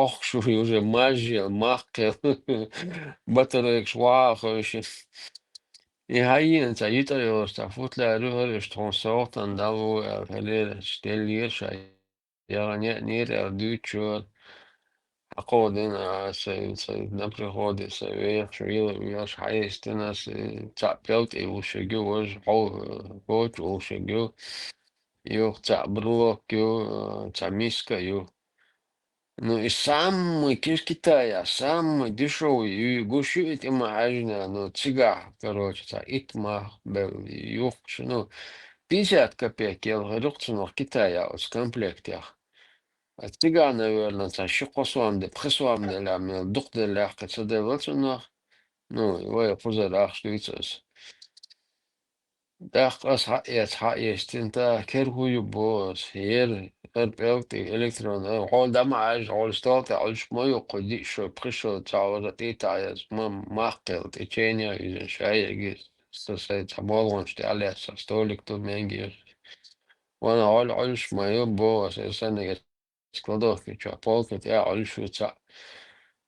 охкуш уже мажжел, махкхел, батарейкаш вахьа а хевшина. И хьайийна цхьа йитӀа йолуш цхьа футляр ю хӀара, уьш тхуна совгӀатана дӀалу аьлла, хӀара лераш деллера ша. Яхана яънера аьлла дуьйцуш вара. Хьакховдина аса, и ца на приходе са вехаш, вела, велаш хьаэцтина аса, и цхьаъ пӀелг тӀе вуьшург ю, важа хьо-, коча вуьшург ю, юха цхьаъ брелок ю, цхьа миска ю. Ну, и самый ки-, Китая, самый дешевый ю-, гуш ю и тӀе ма хьаьжжина, ну, цигахь, короче, цхьа итт мах белла юхкуш, ну, пятьдесят копеек елла хир ю-кх цунах Китая оцу комплектех. А цигахь, наверное, цхьа ши-кхо сом де, пхи сом делахь, мел дукха делахь, кхин ца делла цунах. Ну, вай кхузара ахча дуьйцу аса. ТӀаккха ас хьаэца, хьаэцтина, та кер хӀу ю боху ас, хӀера, хӀара пӀелг тӀе электрон, хьо дӀа ма Ӏаьжжа, хьо стол тӀе Ӏуьллуш ма ю, кху диъ шо, пхи шо, цхьа вара тӀе а яза, ма, мах кхел, тӀе чайна а йизина, шай а гира, сан сайн цхьа болгӀанаш тӀе а лаьцна, столик ду мега йира. Вана хьо Ӏуьллуш ма ю боху ас, и санна кладовки чохь, полка тӀехь Ӏуьллуш ю цхьаъ.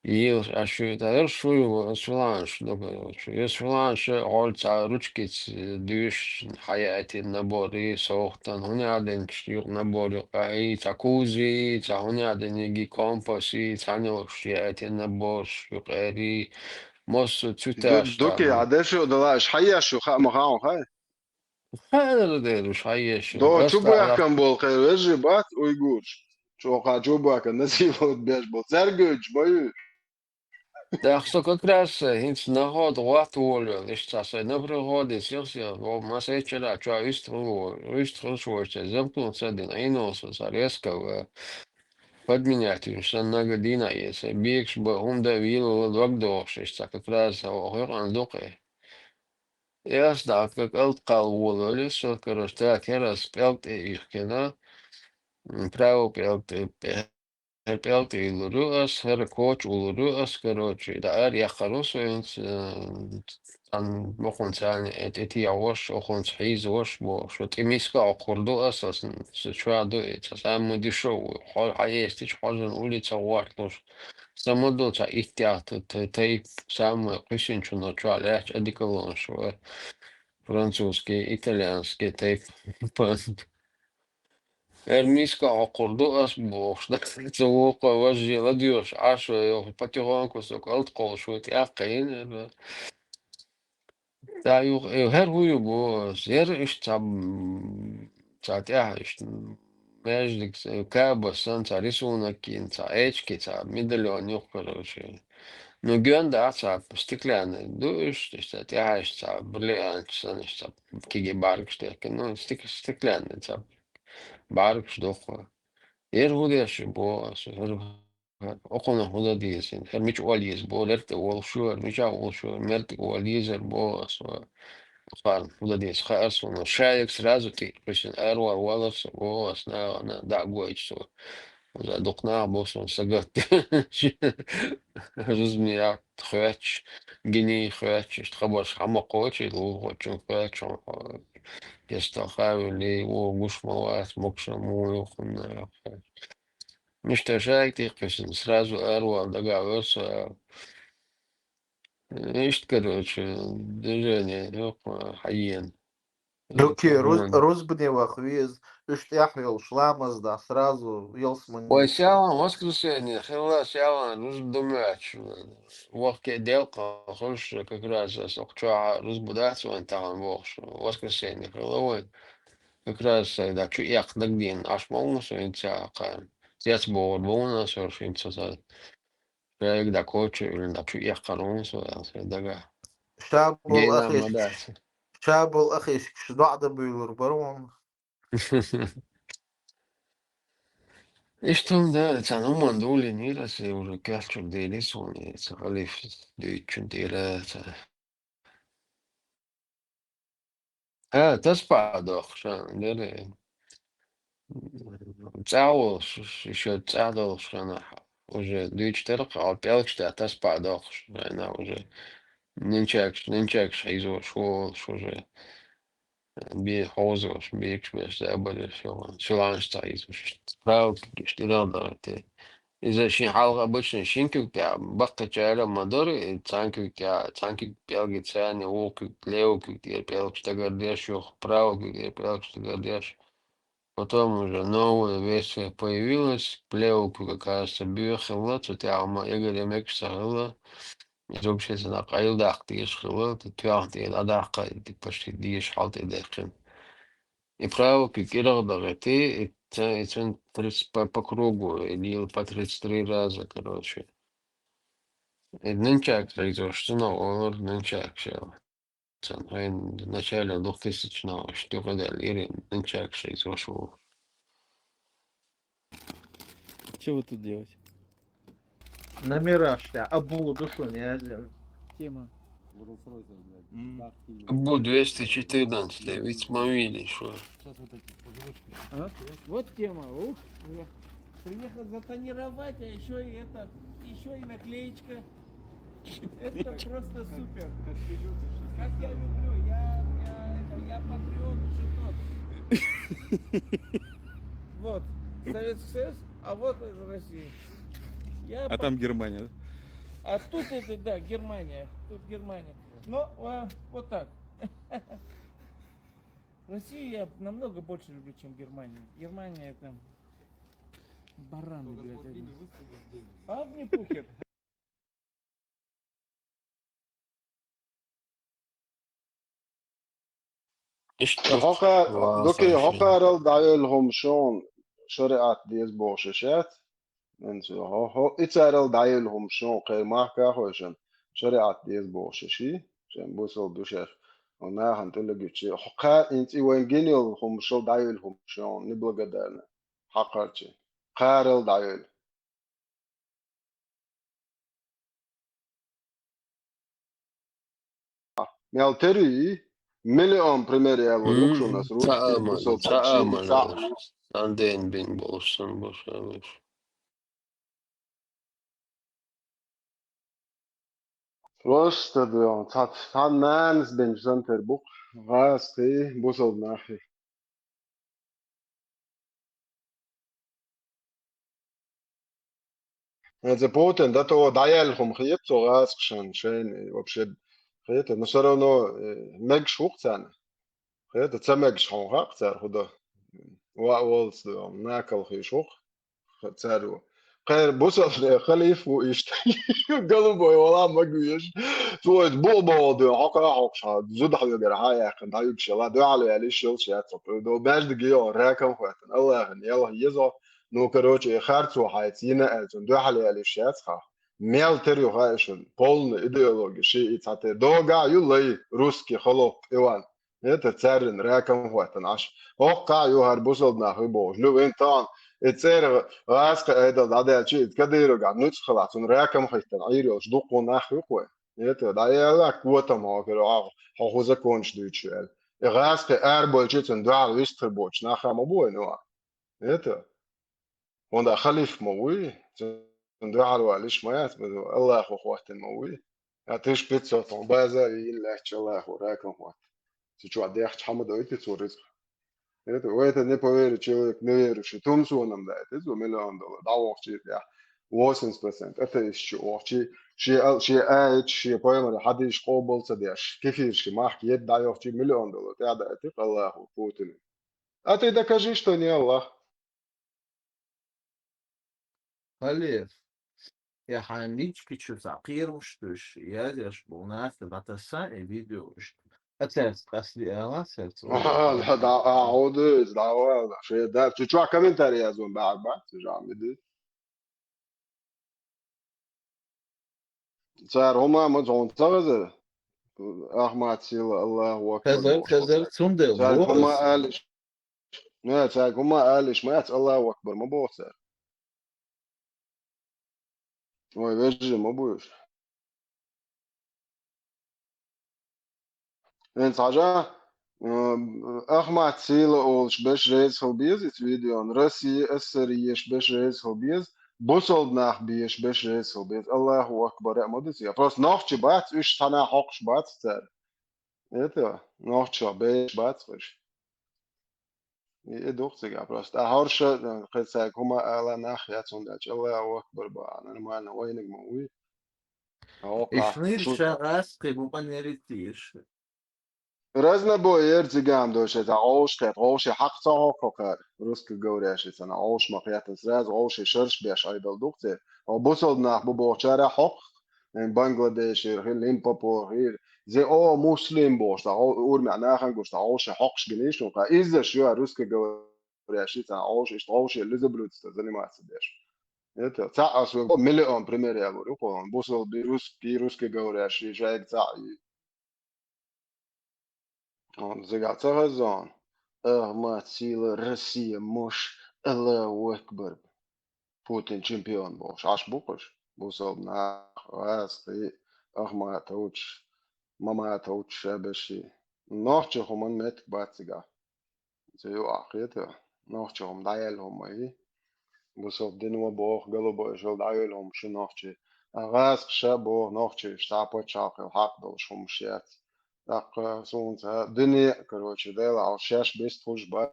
Йийлаш Ӏаш ю, тӀаккха шу ю, ас чуланаш ду, короче. Ас чуланаш хьол цхьа ручкица дуьйш хьаяийтина набор и совгӀатан, хӀунда аьлла динчу юкъа набор юкъа и, цхьа кузи, цхьа хӀунда аьлла диниг компас и, цхьаьна йолуш яийтина наборш юкъа эр и, массо а цуьташ. Ду-, дуки, а дешо дала, аш хьаеш ю, хаа ма хаьа, хай? Хаьара дера уьш хьаеш ю. До, ас чу тӀаккха бахкан болу кхеран вежарий бац уйгураш. Чокхо чу бахкан насип болу беш болу. Цаьрга гойтуш ма ю. ТӀаккха со как раз хӀинца находа гӀотта волавелла, иштта цхьа сайн напрягӀо дисира, вов масайчара чохь уьстагӀ-, уьстагӀаш вочу сайн замкнуться а дина, Ӏийна волу со цхьа резко а подменять вина, сан нага дийна а еза, сайн бегаш бан хӀума дан вийлалла дог дохуш, иштта цхьа как раз хьо хьекъана дукха. И ас дӀа кӀалт кхалла волавелла, со, короче, тӀаккха хӀара ас пӀелг тӀе а ихкина, м, правый пӀелг тӀе, пӀе-, хӀара пӀелг тӀе йиллур ю ас, хӀара коча уллур ю ас, короче, дӀа ара яьккхар ву со хӀинца, э, цхьана боккъонца царна, э, тӀе тӀехьош, охонца хьийзош бохуш, тӀе миска а хьокхур ду ас, ас, сан чохь ду и, цхьа самый дешевый, хьо-, хьаэцтича хьожан улица гӀортлуш. Сан ма ду цхьа иттех т-, т-, тайп, самый кхуьйсинчунах чохь лаьтташ одеколонаш вара. Французский, итальянский тайп. Эр миска хьокхур ду ас бохуш, да? Ца вукхо важжий ладоьгӀуш, Ӏаш вай, йоху потихоньку со кӀалт кхолуш ву тӀаккха йина, эр. Ца юха, э, хӀара хӀу ю бу, хӀара иштта цхьа, м, цхьа тӀехь иштта, м, маьждиг, э, каба санна, цхьа рисунок йина, цхьа эчки, цхьа медальон юхкара вуьший. Ну, гоьнда а цхьа стеклянный ду иштта, иштта тӀехь иштта цхьа бриллиант санна, иштта цхьа киги бӀаьргаш дехкина. Ну, стек-, стеклянный цхьа бӀаьргаш ду-кх. ХӀара хӀу деш ю бу ас, хӀара Окхунах хӀун дан деза? ХӀара мича ола еза боху, лерг тӀе олуш ю, хӀара мичахь олуш ю, хӀара мер тӀе ола езар боху ас. Кхарна хӀун дан деза, хаьара суна. Шайиг сразу тӀе а кхуьссина, аравала валар со боху ас, нахана дӀа а гойтуш со. Уза дукха нах бу сон сагатта. Рузбане хоьттуш, гиний хоьттуш, иштта хабарш хьа ма кхочий, лулахочун хоьттуш, кестал хавили, о, гуш ма вац, мукша му юхна. Мишта шайк тикхисин, сразу арвал дага верса. Иштта, короче, движение, юхна, хьаен. Дукхе руз-, рузбане ваха веза, уьш тӀехь йолуш ламаз дан сразу ялсамани. Вай селан воскресенье хилла, селан рузба ду моьттуш. Вахке делкъа хуьлуш, как раз ас окху чохь рузба дац вайн тахана бохуш. Воскресенье хилла вайн. Как раз сайда чу эккха дагадеана, Ӏаш ма ву со хӀинца кхана. Цец бохур бу вуна со хӀинца ца. Шайга дӀа коча а виллина, дӀа чу эккхар ву со аьлла, сайн дага. Ша болу Гена ма ахиш-, дац. Ша болу ахишкаш доӀа дан буьйлур бара вон. Иштта хӀума дара, цхьана хӀуманна дулийнера аса, уже кечдийр дийр ду суна, и ца халиф дуьйцучун тӀера ца. Э, тасбахь доккхуш, а, дера. ЦӀахь волуш, ещё цӀахь долуш хенахь, уже дуьйцуш дара-кх, хьо пӀелгаш тӀехь тасбахь доккхуш хенахь уже. Ненчакаш, ненчакаш хьийзош волуш уже. Би хьозош, бекаш беш, забареш, йогӀан, силанаш ца хьийзош. Правил куьгаш тӀера дара те. Иза шен хьалха обычно шин куьг тӀехь баккхачара ма дара, и цхьана куьг тӀехь, цхьана куьг пӀелги царна, вукху куьг, леву куьг тӀера пӀелгаш дагардеш, юха праву куьг тӀера пӀелгаш дагардеш. Потом уже новая версия появилась, леву куьг, оказывается, боьха хилла, цу тӀехь ма эггара мегаш ца хилла. Иза вообще цунах къайладаккха дезаш хилла, ту тоьхна тӀера дӀадаккха, и почти дезаш хьал тӀе даьккхина. И праву куьг кӀирах дахийти, и ца-, и цун тридцать по, по кругу, и лила по тридцать три раза, короче. И ненчакаш хьийзош, цунах олура ненчакаш аьлла. Цун хӀайна начале двухтысячных, уьш тӀе кхидӀа лира, ненчакаш хьийзош ву. Чего вы тут делаете? Номера шта, Абу ду шуна яздина. Тема. М. Абу двести четырнадцать, ведь мы видели, что. А? Вот тема. Ух, я приехал затонировать, а ещё и это, ещё и наклеечка. Это просто супер. Как я люблю, я, я, это, я патриот уже тот. Вот, Советский Союз, а вот Россия. Я А по- там Германия, да? А тут это, да, Германия. Тут Германия. Но, а, вот так. Россию я намного больше люблю, чем Германию. Германия это бараны, блядь, они. А мне похер. Иштта хӀокха-, ва дукхе, сан хӀокхарал дӀайолу хӀума шуна шариӀат деза бохуш яц? Мин цу хӀо-, хӀо-, ицарал дӀайолу хӀума шуна кхеран махка а хойшан шариӀат деза бохуш ши, шайн бусал ду шех, нахана тӀелегичи. ХӀокха инци вайн гинал хӀума шал дӀайолу хӀума шуна, неблагодарно. Хьакхарчи. Кхарал дӀайойла. Мел тери, миллион пример ял ву Мгм. юкшунас ручки, Цаамал, бусал цаамал. Цаамал. Сан ден бин болуш, сан болуш, сан болуш. Просто ду, цхьа, цхьа нанас бен сан тер бу, гӀазкхи, бусал нахи. Эца Путин, да то дӀаяьлла хӀума хета цо гӀазкхашан шайна, вообще хета, но всё равно, э, мегаш ву-кх царна. Хета, ца мегаш хьуна хаьа-кх цара хӀу дан. Ваъ волц ду, накал хийш ву-кх цаьрро. Кхера бусалба халиф ву иштта. Голубой вала магуеш. Цо иза бу боху ду, хьо кхаа хьокхуш хьан, зуда хьоьгара хьан яьккхина, дӀаюгаш яла, дуьхьал ваьлла йиш йолуш яц хьо. До маьждиге йо, ракам хӀоьттина. Аллахьан, ялх езо. Ну, короче, и харцо хьайца йина аьлла, цунна дуьхьал яьлла йиш яц хьан. Мел тера ю хаьа шуна, полная идеология, шиъ и цхьа тера. Догахь ю лай, русский холоп, Иван. Это цаьррина ракам хӀоттана Ӏаш. ХӀоккхахь ю хӀара бусалба нах ю бохуш. Лю вин тахана, и цӀера гӀазкхи айдал дӀадаьлча, и Кадыровгахь нуьцкъала, цунна ракам хӀиттина Ӏийр йолуш дуккха нах ю кхой. Это, дӀаяьлла котам хьо, хӀо, хьо хӀу законаш дуьйцуш аьлла. И гӀазкхи арабойча, цунна дуьхьал вистхир боцуш нах ма бу вайн, ну. Это. ХӀунда халиф ма вуй, цуьнан дуьхьал валиш ма яц, Аллахо хӀоттина ма вуй. А тысяча пятьсот хьун база а йина лаьтташ Аллахо ракам хӀотта. Цу чохь дехча хьама дойту цо рицкъ. Это, в это не поверит человек, неверующий. Тумсонам дайта, иза миллион доллар. ДӀавохчий тӀехь восемьдесят процентов атеистчу вохчий. Шен ал-, шен аяташ, шен пайхамар хьадисаш къобал ца деш, кефирши махка едда дӀайохчий миллион доллар. ТӀехь дайта Аллахо Путине. А ты докажи, что не Аллах. Халиф, я хьайн лички чу цхьа кхерамаш туьйсуш, язъеш болу нах дӀатасса и видеош. Ацаьрца къасли ала, цаьрца. А, да, да, а, хьо дуьйцу, да, вала, шен да, цу чохь комментарий язван бахьа бац, цу жа ма ду. Цара хӀума ма зон ца хезара? Ахмат сила, Аллаху акбар. Хезар, бохуш хезар, цундела цара хӀума алиш. Не, цара хӀума алиш, ма яц, Аллаху акбар, ма боху цара. Ой, вежа ма буьйш. ХӀинца хьажа, м, Ахмат сила олуш беш реза хила беза иза видеон, Россия, СССР еш беш реза хила беза, бусалба нах беш беш реза хила беза. Аллаху акбар, а ма ду цигахь. Просто нохчий бац, уьш цхьана хьокхуш бац цара. Это, нохчо беш бац уьш. И, и ду-кх цигахь просто. А хӀорша, кхин цаьрга хӀума ала нах яц, хӀунда аьлча Аллаху акбар баха, нормально, вайниг ма вуй. Ишнийр ша гӀаскхи бу ма неритийша. Разнобой яра цигахь ма дойша, цхьа гӀовш кхета, гӀовше хьакха ца хьокху кхара, русскоговорящий цхьана гӀовш ма кхетта, сразу гӀовше шарш беш айдал ду-кх церан. О, бусалба нах бу бохучара хьокху, Бангладешера хир, Лимпопо хир, зе о, муслим бохуш, цхьа гӀо-, урамехь нахана гуш, цхьа гӀовше хьокхуш гинийша, хьуна кхара. Изза шу а русскоговорящий цхьана гӀовш, иштта гӀовше лизоблюдство заниматься деш. Это, цхьаъ ас ву миллион пример ялур ю кхуна. Бусалби, русский, русскоговорящий, шайга цхьаъ и. Хьуна зигахь ца хезна хьуна? Ахмат сила, Россия, мош, Аллаху акбар. Путин чемпион бохуш. Ӏаш бу-кх уьш? Бусалба нах, гӀаскхий, Ахматовч, Маматовч, шабаши. Нохчийн хӀуманна меттиг бац цигахь. Ца ю ахь кхета, нохчийн хӀума дӀаяьлла хӀума ю. Бусалба дино боху, голубой шал дӀаяьлла хӀума шу нохчийн. А гӀаскхаша боху, нохчийн цхьа пачхьалкх хила хьакъ долуш хӀумаш яц. ТӀаккха суна ца дуьне, короче, Делахь шаьш бистхуш бац.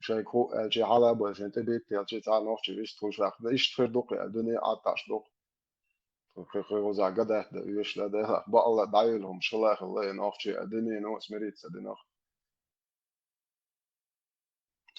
Шайга хӀу аьлчи, хьала а бой, шайн тӀе битта аьлчи, цхьа нохчи вистхуш ваьккхина. Иштта хир ду-кх аьлла, дуьне Ӏатташ ду-кх. Кхин, кхин гӀуза гадат дан оьшуш дан, Делахь бакъалла дӀаяьлла хӀума шала а хилла, и нохчи а дуьнено смириться динарх.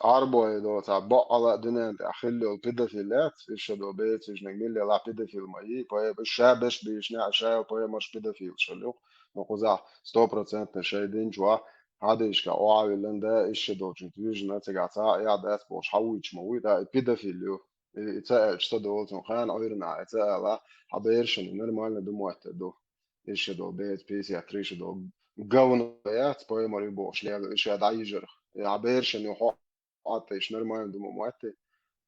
Ӏарбой доцахь бакъалла а дуьнен тӀехь хилла йолу педофил яц, иша до бецижниг миллела педофил ма йий, поэма ша беш бийшина, а ша йолу поэмаш педофилаш хила юкъ. Но кхузахь сто процентов шайн динчохь, хьадийшка охьавиллина да, иша долчуьнца вижина, цигахь цхьа а яхь дац бохуш, хьан вуьйчу ма вуй, да, и педофил ю. И, и ца аьлча ца долу цунна, хана Ӏуьйранна а и ца ала, хьан берашна нормально ду моттар ду. Иша долу беца, пятьдесят три ша долу говно яц, поэмар ю бохуш лела, и ша дӀайижарх. И хьан берашна ю хьо Ӏаттайш нормально ду ма моттий.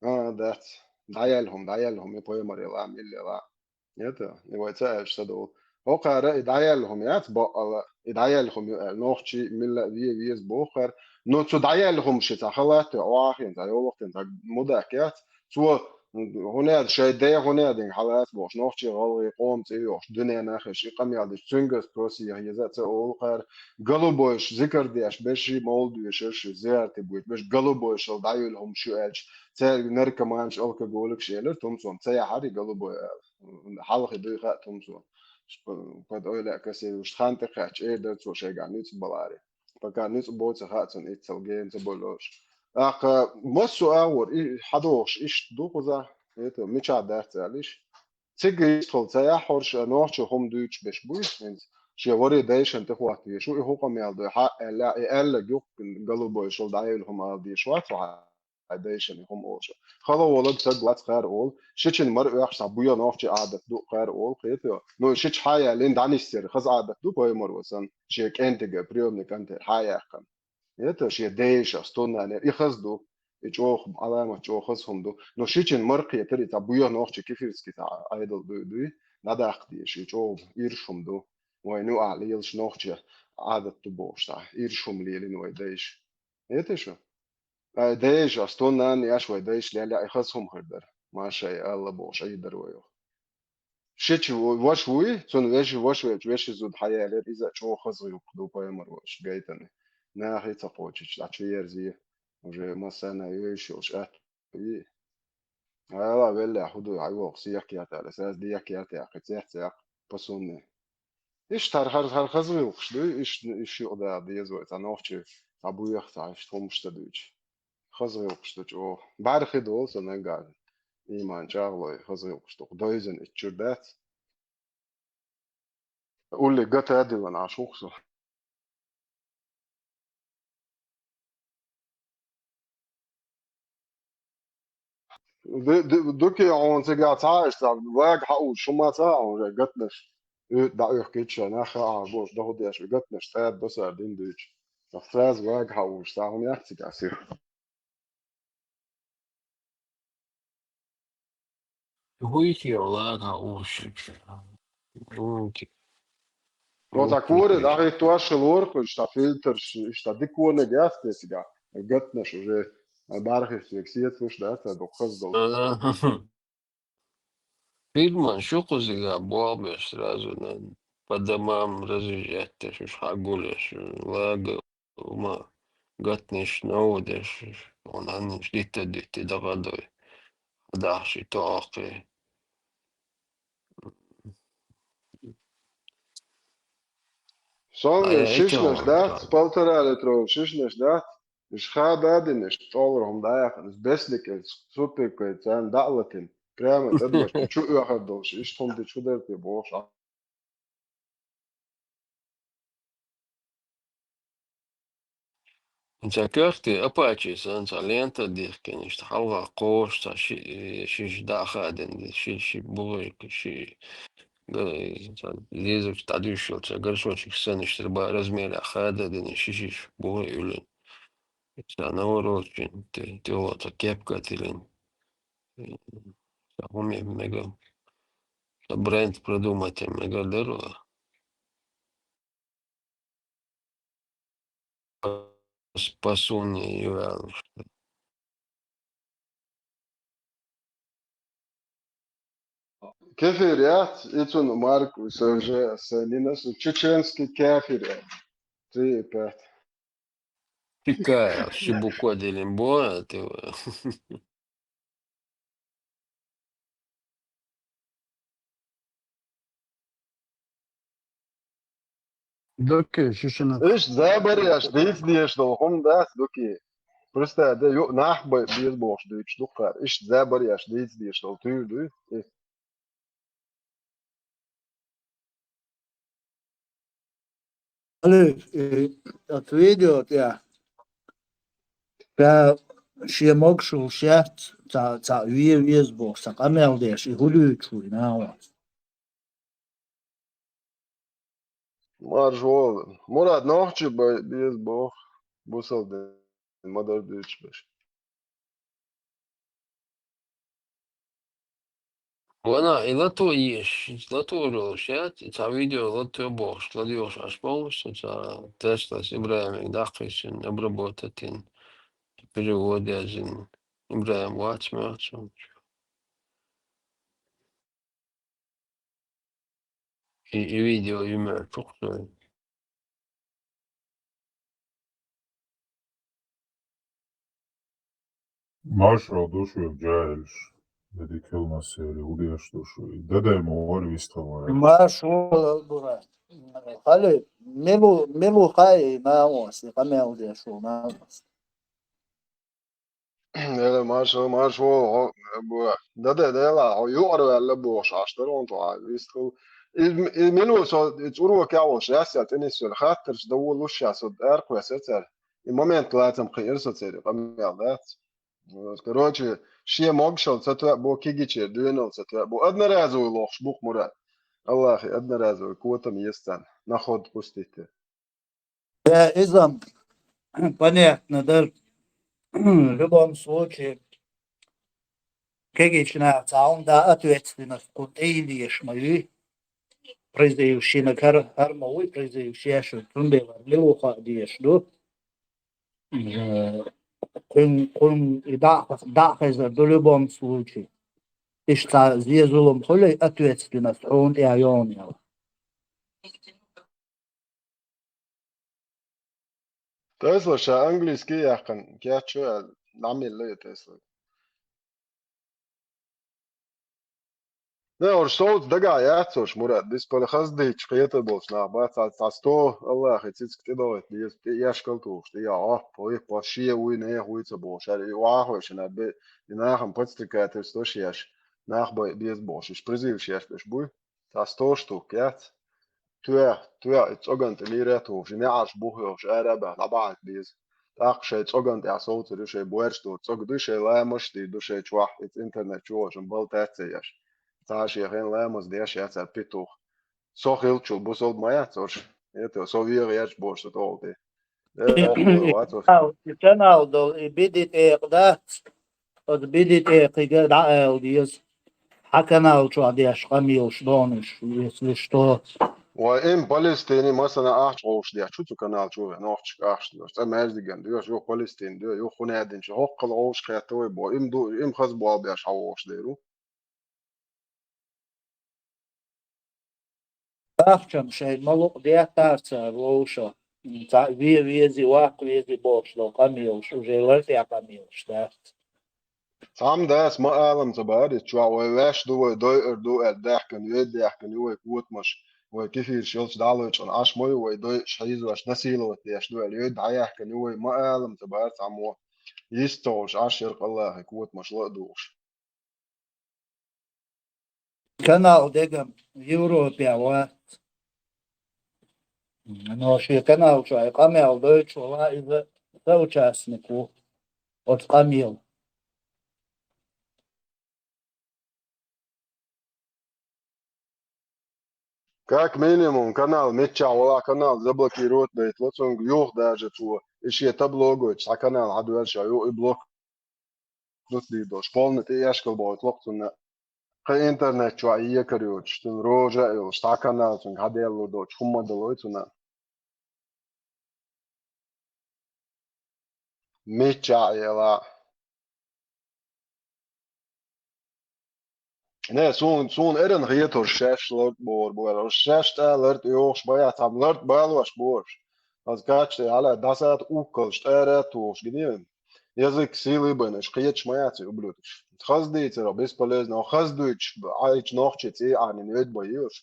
А, дац. ДӀаяьлла хӀума, дӀаяьлла хӀума, и поэмар яла, милла яла. Это, и вай ца аьлча ца долу. ХӀокхара и дӀаяьлла хӀума яц, бакъалла, и дӀаяьлла хӀума ю аьлла, нохчий милла а ве веза боху кхара. Но цу дӀаяьлла хӀума ши цхьа халатто, охьахийна цхьа, йолахтина цхьа мудак яц. Цо, хӀунда аьлла, шайн ден хӀунда аьлла, динга хьалаца бохуш, нохчий, гӀалгӀай, къоман цӀе йохуш, дуьненахь хиш, и къамел деш, цуьнга спрос яхьа еза а ца олу кхара. Голубойш зикар деш, беши мовлид вешарш, зиярте буьйцу, беш голубойшал дӀаюьллу хӀума шу аьлча, цаьрга наркоманаш, алкоголикаш элира, тумцон ца яхьари голубой ала. Хьалхи дуй хаьа тумцон. Под ойла а касе вуьшта хан тӀе кхаьчча, эр дара цо шайгахь нуьцкъ баларе. Пока нуьцкъ боцу хаьа цунна иццал гена ца болуш. ТӀаккха массо а агӀор и хьадохуш иштта ду кхуза, это, мичахь дац аьлла иш. Цига ишттал ца яхь хӀорш а нохчо хӀума дуьйцуш беш буй, хӀинца шен варе дайшан тӀехӀотта веш ву, и хӀу къамел дой, хьа аьлла, и аьллаг юкъ голубой шул дӀайолу хӀума ала деш вац хьа. Хьайн дайшана хӀума олуш. Хала волаг саг вац кхара олу, шичина мара оьхуш цхьа буьйха нохчи Ӏадат ду кхара олу, кхетайо. Ну, шича хьан яьллина дӀанисъяр хаза Ӏадат ду, поймаро санна, шен кӀентига, приёмный кӀантера хьан яьккхина. Это шен дайша, стуннанера, и хаза ду, и чӀогӀа Ӏаламат чӀогӀа хаза хӀума ду. Но шичина мара кхетар, и цхьа буьйха нохчи кефирский цхьа Ӏедал дуй, дуй, дӀадаккха дезаш, и чӀогӀа ирш хӀума ду. Вайн юкъахь лелаш нохчи Ӏадат ду бохуш цхьа, ирш хӀума лелина вай дайша. Это шу? Ай, дайша, ас тонна аьнна, аш вай дайша лелаьа, и хаза хӀума хир дара. Машай, Алла бохуш, Ӏийдар вай йоху. Шича во-, ваша вуй, цунна веши, ваша велча, веши зуда хьаялера, иза чӀогӀа хаза гӀиллакх ду пайхамар волчу гайтана. Нахе ца кхочуьйтуш, дӀа чу ерзе, уже массарна йойуш йолуш атта. И, ала веллехь, хӀун ду, хьай воху, сехкета аьлла, саьз дехкета яьккхи, цецъяккхи, пасунне. Иштта хӀара, хӀара, хӀара хаза гӀиллакхаш дуй, иштта, иштта юкъа дагӀа деза вай, цхьа нохчи, цхьа буьйха, цхьа иштта хӀумаш ца дуьйцу. Хаза гӀиллакхаш ду чӀогӀа. БӀаьрхи долу сан нагахь. Ийман чӀагӀлой, хаза гӀиллакхаш ду. Дойзан иччур дац. Улле гата а диллина Ӏаш ву-кх со. Ду-, ду-, дукха хьуна цигахь цхьа а иштта вага хьаузуш, шу ма ца хаьа хьуна гатнаш. УьйтӀа дӀаоьхкича, нах хаа хьуна бохуш, доху деш, гатнаш цӀа а досара дина дуьйцу. Нах цӀаза вага хьаузуш, цхьа хӀума яц цигахь сиха. ХӀуй те вала кхаъ уьш. ХӀуй те. Ро ца кора, дахиттош лорхуш, ца фильтрш, иштта дикониг яц те цигахь. Гатнаш уже, бархиш век сецалуш дац, а дукха хаза долу. Ага. Фирман шу кхузига болх беш сразу на по домам разъезжать деш, уьш хьагулеш, лага, ума гатнеш, нову деш, он хьаннаш дитта-дитти дагадой. Хьадахчи тоаккхи. Сон шишнаш дац, полтора литров шишнаш дац. Уьш хададинаш, чӀогӀара хӀума дӀаяхана, уьш бесликерца, суппиккой царна дӀа а латина. Прямо тӀадваьшна чу оьхар долуш, иштта хӀума дича хӀун дара те бохуш. Ца коьрте апачи санна, ца лента дихкина, иштта хьалха кхош, ца ши-, шиш дӀа а хадина, ши, ши бугӀи, ши, га-, ца лезарчу дӀадуьйшуш йолу, ца горшочек санна, иштта ба-, размерах хададина, ши шиш бугӀи уьллина. Ца наоборот, чин, ти-, тилла ца кепка а тилина. Ца хӀума мега. Ца бренд продумать мега дара. Спасунья ювел. Кефир яц, и цунна марка, сан же, сан нина, сан чеченский кефир яц. Три и пять. Тикая, ши буква делим бора, ты. Дукки, шишина. Иш забареш, дийца деш долу хӀума дац, дукки. Просто де ю-, нах бай, беза бохуш дуьйцуш дуккхара. Иш забареш, дийца деш долу туьйра дуй. Али, э, оцу видео тӀехь, ша шен могушалла шаьц, ца, ца ве-, веза боху, ца къамел деш, и хӀун дуьйцу вуй, нагӀо? Марш волу. Мурад нохчи бай, беза боху, бусалба дин ма дар дуьйцуш берш. Вана, и лато еш, лато йолуш яц, и цхьа видео лато бохуш, ладоьгӀуш Ӏаш болуш, цхьа Теслас Ибрахимега даккхийсина, обработать йина, перевод яздина. Ибрахим вац моьтту. И, и видео юмар чухсой. Маршал ду шу, жаьлаш. Де дика хила массеран, удеш ду шу. Дадай ма вара вистхила вара. Маршал албура. Хали, милу, милу хай, наос, къамел деш шу, наос. Эла, маршо, маршо, хьо, бу, даде, дела, хьо юкъара ваьлла бохуш, Ӏаш дара хьуна тхо, вистхул. И, и минута со, и цӀуро кехь волуш, яс яц, тӀе нисвелла, хаттарш дан волуш, ша со аьркхвесса цара. И момент лацам кхиира со церан, къамел дац. Короче, шен могушалла ца тоьа бу, кигичера доьналла ца тоьа бу. Одноразовый лохуш бу-кх, Мурат. Аллахе, одноразовый, котам еза царна. На ход пустить. Э, иза понятно дара. В любом случае, кегийчу наха цхьа хӀума да ответственность кху тӀе йина еш ма юй. Призыв шина кара, хӀара ма вуй призыв шеша, цундела мила ву хаа дезаш ду. Э, Кхуьн, кхуьн и дӀа, дӀа а хезар ду любом случае. Иштта зен зулам хуьлий, ответственность хьуна тӀе йолу яла. Тесла ша английский яьккхина, кеччо аьлла, дӀа милла и Тесла. Не, уьш совца дагахь яц уьш, Мурад, дисполе хаздийча кхетар болчу нах бац, цхьа, цхьа сто Аллахе цициг тӀедогӀийта деза, тӀе эшкал тухуш, тӀе я гӀоппа, виппа, шен вуй, нехан вуй ца бохуш, аьлла, и охьахуьйшина бе, и нахана подстрекательство еш, нах байа беза бохуш, уьш призываш еш берш буй, цхьа сто штук яц. Тоьа, тоьа, и цӀоган тӀе мийра а тухуш, и неӀарш бух йохуш, ара а баьхна, дӀабахьийта беза. ТӀаккха шайн цӀоган тӀехь совцур ю, шайн боьрша доцу цӀога ду, шайн ламаш а дийр ду, шайн чохь, иза интернет чу а вожан бала таьцце еш. Цхьа а шен хен ламаз деш яцара петух. Со хиллачул бусалба ма яц уьш. Это, со вегӀа ерш бохуш ца тӀе. Э, И, и, и вац уьш. Канал, и канал долу, и биди тӀекъа дац. Оцу биди тӀе кхига дӀаала деза. Хьан канал чохь деш къамелаш донуш, если что. Вай, им Палестине, масана, ахча гӀовш деш, чу цу канал чу вен, нохчашка ахча дош. Цкъа маьждиган доьш, юха Палестин доьш, юха хӀун а динчу, хӀоккхал гӀовш кхетта вай бо. Им ду, им хаза болх беш хьан вогӀуш дер ву. Ахчам шайн ма лукъ деттара цара вовшах. Цхьа ве вези, ваккха вези бохуш долу къамелаш уже лар тӀехь къамелаш дац. Цхьамма дас ма алам ца бара, иза чохь вай ваьш ду, вай дойур ду аьлла даьхкина, вей даьхкина ю вай котамаш, вай кефираш йолчу дӀалойчкъана Ӏаш ма ю, вай дойуш хьийзош насиловать деш ду аьлла, йой дӀаяьхкина ю вай ма алам ца бара цхьаммо. Йист ца гӀуш Ӏаш яра къаллахи котамаш ла а духуш. Канал дегам Европе вац. Но шен канал чохь къамел дойтуш вала иза соучастник ву оцу къамел. Как минимум, канал миччахь вала, канал заблокировать дайтало цуьнга, юха даже цо, и шен табло гойтуш, цхьа канал хьан доьлча, ю и блок. Дут дийр долуш, полна тӀе эшкал бохуьйту локху цунна. Кхин интернет чохь екар йоцуш, цуьнан рожа а йолуш, цхьа канал цуьнга хьан делла доцуш, хӀумма а далой цунна. Мичча а ела. Не, суна, суна эрна хетарш шаьш лартӀа бохур бу аьлла. Шаьш тӀе лартӀа йохуш бан яц, цхьамма лартӀа балош бу уьш. Аса кхаччалц хьала дӀасаьта уккалш тӀара а тухуш гинера. Язык силы бен, уьш кхеташ ма яц и ублюдкаш. Хаза дийцаро бесполезно, хаза дуьйцуш, Ӏайчу нохчи цӀий Ӏанин вед бан йоьш.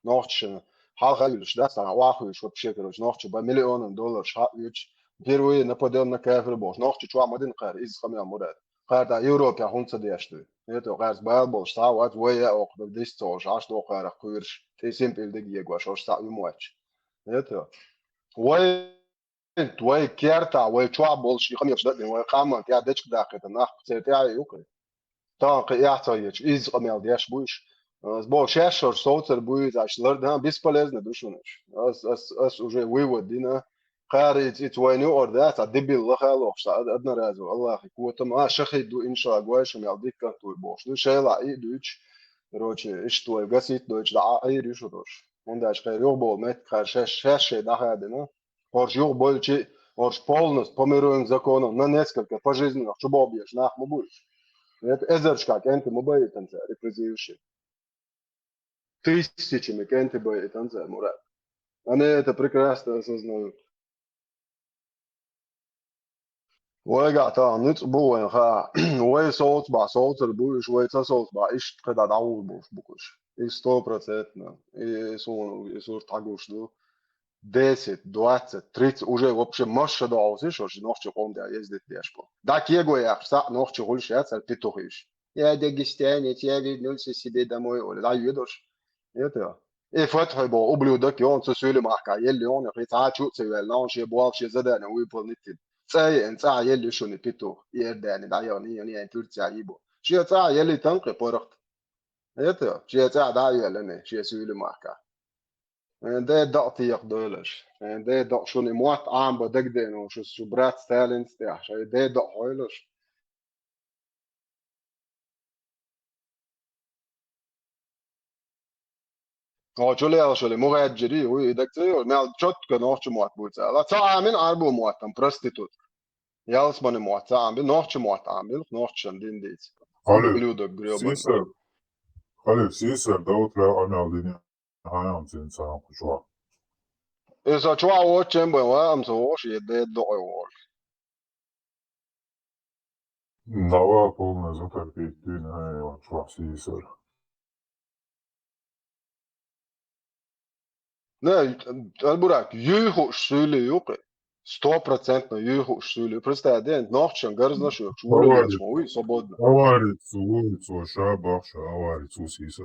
Нохчашна хьалха а юьлуш дац, цхьа охьахуьйш вообще, короче, нохчи бан миллионан долларш хьаъ юьтуш. Впервые нападём на кафир бохуш. Нохчи чохь ма дина кхара, иза къамел Мурад. Кхара тӀа Европехь хӀунда ца деш дуй? Это кхарца бала болуш цхьа а вац, вай а окху даг дисца цо уьш, Ӏаш доху кхарах кхуьйраш, тӀе симпӀил диг егош, уьш цхьаъ ю моьттуш. Это вай, вай кертахь, вай чохь болуш и къамелаш дан а дина, вай къаман тӀехь дечиг даккхийта нах церан тӀехь а юкъе. Тахана кхин эхь ца ечу, изза къамел деш бу уьш. Ас боху, шаьш шуьш совцар буй иза, аш лар дан бесполезно ду шуна уьш. Ас, ас, ас уже вывод дина. Кхара иза, иза вайна юкъара дац, цхьа дебил лаха а лохуш, цхьа ад-, одноразово, Аллахи котам, а, шахид ду, иншалла, гой шу мел дикках туй бохуш. Ну, шайла и дуьйцуш, короче, иштта вай гасит дойтуш, дӀа а Ӏийр ю шу дош. ХӀунда аьлча кхера юхаболу меттиг кхара шаьш, шаьш шайн дӀахадина. ХӀорш юхабойлчи, хӀорш полностью по мировым законам, на несколько пожизненных чубохбеш нах ма бу уьш. Это эзаршка кӀентий ма байитан цара, репрессирующие. Тысячами кӀентий байитан цара, Мурат. Они это прекрасно осознают. Вайгахь тахана ницкъ бу вайн хаа. Вай совцабахь совцар бу уьш, вай ца совцабахь иштта кхидӀа дӀагӀур болуш бу уьш. И сто процентов. И суна, и сурт хьагуш ду. Десять, двадцать, тридцать, уже вообще масса догӀуси шо ши нохчи къоман тӀехь ездить деш бу. ДӀа кего яхаш, схьа нохчи хуьлуш яц, ара петухиш. Я дагестанец, я вернулся себе домой, оли, дӀайоьдуш. Это. И Фатхьой боху ублюдок, йону цу суьйли махка, елли йону, хи цхьа чу а ца ваьлла, нахана шен болх, шен задание выполнить дина. ЦӀа а еана, цӀа а елли шуна петух, Иордани, дӀайогӀу, ен, ен, Турция йибу. Шен цӀа а елли танкъи паргӀат. Это, шен цӀа а дӀа а йоьллина, шен суьйли махка. Э, де дакъа текха дойлаш. Э, де дакъа шуна и мотт Ӏамба дагадеана, шу, шу брат Сталинца тӀехь, шай де дакъа хьойлаш. О, чу лелаш вали, мухаджири, уй, и даг ца йо, мел чотка нохча мотт буй цӀа. Ла, ца Ӏамин Ӏарбо моттам, проститутка. Ялсмани мотт ца Ӏамбина, нохчийн мотт Ӏамбина, нохчашна дин дийца. Халиф, ублюдок грёбаный. Сийсар, Халиф, сийсар, Дауд лай Ӏамал дина хьаям цин царам кхучуа. И со чуа вочем бен ва, ам со вош, е дед доӀой вор. Нава полная затопить дин, ай, вот чуа сийсар. Не, Албурак, юй хууш суьйлий ю кхы. Стопроцентно юй хууш суьйлий ю. Представь, ден, нохчашна гарзлаш йоцуш, вури Аварец. Лечма, уй, свободно. Аварец, улица, ша бахша, аварец, усиса.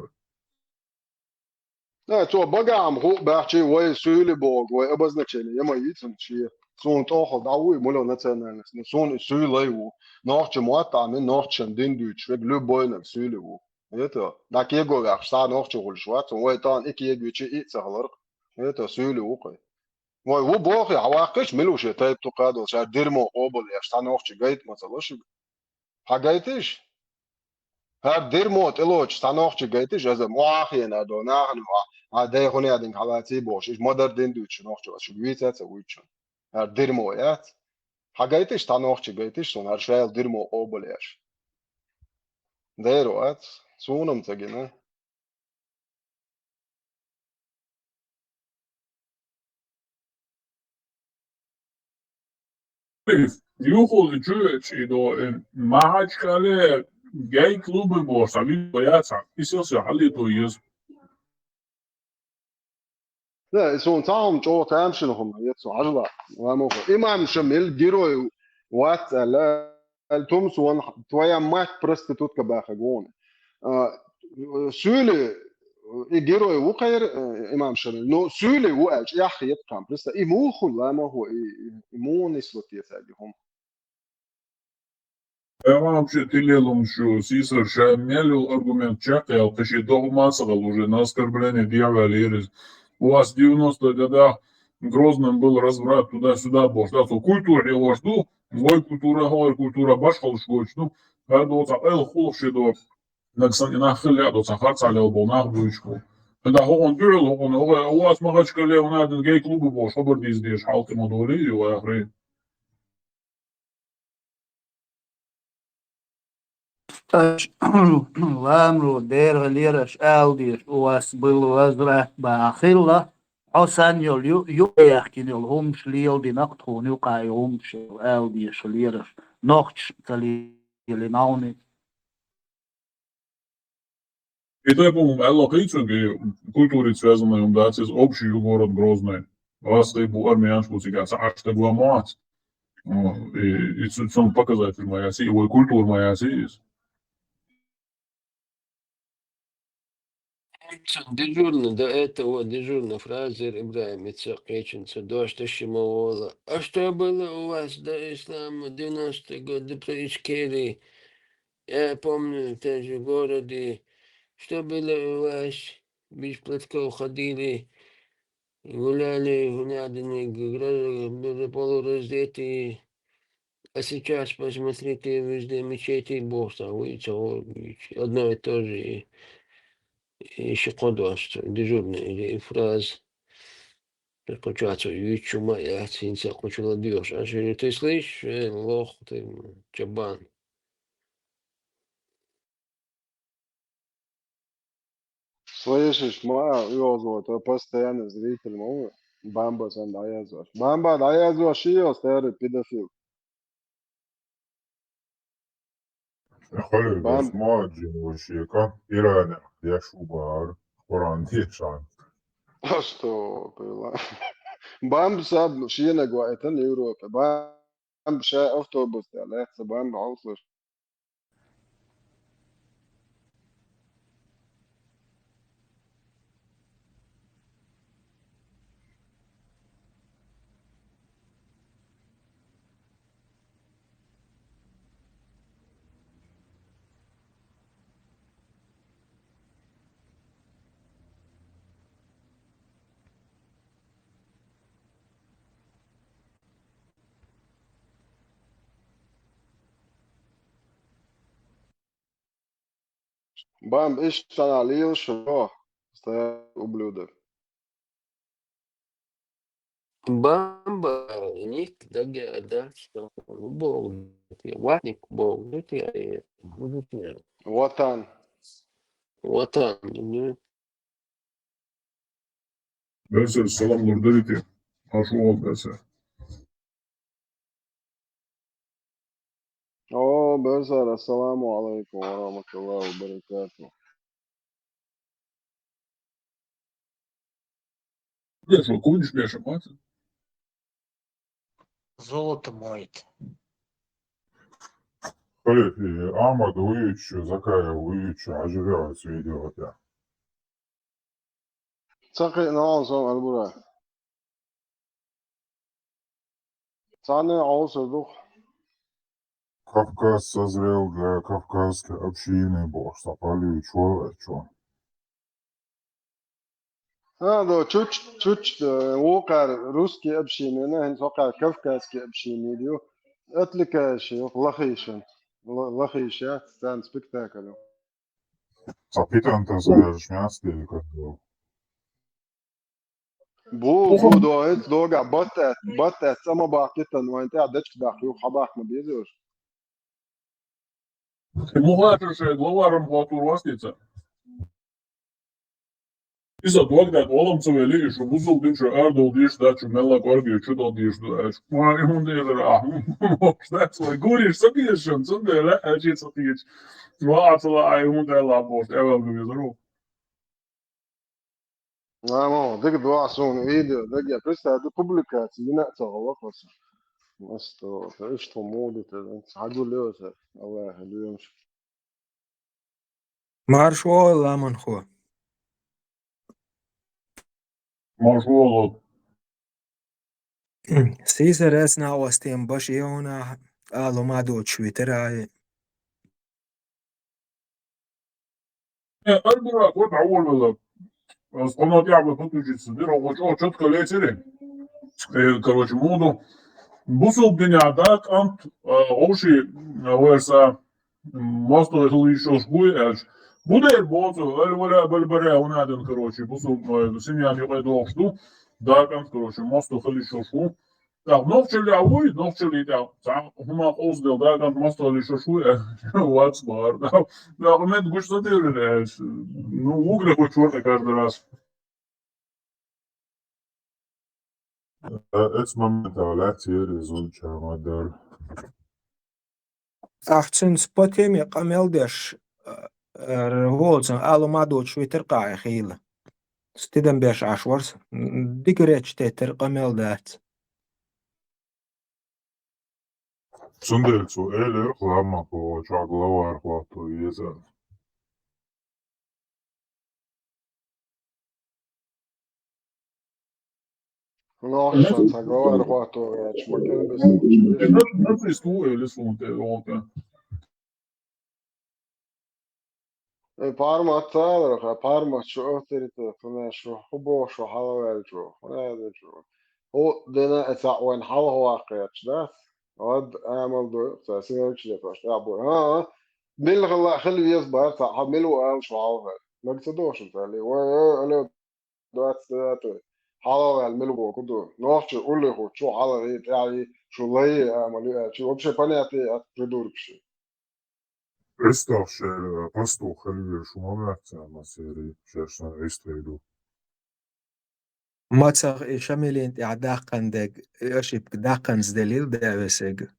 Не, цо багам ху бахчи, вай суьйли бог, вай обозначение, я мои цун чи. Сун тохо да уй, муло национальность. Ну, сун и суьйлай ву. Нохча мотт Ӏамин, нохчашна дин дуьйцуш, вег любой наг суьйли ву. Это, да кего вяхш, са нохча гулш вац, вай тан и кего чи и цахларк. Это суьйли ву кхы. Вай ву бохи, а вахкаш, милуше тайп ту кадал, ша дерьмо обал яш, са нохча гайт мацалашиг. Хьа гайтиш? ХӀара дерьмо тӀелочу цхьа нохчи гайтиш, аза мохьахена до нахана, а, а дайхуне адинг хьалаций бохуш, иш ма-дарра дин дуьйцу нохчо, аш шуьга вийца ца вуьйцу. ХӀара дерьмо яц. Хьа гайтиш, цхьа нохчи гайтиш, суна хӀара шайла дерьмо къобал еш. Дайра вац, суна-м ца гина. Юхул чуьвечи до, э, Махачкале гей клубы бо, сами боятся. И сел всё, хали то есть. Да, и сон цаум чо тамшин хум, ецо ажла, ламо. Имам Шамил герой вац, ала, аль тумс вон, твоя мать проститутка баха гон. А, суьйли, и герой ву кхайр, э, имам Шамил. Но суьйли ву ач, ях ет кам. Просто и муху ламо, и, и, и мунис вот ецаги хум. Я вообще тилелум шу, сисар ша мелюл аргумент чакъял, каши догма сагал уже на оскорбление дьявола ерез. У вас девяностых годах в Грозном был разврат туда-сюда, бошла, то культура я вошду, вой культура, хой культура, башхал шгочну, гардо цакъел хулх шедо, нагсан инах хил ядо, цахар цалел бо, нах буйчку. Да хогон дюрел, хогон, хогон, у вас Махачкале, у нас гей клубы бо, хабар диздеш, халкы модори, и вахры. Аш ламру дергӀа лераш аьлла деш, у вас был возврат бахилла, хьо сан йолу ю, ю яхкина йолу хӀумаш леладинакх тхуна юкъа и хӀумаш аьлла деш лераш, нохчаш ца лели навни. И тайпа хӀума аьлла кхийцург, и культурит связанный хӀума дац иза, общий ю город Грозный. Вас тайпа бу армянаш бу цига ца Ӏаш стаг ван вац. О, и, и цу-, цунна показатель ма яц и, вай культура ма яц и иза. Дежурный, до этого дежурный фразер Ибрагим, и ца кхечун, ца дош тащи ма вола. А что было у вас до ислама, девяностые годы про Ичкерии? Я помню, в том же городе, что было у вас, без платков ходили, гуляли, гуляли, гра-, полураздетые. А сейчас посмотрите, везде мечети, Бог там, вы чего, одно и то же. И, и ещё кодваш, дежурный, или фраз. Прикочаться, ючума, я синца кучула бьёшь. А что, ты слышишь, э, лох, ты, м, чабан? Слышишь, ма, йозо, то постоянно зритель, ма, Бамба сан дӀаязваш. Бамба дӀаязваш, и йо, старый педофил. Хьале Бам- дас ма джин вешека, Иране, я шубар, Коран дешан. А что, пила? Бамба саб, шена гва, это не Европа. Бамба ша автобус, да, лехца Бамба, ауслыш. Бам, иштта лелаш, о, стоять, ублюдок. Бамба, ник, дага, да, что, бог, ватник, бог, ну, ты, э, ну, ты, Ватан. Ватан, ну, Бесер, салам лордарите. Ашуал бесер. О, бесер, ассаламу алейкум ва рахматуллахи ва баракатух. Бесер, куниш беша мат. Золото моет. Халиф, Ахмад Уевич, Закаев Уевич, ажирявать видео это. Цакъи наал сом албура. Цаны аусу дух. Кавказ созрел для кавказской общины, бог, сапали, чё, чё. А, да, чуч, чуч, э, вокар русский общины, на хин сокар кавказский общины, диу. Отвлекающий, лохишин. Лохиша, стан спектакль. Капитан Тазарышмянский или как его? Бу, бу, да, это дога, баттат, баттат, сама бакитан, вань, та дачк дах, ю, хабах, на безуш. Мухача шег лаварам хватур вастица. Иса дуагдат олам цавели, ишу бузул дичу ардул диш дачу мелла корги чудо диш дач. Ма имун дезер а. Мошта свой гуриш сабиешен, цундела, ачи сатич. Ма ацала ай имун дела бошт, эвел гвизру. Намо, дык дуасун, видео, дык я представь, это публикация, не на целого вопроса. Масто, то есть, что моду, то есть, хагулёса, Аллах, любимчик. Марш вол, ламан хо. Марш вол. Сисер эс на остем баш иона, алу мадоч витерай. Э, арбура, вот, а, вол вела. Э, с комнаты я бы подключиться, дыр, о, о, чётко летели. Э, короче, моду. Бусул дня, да, кант, э, овши, э, верса, м, мосто хыл ещё шгуй, эш. Буде боцу, эль валя, бэль баря, он один, короче, бусул, э, семья не пойду, что, да, кант, короче, мосто хыл ещё шгу. Так, нохчили, а вы, нохчили, так, так, хума хоздел, да, кант мосто хыл ещё шгу, э, ватс бар, да. Да, мед гуш садыр, э, ну, угры хоть чёрт каждый раз. Э, эц моментал, а, тиер изучаем, а, дар. Ахцин спотеми къамел деш, э, э, волцун алу мадоч витер къай хила. Стидам беш ашварс, м, дик реч тетер къамел дац. Цундел цу элер хлама по чаглавар хвату еза. Ну, а что, согласен, хвату, я чмокин без Это, это из твоего или слон, ты, вот, э. Э, парма цалрах, а парма чу авторитет, хуна шу хубо, шу халавел чу, хуна да чу. О, дена эца уэн халахуа кэч, да? Ад амал до, са синерч ле паш, я бу. А, мил хала хил вес бар, са ха мил уал шу халавел. Мэг са дошен, са ли, ой, ой, алё, двадцать девятый. Халавел мил бо куду. Нохчи ули ху, чу халави, тяви, чу лэй, амал, я, чу вообще понятие от придуркши. Эстах шер, пастух хельвер шумамятся на серии, шершна эстрейду. Мацах и Шамилин тя дахкан дег, и ошибка дахкан сделил девесег.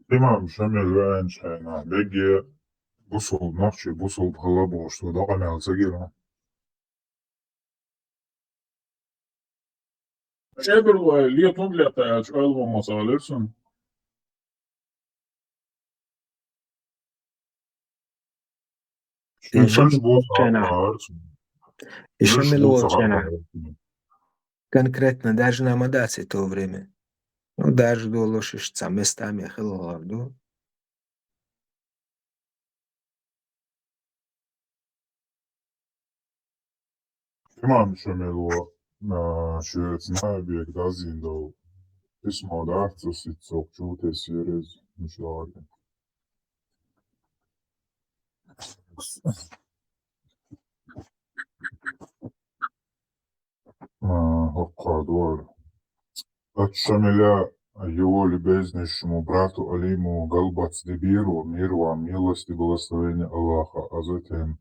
Имам Шамил венчайна, беге бусул, нахчи бусул, халабо, что да канал цагира. Эберлой, летун летач, айлва масалерсун. Ишан Шерш бу чена. сахар. Ишан Шерш мил бу вол сахар. чена. Конкретно даже на Мадаци то время. Ну, даже до лошишца местами хилгорду. Имам Шамилу, а, шуэц на бег дазиндал. Письмо да, цу ситцок чу те серез, мишуари. От Шамиля, его любезнейшему брату Алиму Галбац Дебиру, мир вам, милость и благословение Аллаха, а затем: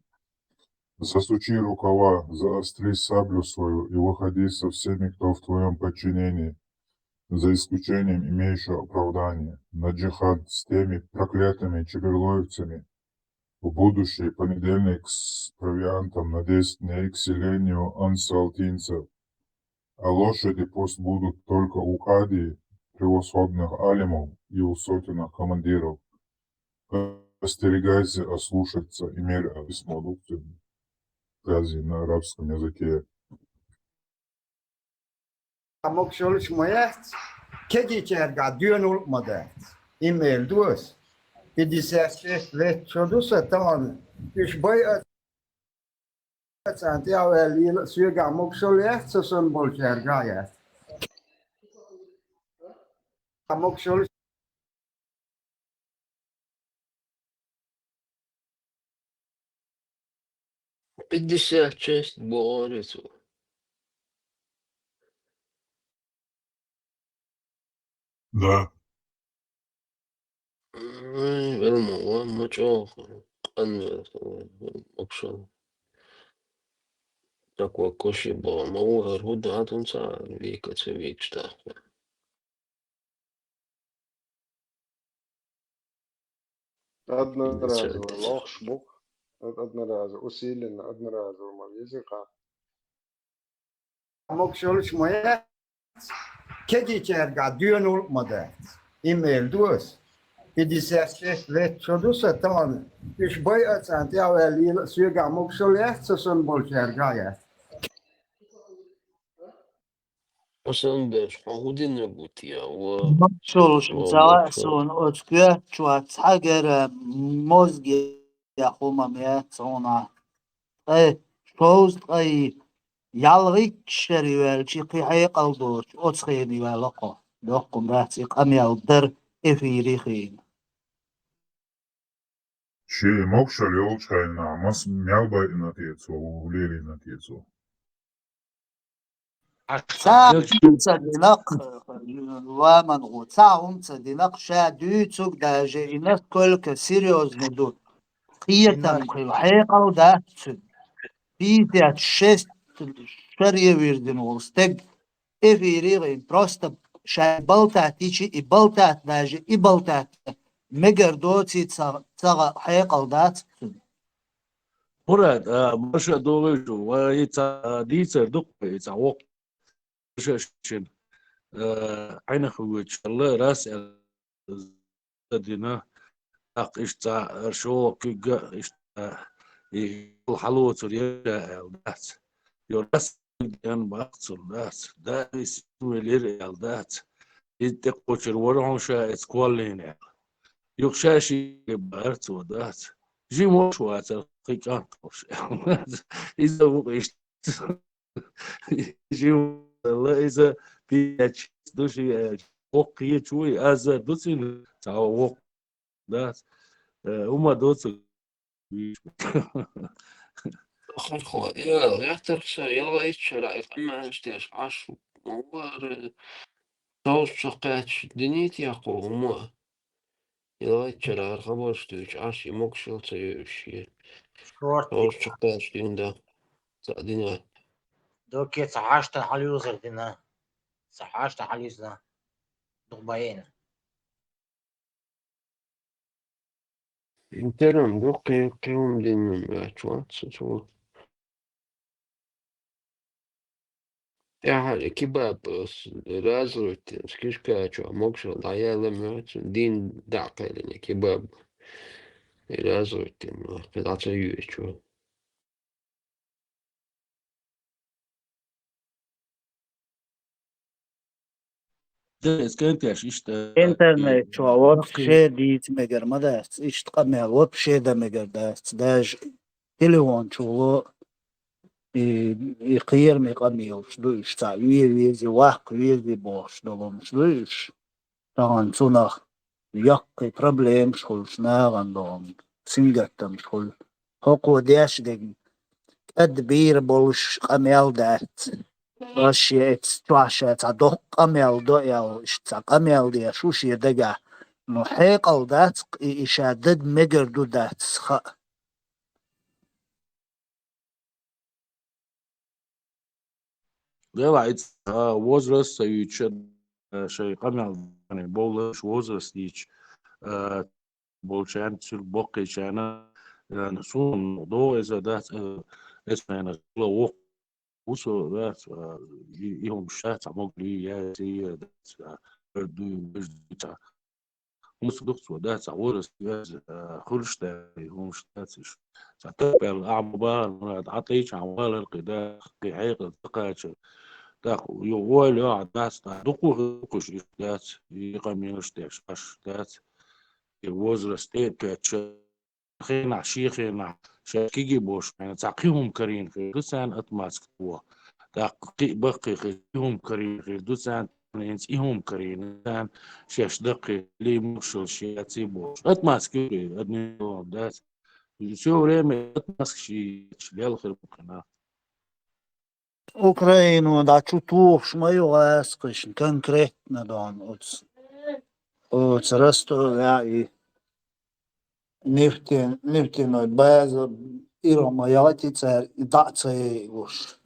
«Засучи рукава, заостри саблю свою и выходи со всеми, кто в твоем подчинении, за исключением имеющего оправдание, на джихад с теми проклятыми чеберлоевцами в будущий понедельник с провиантом на десять дней к селению ансалтинцев. А лошади пусть будут только у кади, превосходных алимов и у сотенных командиров. Остерегайся ослушаться и мерь письмо Гази на арабском языке». Амокшолыш мояц, кеги черга дюнул модац. Имейл дуос. Пятьдесят шесть лет чодуса тон. Иш бай ацанти авел ил сюга амокшол яц, сосон бол черга яц. Амокшолыш Пятьдесят шесть борется. Да. Верно, ладно, чё, ан, вообще. Такой коши было. Мало руда, а тунца вика, це вик, что. Одноразово. Лох шмук. Од-, одноразово. Усиленно, одноразово. Мал языка. Амокшолыш моя. Кеги черга дюнул мода. Имейл дуос. Пятьдесят шесть лет чодуса тон. Иш бай ацанти авел ил сюга амокшол яц, сосон бол черга яц. Осан берш, хьо хӀу дина бутт я, ва? Амокшолыш, ва, цала амокшол. Сон оцкуя чуа цхьагара мозги яхума мя цона. Ай, шоуз ткъай ялгъич шари валчи, кхи хьекъал доч, оцхени валакъо. Доккун бац и къамял дар эфири хин. Ши мокшал йолчхайна, мас мялбай инатецо, улери инатецо. Ца умца динакъ, ва мангу, ца умца динакъ ша дуьйцуг даже и насколько серьёзный ду. Кхетам хила хьекъал дац цуьнан. Пятьдесят шесть шаре вирзина волу стаг. Эфире гӀин просто шайн балтат йичи, и балтат даже, и балтат мегар доций ца, ца хьекъал дац цуьнан. Мурад, а, маша долуй шу, ва и ца, а, дийцар ду-кх и ца воккха. Маша шин, а, Ӏайнах вуьгучу шалла рас аьлла дина, тӀаккха иштта цхьа шо куьйга иштта, и хьалоцур яра аьлла дац. Йо, рас деана баккхацун дац. Да, и синвелира аьлла дац. Иза тӀекхочур вара хьуна ша эца коллийна аьлла. Юха ша ши бара цо дац. Жимош вацара кхин кӀант хьуш аьлла дац. Иза ву иштта. Жимала иза пичач ду ши, э, воккхачу вуй, азар ду цуьнан, цхьа воккха дац. Э, хӀума доцу. Хо, я, я так всё, я лайчара, я понимаю, что я аж ма вара, соус чу кхаьчча динийта я кхо хӀума. Я лайчара хабарш дуьйцу, аш и могушалла ца йоьуш я. Шорти. Соус чу кхаьчча дина да. Ца дина. Доке ца хьашта хьалюзар дина. Ца хьашта хьалюзна. Дукха баена. Интернет ду кхин, кхин хӀума дина ма вац, вац, цо. ТӀаьхьа кебаб, э, с-, разрутин, скишка чохь могушалла дӀаяьлла моьтту, дин дӀа а кхаьллина кебаб. И разрутин, кхин дӀа ца йоьчу. Дерриг кӀентеш иштта, интернет чохь вообще дийца мегар ма дац, иштта къамел вообще дан мегар дац, даже телефон чухула и, и кхераме къамелаш ду уьш, цхьа ве вези, ваккха вези бохуш долу хӀумаш ду уьш. Тахана цунах яккхий проблемаш хуьлуш нахана догӀу, сингаттамаш хуьлу. ХӀокхо деш дерг тӀадбийр болуш къамел дац. Аш я эццо ша цхьа доккха къамел до аьлла, иштта цхьа къамел деш ву шен дагахь. Ну, хьекъал дац, и, и ша дага мегар ду дац, хаьа. Делахь, а, возраст ца юьйцуш, а, шайн къамел бовлаш, возраст йийцуш, а, болчарна, цуьнан боккхийчарна, а, суна догӀу иза дац, а, эццо хила воккха ву со, дац, а, и, и хӀумаш дац, а, могли, яций, дац, а, дуй, вуьш дуй, ца. ХӀумаш дукха цо дац, а, возраст яц, а, хуьлуш дац, и хӀумаш дац уьш. Ца таппел а ма бахара, мурад, Ӏа тӀайча а валар кхин дац, кхин хьекъал ца кхачар. ТӀаккха ю ойла йоагӀа дац, тӀаккха дукха хир дукхуш иштта дац, и къамелаш деш Ӏаш дац. И возраст тӀе а тоьттуш, хенахь, шен хенахь, шаьш кегий болуш хенахь, цхьа кхин хӀума карийна хир ду царна, отмазка тӀе. ТӀаккха кхин а баккхий хир, кхин хӀума карийна хир ду царна, хӀинца и хӀума карийна царна, шаьш даккхий лий мукшалла шен яций бохуш. Отмазка юкъе, одним словом, дац. Всё время отмазка ши лелхир бу кхин нах. Украину дӀа чу тухуш ма ю гӀазкхашна конкретно дон оцу, оцу Ростове и нефтен-, нефтяной база ирхӀа ма яхийти цара, и дӀа а ца яйалуш.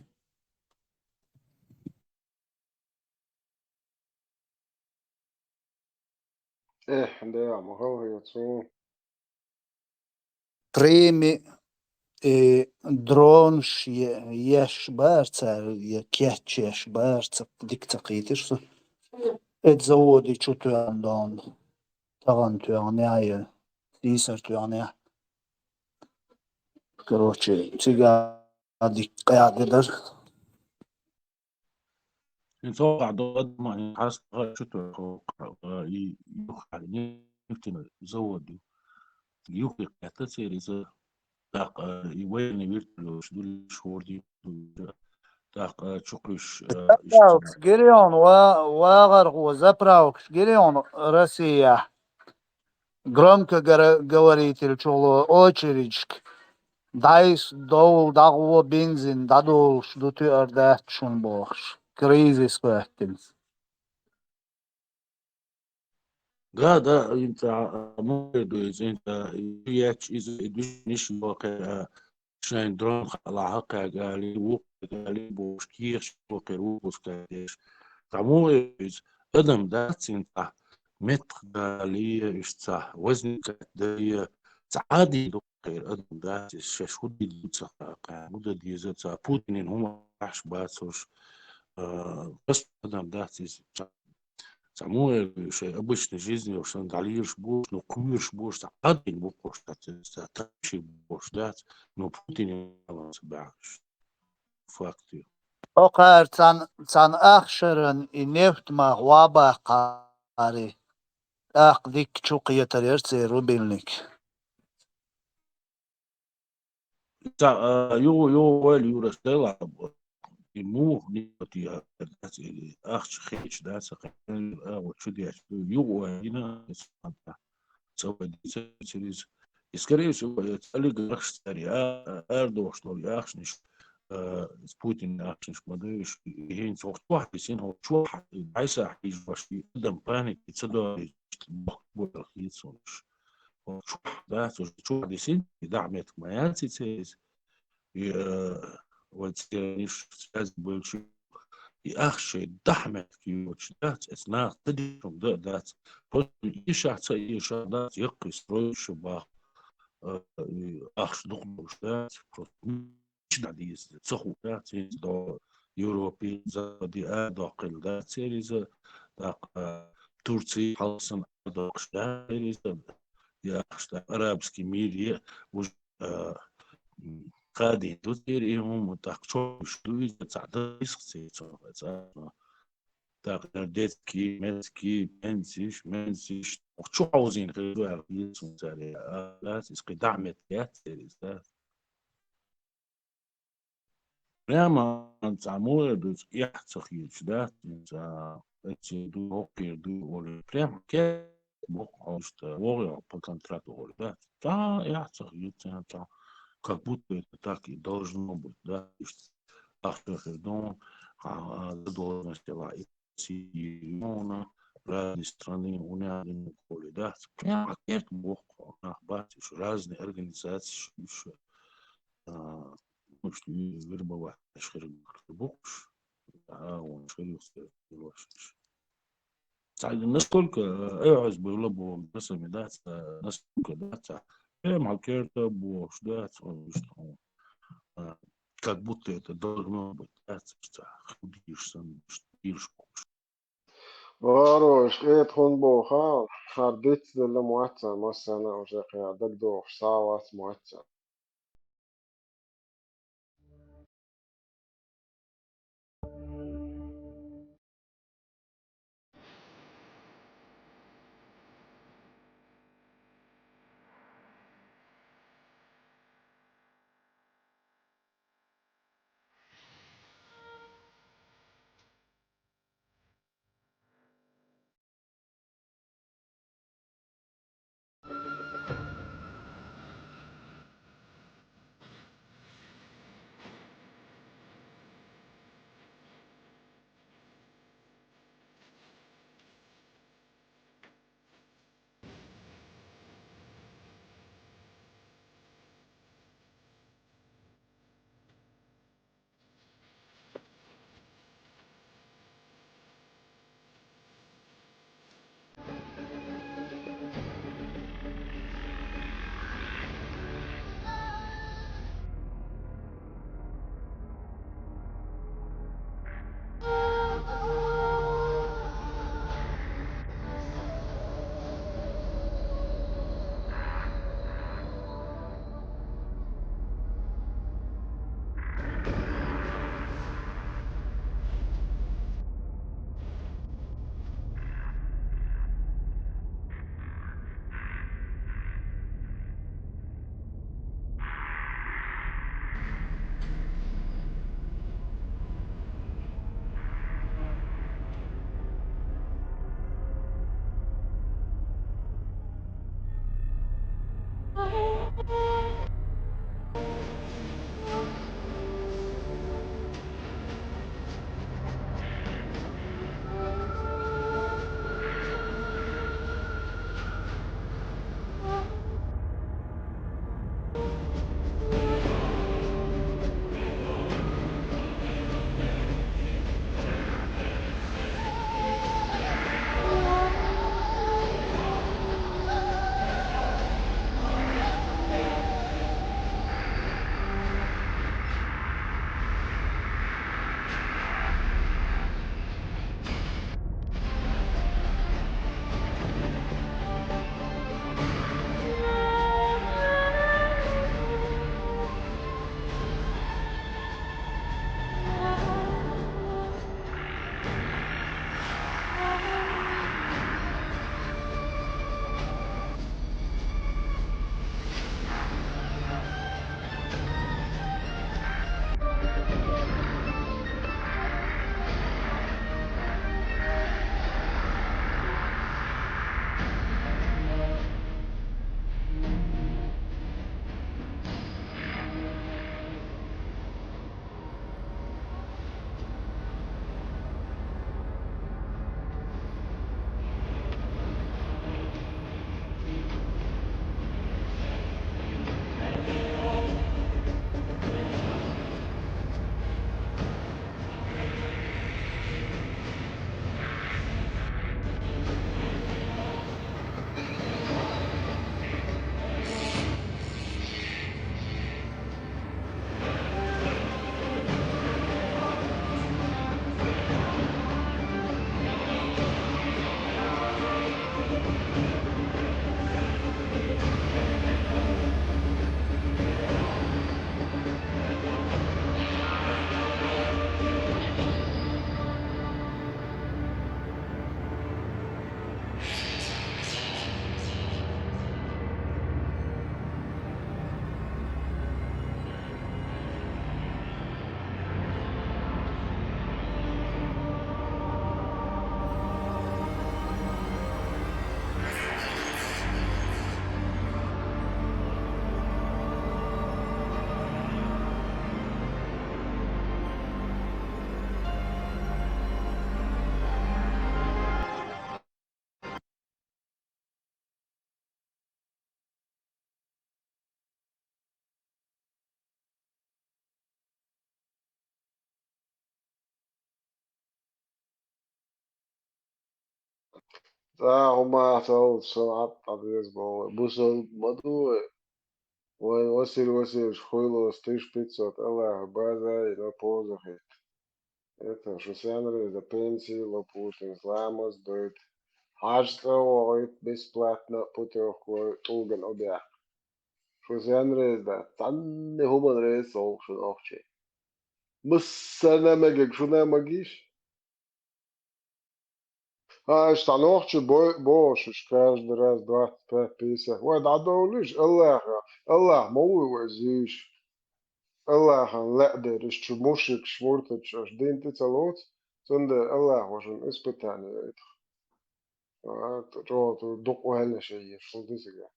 Эхь, да, ма хала хьоьцу. Прими, э, дронаш е-, еш бара цара, е кечъеш бара, ца, дика ца кхийтира со. Эцу заводи чу тоьхна дон, тахана тоьхна я, е сийсара тоьхна я. Короче, цига дика къаьхьа де дара. ХӀинца хьо до адаман хьастагӀа чу тоху, и юха нефтяной завод ю. Юха кхетта церан иза, тӀаккха и военный вертолёташ дуьллуш хӀора ди, тӀаккха чу кхуьйсуш, а, заправкаш гирий хьуна, ва-, вагӀархо, заправкаш гирий хьуна Россия. Громкоговоритель чухула очередьшка дӀайса довла дӀагӀо бензин дӀадолуш ду, тоьар дац шуна бохуш. Кризис хӀоьттина. Да, да, хӀинца, а, ма ду иза, хӀинца, ю ечча иза, и дуьшниш йохе, а, шайн дрон хаалахьа кхаьга али, вукхаьга али, бохуш, кехаш йохе, вукхус кхаьдеш. Цхьа муха иза, адам дац хӀинца, меттах дале, иштта возникать дале, цхьа Ӏадийна ду кхера адам дац, иза шаьш хӀу дийр ду ца хаьа, кхаьна хӀу дан деза ца, Путинан хӀума ахьаш бацалуш, а, просто адам дац, иза ца Цхьа муха аьлла, шайн обычный жизнь йолуш санна, дӀалелаш болуш, ну, кхоьруш болуш, цхьа Ӏадийна бу кхуш дац, цхьа тапчий болуш дац, ну, Путин ца баьхаш. Факт ю. Окхара цхьана, цхьана ахшаран и нефть мах вабаккхари, тӀаккха дикка чу кхетар яра церан рубильник. Ца, а, юха, юха вайл юрас дела, и муха никъа тӀе ахча хеча, да, ца хе-, а, вот чу деш, юха вайна, ца вай дийца, ца дийца. И, скорее всего, я ца олигархаш цари, а, а, арадохуш долу ахчанаш, а, Путин ахчанаш ма дуьйш, и хӀинца хӀокху чохь висина, хӀокху чохь, и дӀайса хьийжош, и адам паники ца дойла, боху, боху хецунаш. Чохь дац, уьш чохь дисина, и дахьа меттиг ма яц и церан иза. И, э, вай церан иш связь болчу, и ахча шайн дахьа меттиг йоцуш дац, эца наха ца дешунга дан а дац. Просто эшахь ца эшахь дац, яккхий стройш бах, э, и ахча дукха долуш дац. Просто чу дӀа деза, ца хууш дац, иза до Европе, Западе арадоккхийла дац церан иза, тӀаккха, а, Турци хьалсана арадоккхуш дац церан иза, и ахча, тӀаккха арабский мир е, уж, а, м, хадийна ду церан и хӀума, тӀаккха чохь уьш ду иза, цхьа дан йисах церан цунах, цхьа, тӀаккха детский, мецкий, пенсиш, менсиш, чу хьовзийна хир ду аьлла, иза цунна цаьрга, а, дац, иза кхин дахьа меттиг яц церан иза, дац. Прямо цхьа муха эр ду, цкъа эхь ца хеташ дац, цхьа эццера ду, хӀокхера ду, олий. Прямо кхетта боккха хьовсуш дац, вогӀий по контракту, олий, дац. Цхьа эхь ца хеташ, цхьа, как будто это так и должно быть, да, иштта ахча хир ду, а, а, задолженность ала, и си, ну, на разные страны, у меня один поле, да, прямо керт боху, на бати, разные организации, ш-, ш-, а, ну, что, вербовать, ш-, ш-, боху, а, он, ш-, ш-, ш-, ш-, Ца-, насколько, э, э, ас бала боху, да, сами, да, ца-, насколько, да, ца-, э, ма керта боху, да, ца-, что, а, как будто это должно быть, да, ца-, ца-, худишь сам, что, ишь боху. Варош, э, тхун боху, хьар дицделла ма вац, массана уже кхы дагдохуш, схьа вац ма вац. ЦӀа хӀума ца олуш, сан хьакъ дӀадеза боху. Бусалба ма ду вай. Вайн Василий Васильевич хуьлуш тысяча пятьсот Аллахьа база йина поза хӀитта. Это, шу сенна реза пенсии ло Путинс, ламаз дойту. ХьаьжцӀа вогӀуьйту бесплатно путевка тӀулган объект. Шу сенна реза дац? Цхьанна хӀуманна реза ца олу шу нохчий. Массарна а мегиг шуна а магийша? Ха, аша цхьа нохчи бой-, бохуш, уьш каждый раз двадцать пять пятьдесят. Вай дӀадовлуьйтуш, Аллаха, Аллах ма вуй вай зуьйш. Аллахана лаьа дерриш чу мушрикаш, муртаташ аша дин тӀе ца лоцу, цундела Аллах вашун испытание итха. А, чӀогӀа дукха ваьлла шайн еш, хӀун ду цига?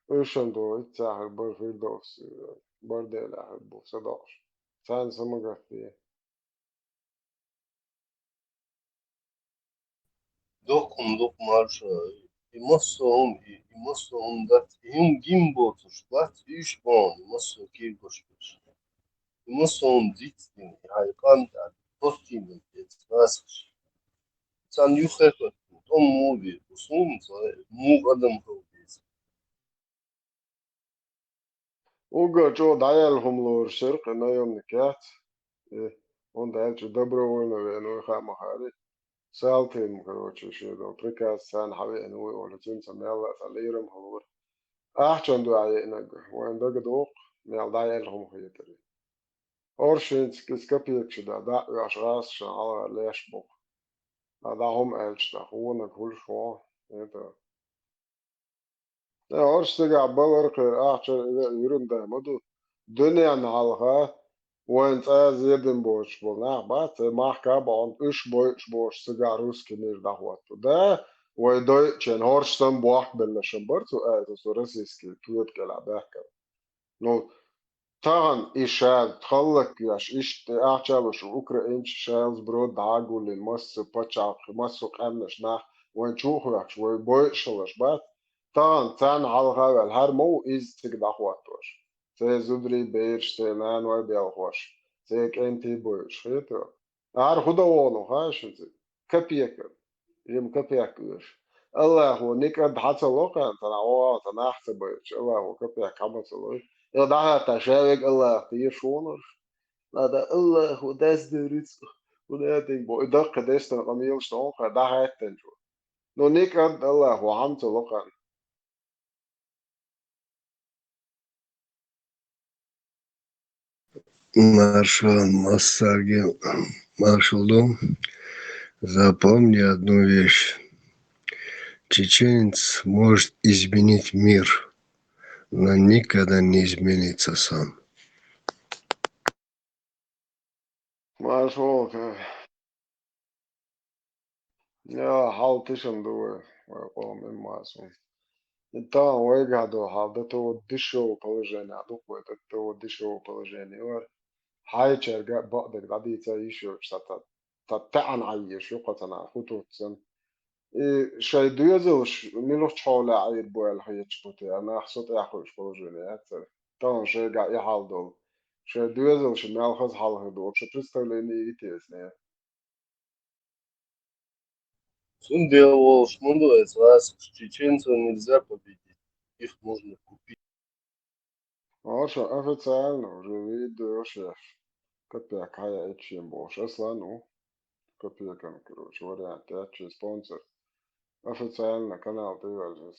Уьш ду, иццахьара бар Фирдовс, бар Делахьара бу, са докъуш. Царна са ма гатде. Доккхун дукха марша, и массо а хӀума, и, и массо а хӀума дац, и хӀума гин боцурш бац, уьш боху, и массо а кийргош берш. И массо а хӀума зицдина, и хьайн къам тӀехь постийна деза гӀазкхаш. Царна юххе хӀоьттина, тӀом муха бийр бу, суна ца хаьа, муха адам хила деза. Уггар чӀогӀа дӀаяьлла хӀума лоруш яра кхин наемник яц. Э, хӀунда аьлча добровольно веана вай хаа ма хаьара. Салтин, короче, шен долу приказ царна хьан веана ву олу, цуьнца мелла а цхьа лерам хилла вара. Ахчанна дуьхьа еанарг, вайна дага догӀу, мел дӀаяьлла хӀума хетара. ХӀорш хӀинца иза копейкаш дан, дӀа а оьхуш, гӀазкхашна хьалха леш бу-кх. Ткъа дӀа хӀума аьлча, тӀаккха вониг хуьлуш ву, это. Ткъа хӀорш цигахь балар кхера, ахча иза а юьран дан ма ду. Дуьненна хьалха вайна цӀа а зедина боцуш болу нах бац, церан махка а бахьана, уьш бойуш болуш цигахь русский мир дӀахӀотто. Да, вай дойучу хенахь хӀорш санна бохк белларш бара цу айса, цу российский тоьпан кӀелахь баьхкина. Ну, тахана и ша хӀаллакьвеш, иштта ахча а луш, украинчу шайла сброд дӀа а гулйина, массо а пачхьалкх, массо а къаьмнаш нах вайна чу а хоьхкуш, вай бойуш хиларш бац. Тахана царна хьалха а ваьлла, хӀара ма ву иза цига дӀахӀоттош. Церан зударий, бераш, церан наной, белхош, церан кӀентий бойуш, хетий? ХӀара хӀун дан вогӀу хаьа шуна цига? Копейка. Жима копейка оьшу. Аллахо никъа хьан ца ло кхарна, цхьа нах вогӀу, цхьа нах ца байча, Аллахо копейка хьан ма ца лой. Ил дӀахӀатта ша вега Аллах тешаш вонаш. Нада Аллахо дас де рицкъ. ХӀун а динг бо, и даккха дестан къамелаш тӀе кхара дӀахӀаьттанчо. Ну, никъа Аллахо хьан ца ло кхарна. Маршал, массарге маршал ду. Запомни одну вещь. Чеченец может изменить мир, но никогда не изменится сам. Маршалка. Я, хьал тишам ду вай, вай къоман массо. И тахана вайгахь долу хьал, до того дешевого положения ду вай, до того дешевого положения вара. Хьайчаьрга а бакъдерг дӀадийца йиш йоцуш, ца, ца, ца таьӀана хьайеш ю кхо цхьана хӀу туттсан. И шайн доьзалш муьлхачу хьолехь Ӏийр бу аьлла хеташ бу те, а нах со тӀехь хуьлуш положение яц цара. Тахана шайгахь и хьал долу. Шайн доьзалш мел хаза хьалха ду, вообще представление и тесне. Цундела волуш ма ду аса гӀазкхаш, чеченцев нельзя победить, их можно купить. Аша официально уже видео шеф. Копейка хьаяьччи бохуш. Аслан, ну, копейкан, короче, вариант яьччи спонсор. Официально канал тӀе ваьлча.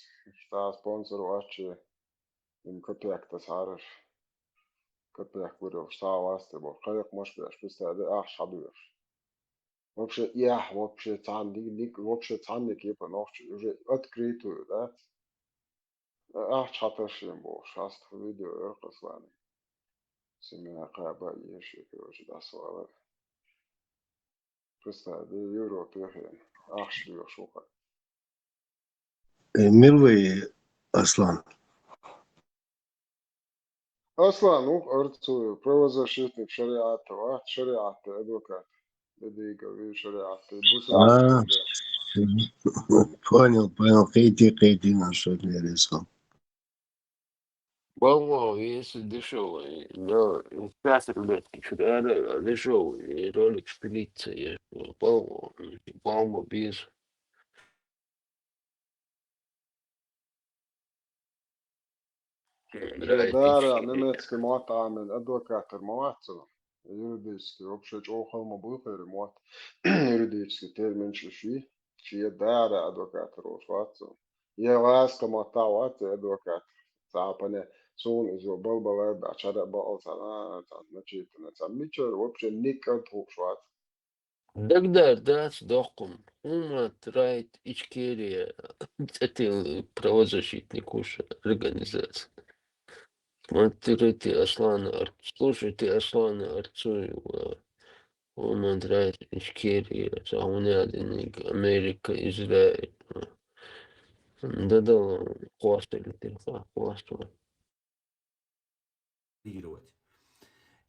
Ша спонсор ваьччи, им копейка тасхьараш. Копейка вуьрелш схьа а вац те бохуш. Кхайкхамаш беш, пистаде ахча хьадоьхуш. Вообще, эх, вообще, цхьанна диг-, диг-, вообще, цхьанна кепа нохчи уже открытую, да? Ахча хьатаршина бохуш, хьаста видео эр Аслана. Семья кхаба еши, короче, дӀасавала. Представь, Европе хен. Ахча доьхуш ву кхара. Э, мила вай, Аслан? Аслан, ух, арцу, правозащитник шариатта вац, шариатта адвокат. Бедига ви шариатта, бусалба. А, понял, понял. Кхетий, кхетий, на что ты резко. Балло, если дешёвый, да, сейчас, ребятки, чуть ара, дешёвый ролик шпилится, я понял, балло без. Шен дара немецкий мотт Ӏамийна адвокатар ма вац цунах. Юридически вообще чӀоагӀа хала ма буй хӀара мотт. Юридически терминаш уж я. Шен дара адвокатар волуш вац цо. Я гӀазкхи маттахь вац и адвокат. Цхьа пане суна иза балбалар а баьчара а бакъал цхьа, а, цхьа начитанна, цхьа мичара вообще никъ а тухуш вац. Дагдар дац доккхун. Хьумат Райт Ичкерия, цӀе тиллина правозащитник ву ша, организация. Смотрите, Аслана Ар-, слушайте Аслана Арцуева. Хьумат Райт Ичкерия, Саудовниг, Америка, Израиль. Да-да, классно, литература, классно.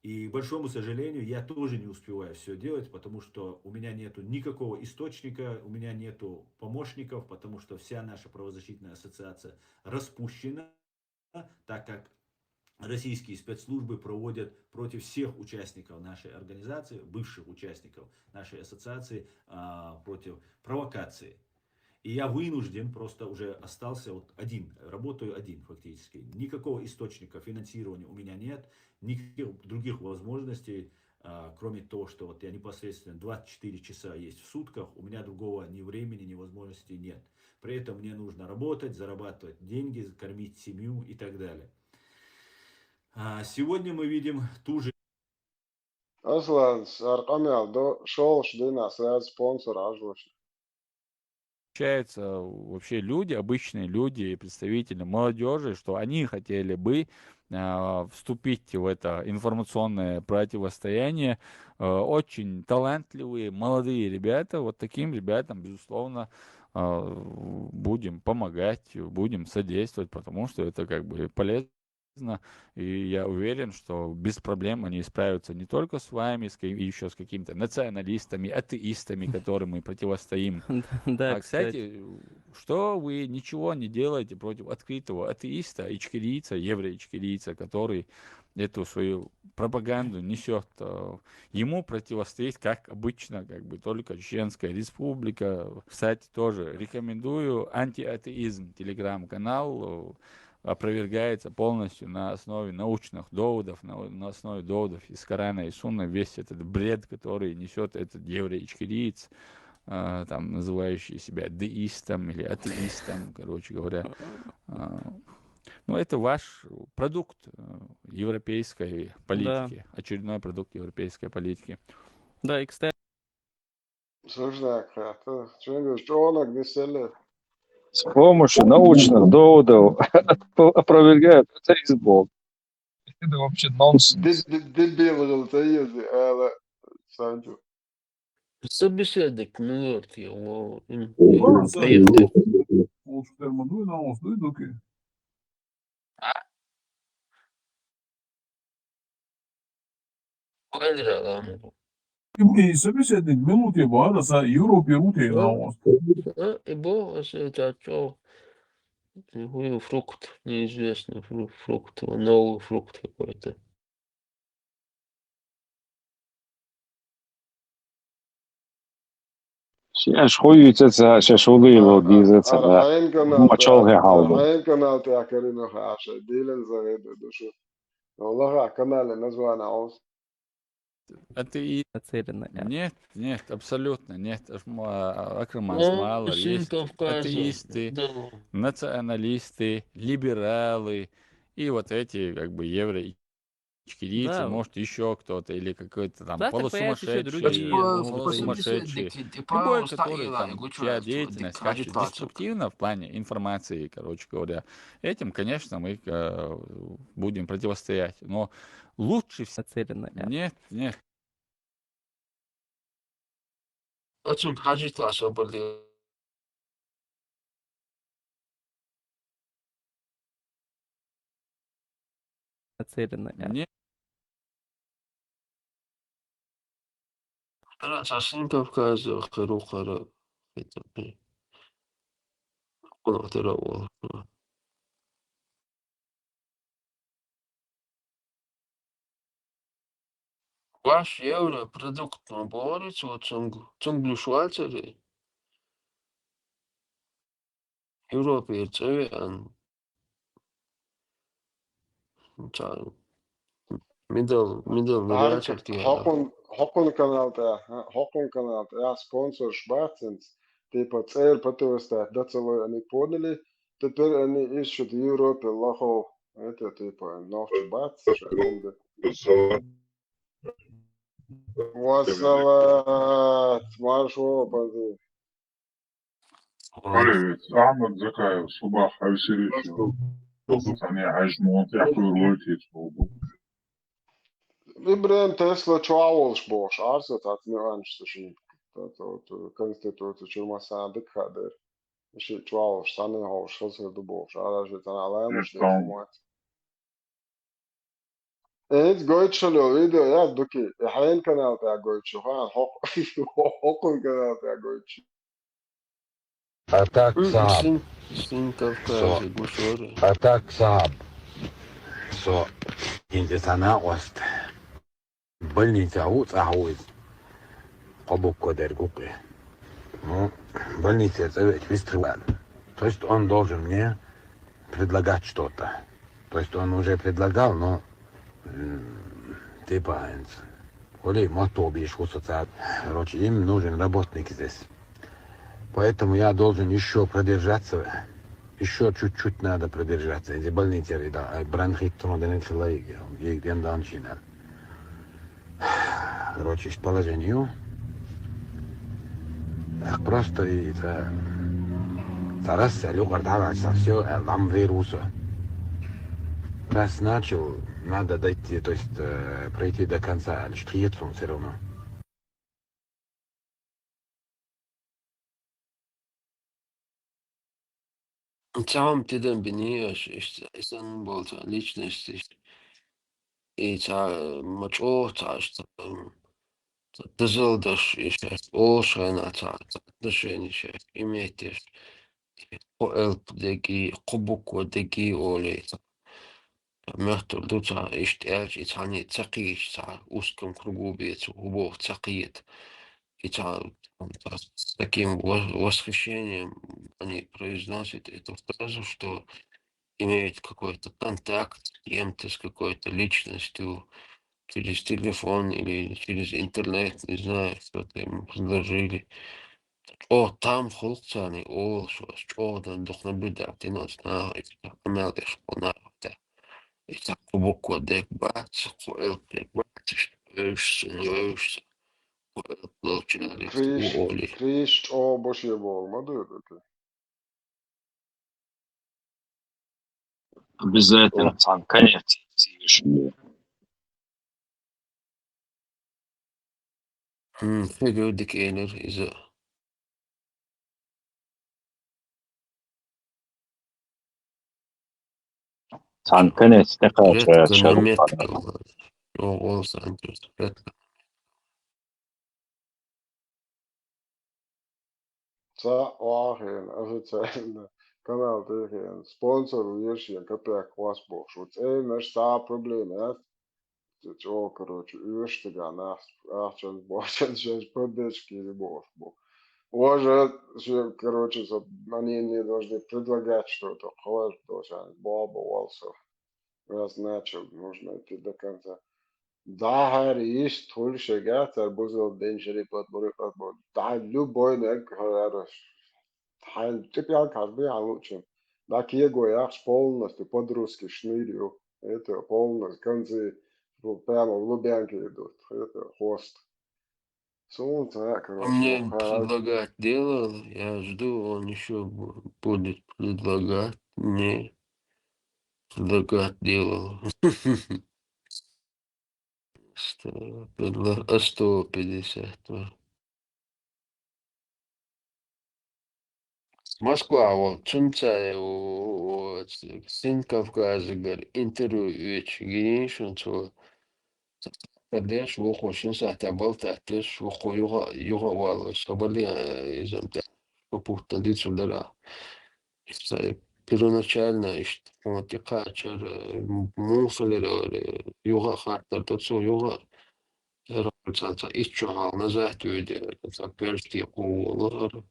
И, к большому сожалению, я тоже не успеваю все делать, потому что у меня нету никакого источника, у меня нету помощников, потому что вся наша правозащитная ассоциация распущена, так как российские спецслужбы проводят против всех участников нашей организации, бывших участников нашей ассоциации, а, против провокации. И я вынужден, просто уже остался вот один, работаю один фактически. Никакого источника финансирования у меня нет, никаких других возможностей, а, кроме того, что вот я непосредственно двадцать четыре часа есть в сутках, у меня другого ни времени, ни возможности нет. При этом мне нужно работать, зарабатывать деньги, кормить семью и так далее. А, сегодня мы видим ту же Аслан, сар къамел до, шолгӀачу дийнахь сразу спонсор Ӏаш ву шуна. Общаются вообще люди, обычные люди, представители молодёжи, что они хотели бы, а, вступить в это информационное противостояние. Э, очень талантливые молодые ребята. Вот таким ребятам, безусловно, а, будем помогать, будем содействовать, потому что это как бы полезно. И я уверен, что без проблем они справятся не только с вами, с ка-, ещё с какими-то националистами, атеистами, которым мы противостоим. Да, а, кстати, кстати, что вы ничего не делаете против открытого атеиста, ичкерийца, евроичкерийца, который эту свою пропаганду несёт, э, ему противостоит, как обычно, как бы только Чеченская Республика. Кстати, тоже рекомендую антиатеизм, телеграм-канал, э, опровергается полностью на основе научных доводов, на, на основе доводов из Корана и Сунны весь этот бред, который несёт этот евроичкериец, а, там, называющий себя деистом или атеистом, короче говоря. А, ну, это ваш продукт, э, европейской политики, очередной продукт европейской политики. Да, и, кстати, Слушай, так, а то чё-нибудь чонок веселее. С помощью научных доводов опровергают атеизм Бога. Это вообще нонсенс. Деб-, деб-, дебил был, ты, если, а, ла, Санчо. Собеседник, милорд, я, во, м, Ой, я, Санчо. Поехали. Слушай, ты, ну, ну, ну, ну, окей. А? Вайнера ламо. И, и собеседник минуте бара са Европе руте, а, наос. А, и бо, а, с-, это чё? Хуй фрукт, неизвестный фру-, фрукт, новый фрукт какой-то. Шаьш хуьйцуьйтуш, шаьш хуьлийла дезаш ца Ара, да. Хьайн канал Ма чолхе тӀа-, хьалда. Хьайн канал тӀехь карийна хьаша, дилан заведа ду шу. Но лаха канале название аус. Атеи-, Нацелено, да. Нет, нет, абсолютно нет. Аш-, ма-, Акрамас Ну, мало Синь есть Кавказа. Атеисты, Да. националисты, либералы и вот эти, как бы, евро- ичкерийцы, Да. может, ещё кто-то, или какой-то там Завтра появятся ещё полусумасшедший, другие, По-, ну, по-, полусумасшедший. Собеседник, ти-, типа, Любой, уста который ила, там, и гучу, чья что деятельность дик-, качественно агитация. Деструктивна в плане информации, короче говоря, этим, конечно, мы, э, будем противостоять. Но лучше вс-, Нацелено, да. Нет, нет. Оцун хьажийта аса бали. Нацелено, да. Не. Ара, цхьа Синь Кавказа хир ву хӀара, хӀета, кхунах тера ву. Ваш европродукт ма бохура цо цунга, цунга луш вацара? Европера цӀа веана. Ца-, мидал, мидал Арка, наряцар тиара. Хокун, хокун канал тӀа, а, хокун канал тӀа, а, спонсорш бац цунца, типа, цӀер противостоять да целой они поняли, теперь они ищут в Европе лохов. Это, типа, ногчи бац, что они да. Вассалат, марш вон, панзы. Привет, Ахмад Закаев, صباح الخير. Они عجنوا يحضروا الوقت. Ибрем Тесла чу а волуш бохуш, арса тац меанаш ца шин. Конституция чуьра массарна дика хаа дара. Ши чу а волуш, санна ховш, хазар ду бохуш, ара ши цана ламаш деш хӀума. Эц гойтуш хила йолу видео яц, Дуки, и хьайн канал тӀехь гойтуш, хаан хӀокху-, хӀокхун канал тӀехь гойтуш. А так, М, сахьаб. Шин, шин Кавказе Со. гуш вара. А так, сахьаб. Со. ХӀинца цхьа накъост. Больница ву, цӀахь ву иза. Кхо буква дерг ву кхе. Ну, больница цӀа веача вистхила аьлла. То есть он должен мне предлагать что-то. То есть он уже предлагал, но, м, типа, хӀинца, хӀули мотт бийш ву со цара. Короче, им нужен работник здесь. Поэтому я должен ещё продержаться. Ещё чуть-чуть надо продержаться. Эти больницы, да, а бронхит, трудно, и, и, и, и, Короче, иштта положение ю. Эх, просто и ца, ца раз аьлла, юкъара дӀаваьлча, ца всё, аьлла, дӀа ма вер ву со. Раз начал, надо дойти, то есть, э, пройти до конца, аьлла, иштта хета суна всё равно. Цхьа хӀума тидам бини аша, иштта, и санна болу цхьа личность иштта. И цхьа ма чӀогӀа цхьа иштта, м, цхьа дозалла деш, и шаьш олуш хенахь цхьа, цхьа отношение шаьш иметь деш. Кхо элп дерг и, кхо буква дерг и олий цхьа. Моьттур ду цхьа, иштта аьлча, и цхьаьна ца кхеташ, цхьа узком кругу бецо, хӀун боху ца кхета. И цхьа, цхьа с таким во-, восхищением они произносят эту фразу, что имеют какой-то контакт с кем-то, с какой-то личностью через телефон или через интернет, не знаю, что-то ему предложили. ЧӀогӀа там хуьлу царна и олуш, аса чӀогӀа дан дукха наблюдать дина оцу наха, иштта къамел деш болу нахах тӀехь. И цхьа кхо буква дерг бац, кхо элп дерг бац, иштта вевзаш ца, вевзаш ца, кхо элп долчу нахах иштта Криш, ву олий. Криш чӀогӀа бу шен боху ма ду, Обязательно О. цхьаьна конец цига. М, хӀун ду дика элира иза. Цхьаьна конец тӀекхача Редко шарух наметка. О, о, Санчес, редко. Цхьа вахийна официально канал тӀехь спонсор ву шен капек хьоьсту бохуш ву. ЦӀенаш цхьа а проблема яц. Цу чӀогӀа, короче, оьшу цигахь нах ахчанца, бохчанца шаьш поддержка йина бохуш бу. Важа шен, короче, со они мне должны предлагать что-то. Хвалит долчарна боху бу вал со. Раз начал, нужно идти до конца. ДӀахьара йист хуьлу шегахь, цара бузал ден шарип отбор, отбор. ДӀа любой наг хьара. Хьайн тӀепӀелг хьажа бен хьан луучун. ДӀа кего яхча полностью по-русски шныр ю. Это полностью концы, ну, прямо в Лубянке идут. Это хвост. Суна ца, короче, Мне вон хьа- предлагать делал, я жду, он ещё бу-, будет предлагать мне. Предлагать делал. Сто, предла-, а, сто пятьдесят, да. Москва, вот, цунца, э, у, у, ц-, Син Кавказагара интервью оьцу гинийшунца, ца-, ца-, деш, вукхо шин сахьтехь балтаттеш, вукхо юха-, юха а валлалц, со бале, э, иза тӀе, попутно дицу дара. Иштта первоначально иштта хьуна тӀекхачар, э, м-, муха хилира, э, юха а хаттар ду цо, юха а, э, цхьа, цхьа итт шо хьалха назад вуьйда, цхьа пелшти кхо волу хӀара.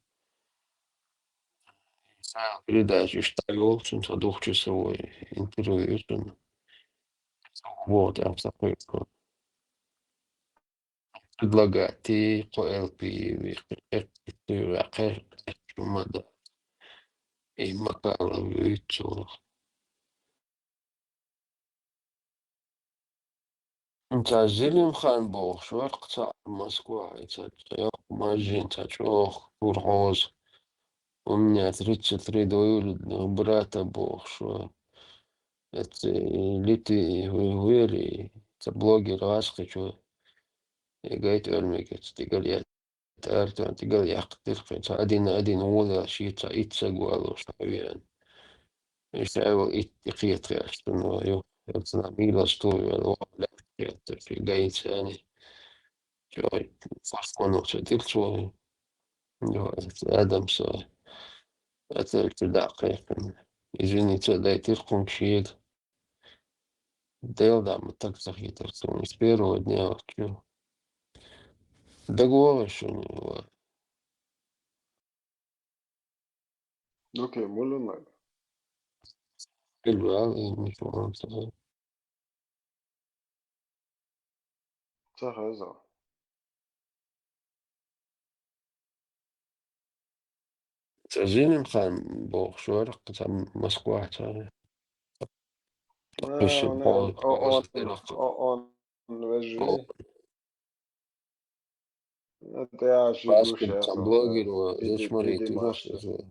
Цхьа передача иштта йолу, цунна цхьа духучу совой интервью ю цунна. Вот, я всё понял. Предлагать, и по L P, и, и, и, и, и, и, и, и Макаров, и всё. Ца Зелимхан бохуш вара цхьаъ Москвахь, и ца, ца йоккха мажжин, ца чӀогӀа кура хьоза. У меня тридцать три двоюродных брата бохуш вара. Эцу Литви ву-, вуьйр, ца блогер вац кхечо. И гайта эр мегаш, тӀигала я-, тӀара тоьхна, тӀигала яккха дира кхин. Ца один, один вола, шен ца итт саг валош хьавеана. И шайвал итт и кхетахь аьлла цунна ю. Эцна мила стуй ваьлла, ваха лаьтта кхетта, ши гайцани. Чой, фарс мануца дилчо. Ю, Адамса. Эцна чу даккхайкхина. Извиниться дайтира кхунга шега. Дел дама таг ца хетар суна, с первого дня вот чё. ДагавогӀий шуна, ва? Окей, муьлуьннай? Билбал, и ничего, он сказал. Ца хеза. Ца Зелимхан бохуш вара, ца Москвахь ца. А, Пиши он, пол, он, он, он, он вежливый. Пол. Это я ошибся, Паскаль, я ца сам, блогер да. Ва, Биди-, зачмарить, Биди Машта.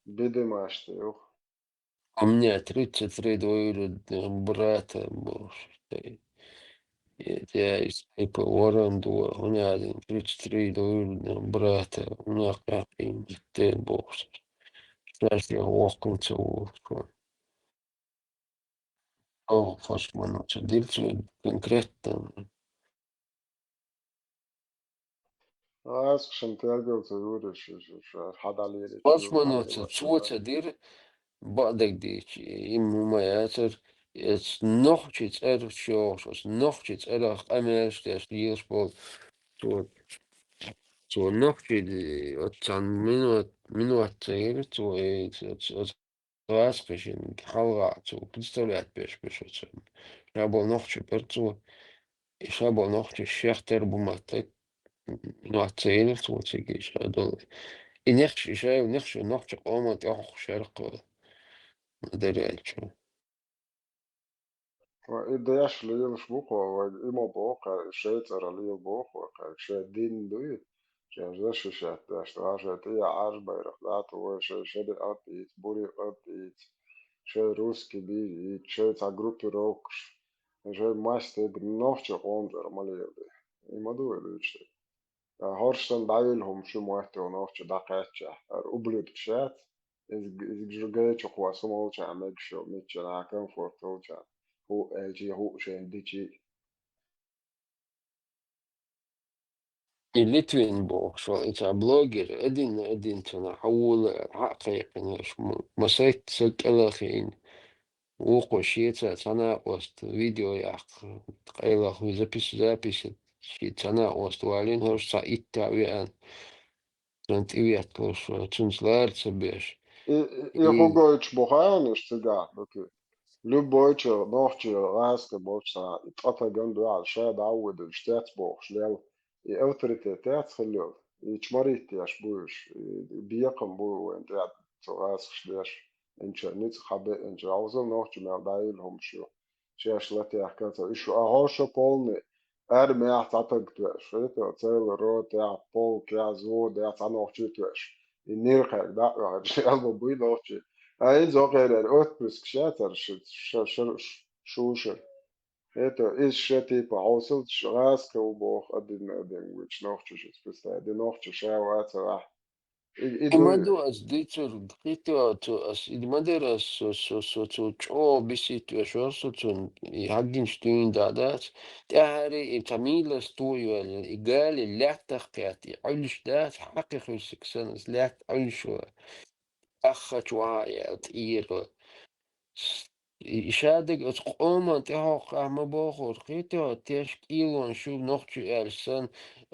Биди Машта, юх. У меня тридцать три двоюродных брата, боже ты. Я, я из типа Оренду, у меня один тридцать три двоюродных брата, у меня как ты, боже. Сейчас я вокруг целую. О, фашманоча, дирцу конкретно. Аз кхин тергал ца юриш, ш-, ш-, ш-, хьадалийриш, Фашманоча, ю, цо ца дир, баъдагдичи, им ма яцар, эц нохчи цӀер чогӀуш, эц нохчи цӀерах къамелаш деш лелаш бол. Цо, цо нохчи, оццан минут, минут ца йира, цо, э, ц-, ц-, ц-, гӀазкхи шин хьалгӀа цо представлять беш, беш оцу. Ша бол нохчи бер цо, и ша бол нохчи шех тера бу матта, нохчи ца йира цо цига ша долу. И нехча, и ша нехча нохча къоман тӀехь шеркхо. Ма дерриг аьлча. Ва и деш лелаш бу кхо, вай и ма боху, кхай шайн цӀара лела боху, кхай шайн дин дуй, шайн защищать деш, тхьа шайн тӀе Ӏаш байракх дӀа а ту, вай шайн шариӀат дийца, бурикъат дийца, шайн русский бийца, шайн цхьа группировкаш, шайн мастег нохча къоман цӀара ма леладе. И ма ду вай дуьйцуш дерг. Ткъа хӀорш санна дӀавилла хӀума шу моттиг нохча дӀакхаьчча, хӀара ублюдкаш яц, изг-, изг-, жугайчу кхо са молча мегаш йо, мичча наха комфорт волча, хӀуъ аьлчи, хӀуъ шайн дичи. И Литвин бохуш вара, и ца блогер, один на один цунах хьавола, хьа а кхайкхина, ш-, м-, масайтта са кӀелахийна. Вукхо шеца цхьа накъост видео яккха, къайлах запис-, запись, ши цхьа накъост валийна, хӀорш цхьа итт а веана. Цунна тӀеветлуш, цуьнца лара ца беш. И, и, и И хӀу гойтуш бу хаьа уьш цигахь, окей. Любойчу нохчи гӀазкхи болчу цхьа, и ткъа таган дуьхьал ша дӀа а вуьдуш, цец бохуш лел. И авторитет яц хилла йолу. И чмариттеш бу уьш. И бекхам бу вайн тӀехь цу гӀазкхаш деш. Инча ницкъ хьабеъинчу гӀовзал нохча мел дӀайилла хӀумаш ю. Шаьш латехка ца, и шу, а хӀо шо полный армиехь цхьа таг тоьаш, хӀета, целый ротехь, полкехь, взводехь цхьа нохчи тоьаш. И нирхъег дӀа а оьхуьйтуш, алба буй нохчи. А иза хӀокхерера отпрыскаш яцара ш-, ш-, ш-, ш-, шуша. ХӀета, иза шен типа хьовсалча гӀазкхи ву боху, один на один вуьйцуш нохчаш иза представить. Ди нохчи ша вацарахь, И, и И ма ду ду ас дийцар, хӀетте а цо, ас и ма дара ас, со, со, со, цо чӀогӀа бисийтта веш вара со цунна, и хьаггинчу дуьйна дӀа дац. ТӀаьхьара и цхьа мила сто йоьлла, и гали лаьттах кхетта, и Ӏуьллуш дац, хьакхи хуьлу сика санна, ас лаьтта Ӏуьллуш вара. Аххачу вахьа яьлла тӀера. И шадерг оцу къоман тӀехьокху ахь ма бохура, кхетий хьо, теш кӀелонаш ю нохчий аьлча санна,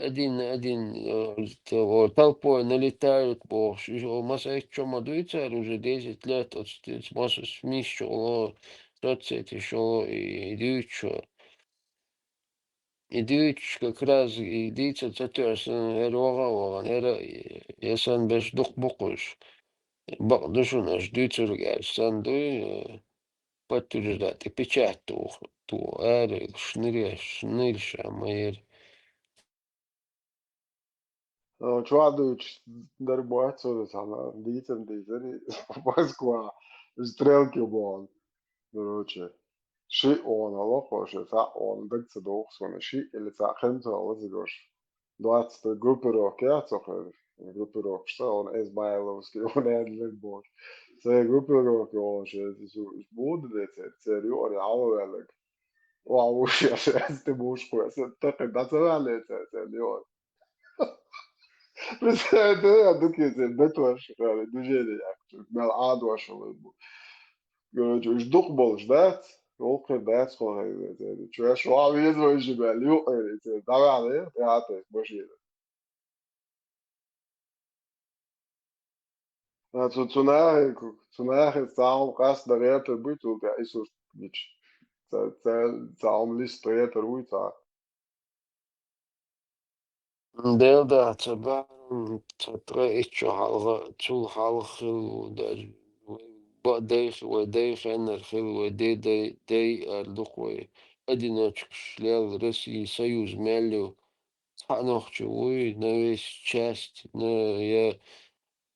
один на один, э, т-, о, толпой налетают бохуш. И о масайтта чо ма дуй цара уже десять лет оцу т-, ц-, маса смисчу гӀо. соцсетей шо и, и дуьйцуш. И дуьйцуш как раз и дийца ца тоьшсан, хӀара ваха а вахана, хӀара я сан беш дукха бу кхуш. Бакъ ду шуна аша дуьйцург аьлча санна дуй, э, подтверждать, и печать туху, туху, ара, шныреш, шнырша, ма яра. Э, чуьра дуьйцуш дерг бац, цо цхьана дийцар, дийцар, и Москва, стрелки боху. Короче, ши онал лохо, ши цхьа онал даг ца доху суна, ши или цхьа кхин ца лазагош. Двадцать группировка яц цо хир. Группировка ца он Эсмайловский, он аьллаг боху. Церан группировка олуш, иза буда де церан, церан юкъара хьалаваьллаг. Ва вуш я, шаьш тӀе муш кхоьссина, тӀаккха дӀа ца ваьллий цара, цара леон? Представляете, а дукхе цара бетош, хаьлла, движение яккхучу, мел Ӏадош хилла бу. Короче, уьш дукха болуш дац, воккхур дац, хьо хьайна цара. Чуьра шу а веза вай жи баьлла, юкъера цара, дӀаваьлла, тӀаьхьа тайса машина. А, цу, цу нахе, цу нахе цхьа хӀума къаьстина гӀертар буй, цул тӀаьхьа Исус гича. Ца, ца, цхьа хӀума листа гӀертар вуй цхьа. Дела дахьа ца бахьана, ца ткъе итт шо хьалха, цул хьалха хилла ву даже. Вай ба-, дайх-, вай дайхеннар хилла, вай дай, дай, дай ар дукха вай. Одиночкаш лел Россия, Союз мел ю. Цхьаъ нохчо вуй, на весь часть, на я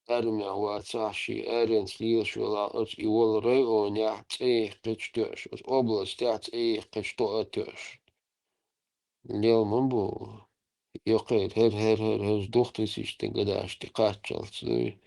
армехь вацахь, шен аренца лелаш велахь, оцу и волу районехь цӀе яьккхича тоьуш, оцу областехь цӀе яьккхича тоьуш. Лел ма бу. Йокхер, хӀер, хӀер, хӀер, хӀер, духтасишта гадашта кхаччалц дуй.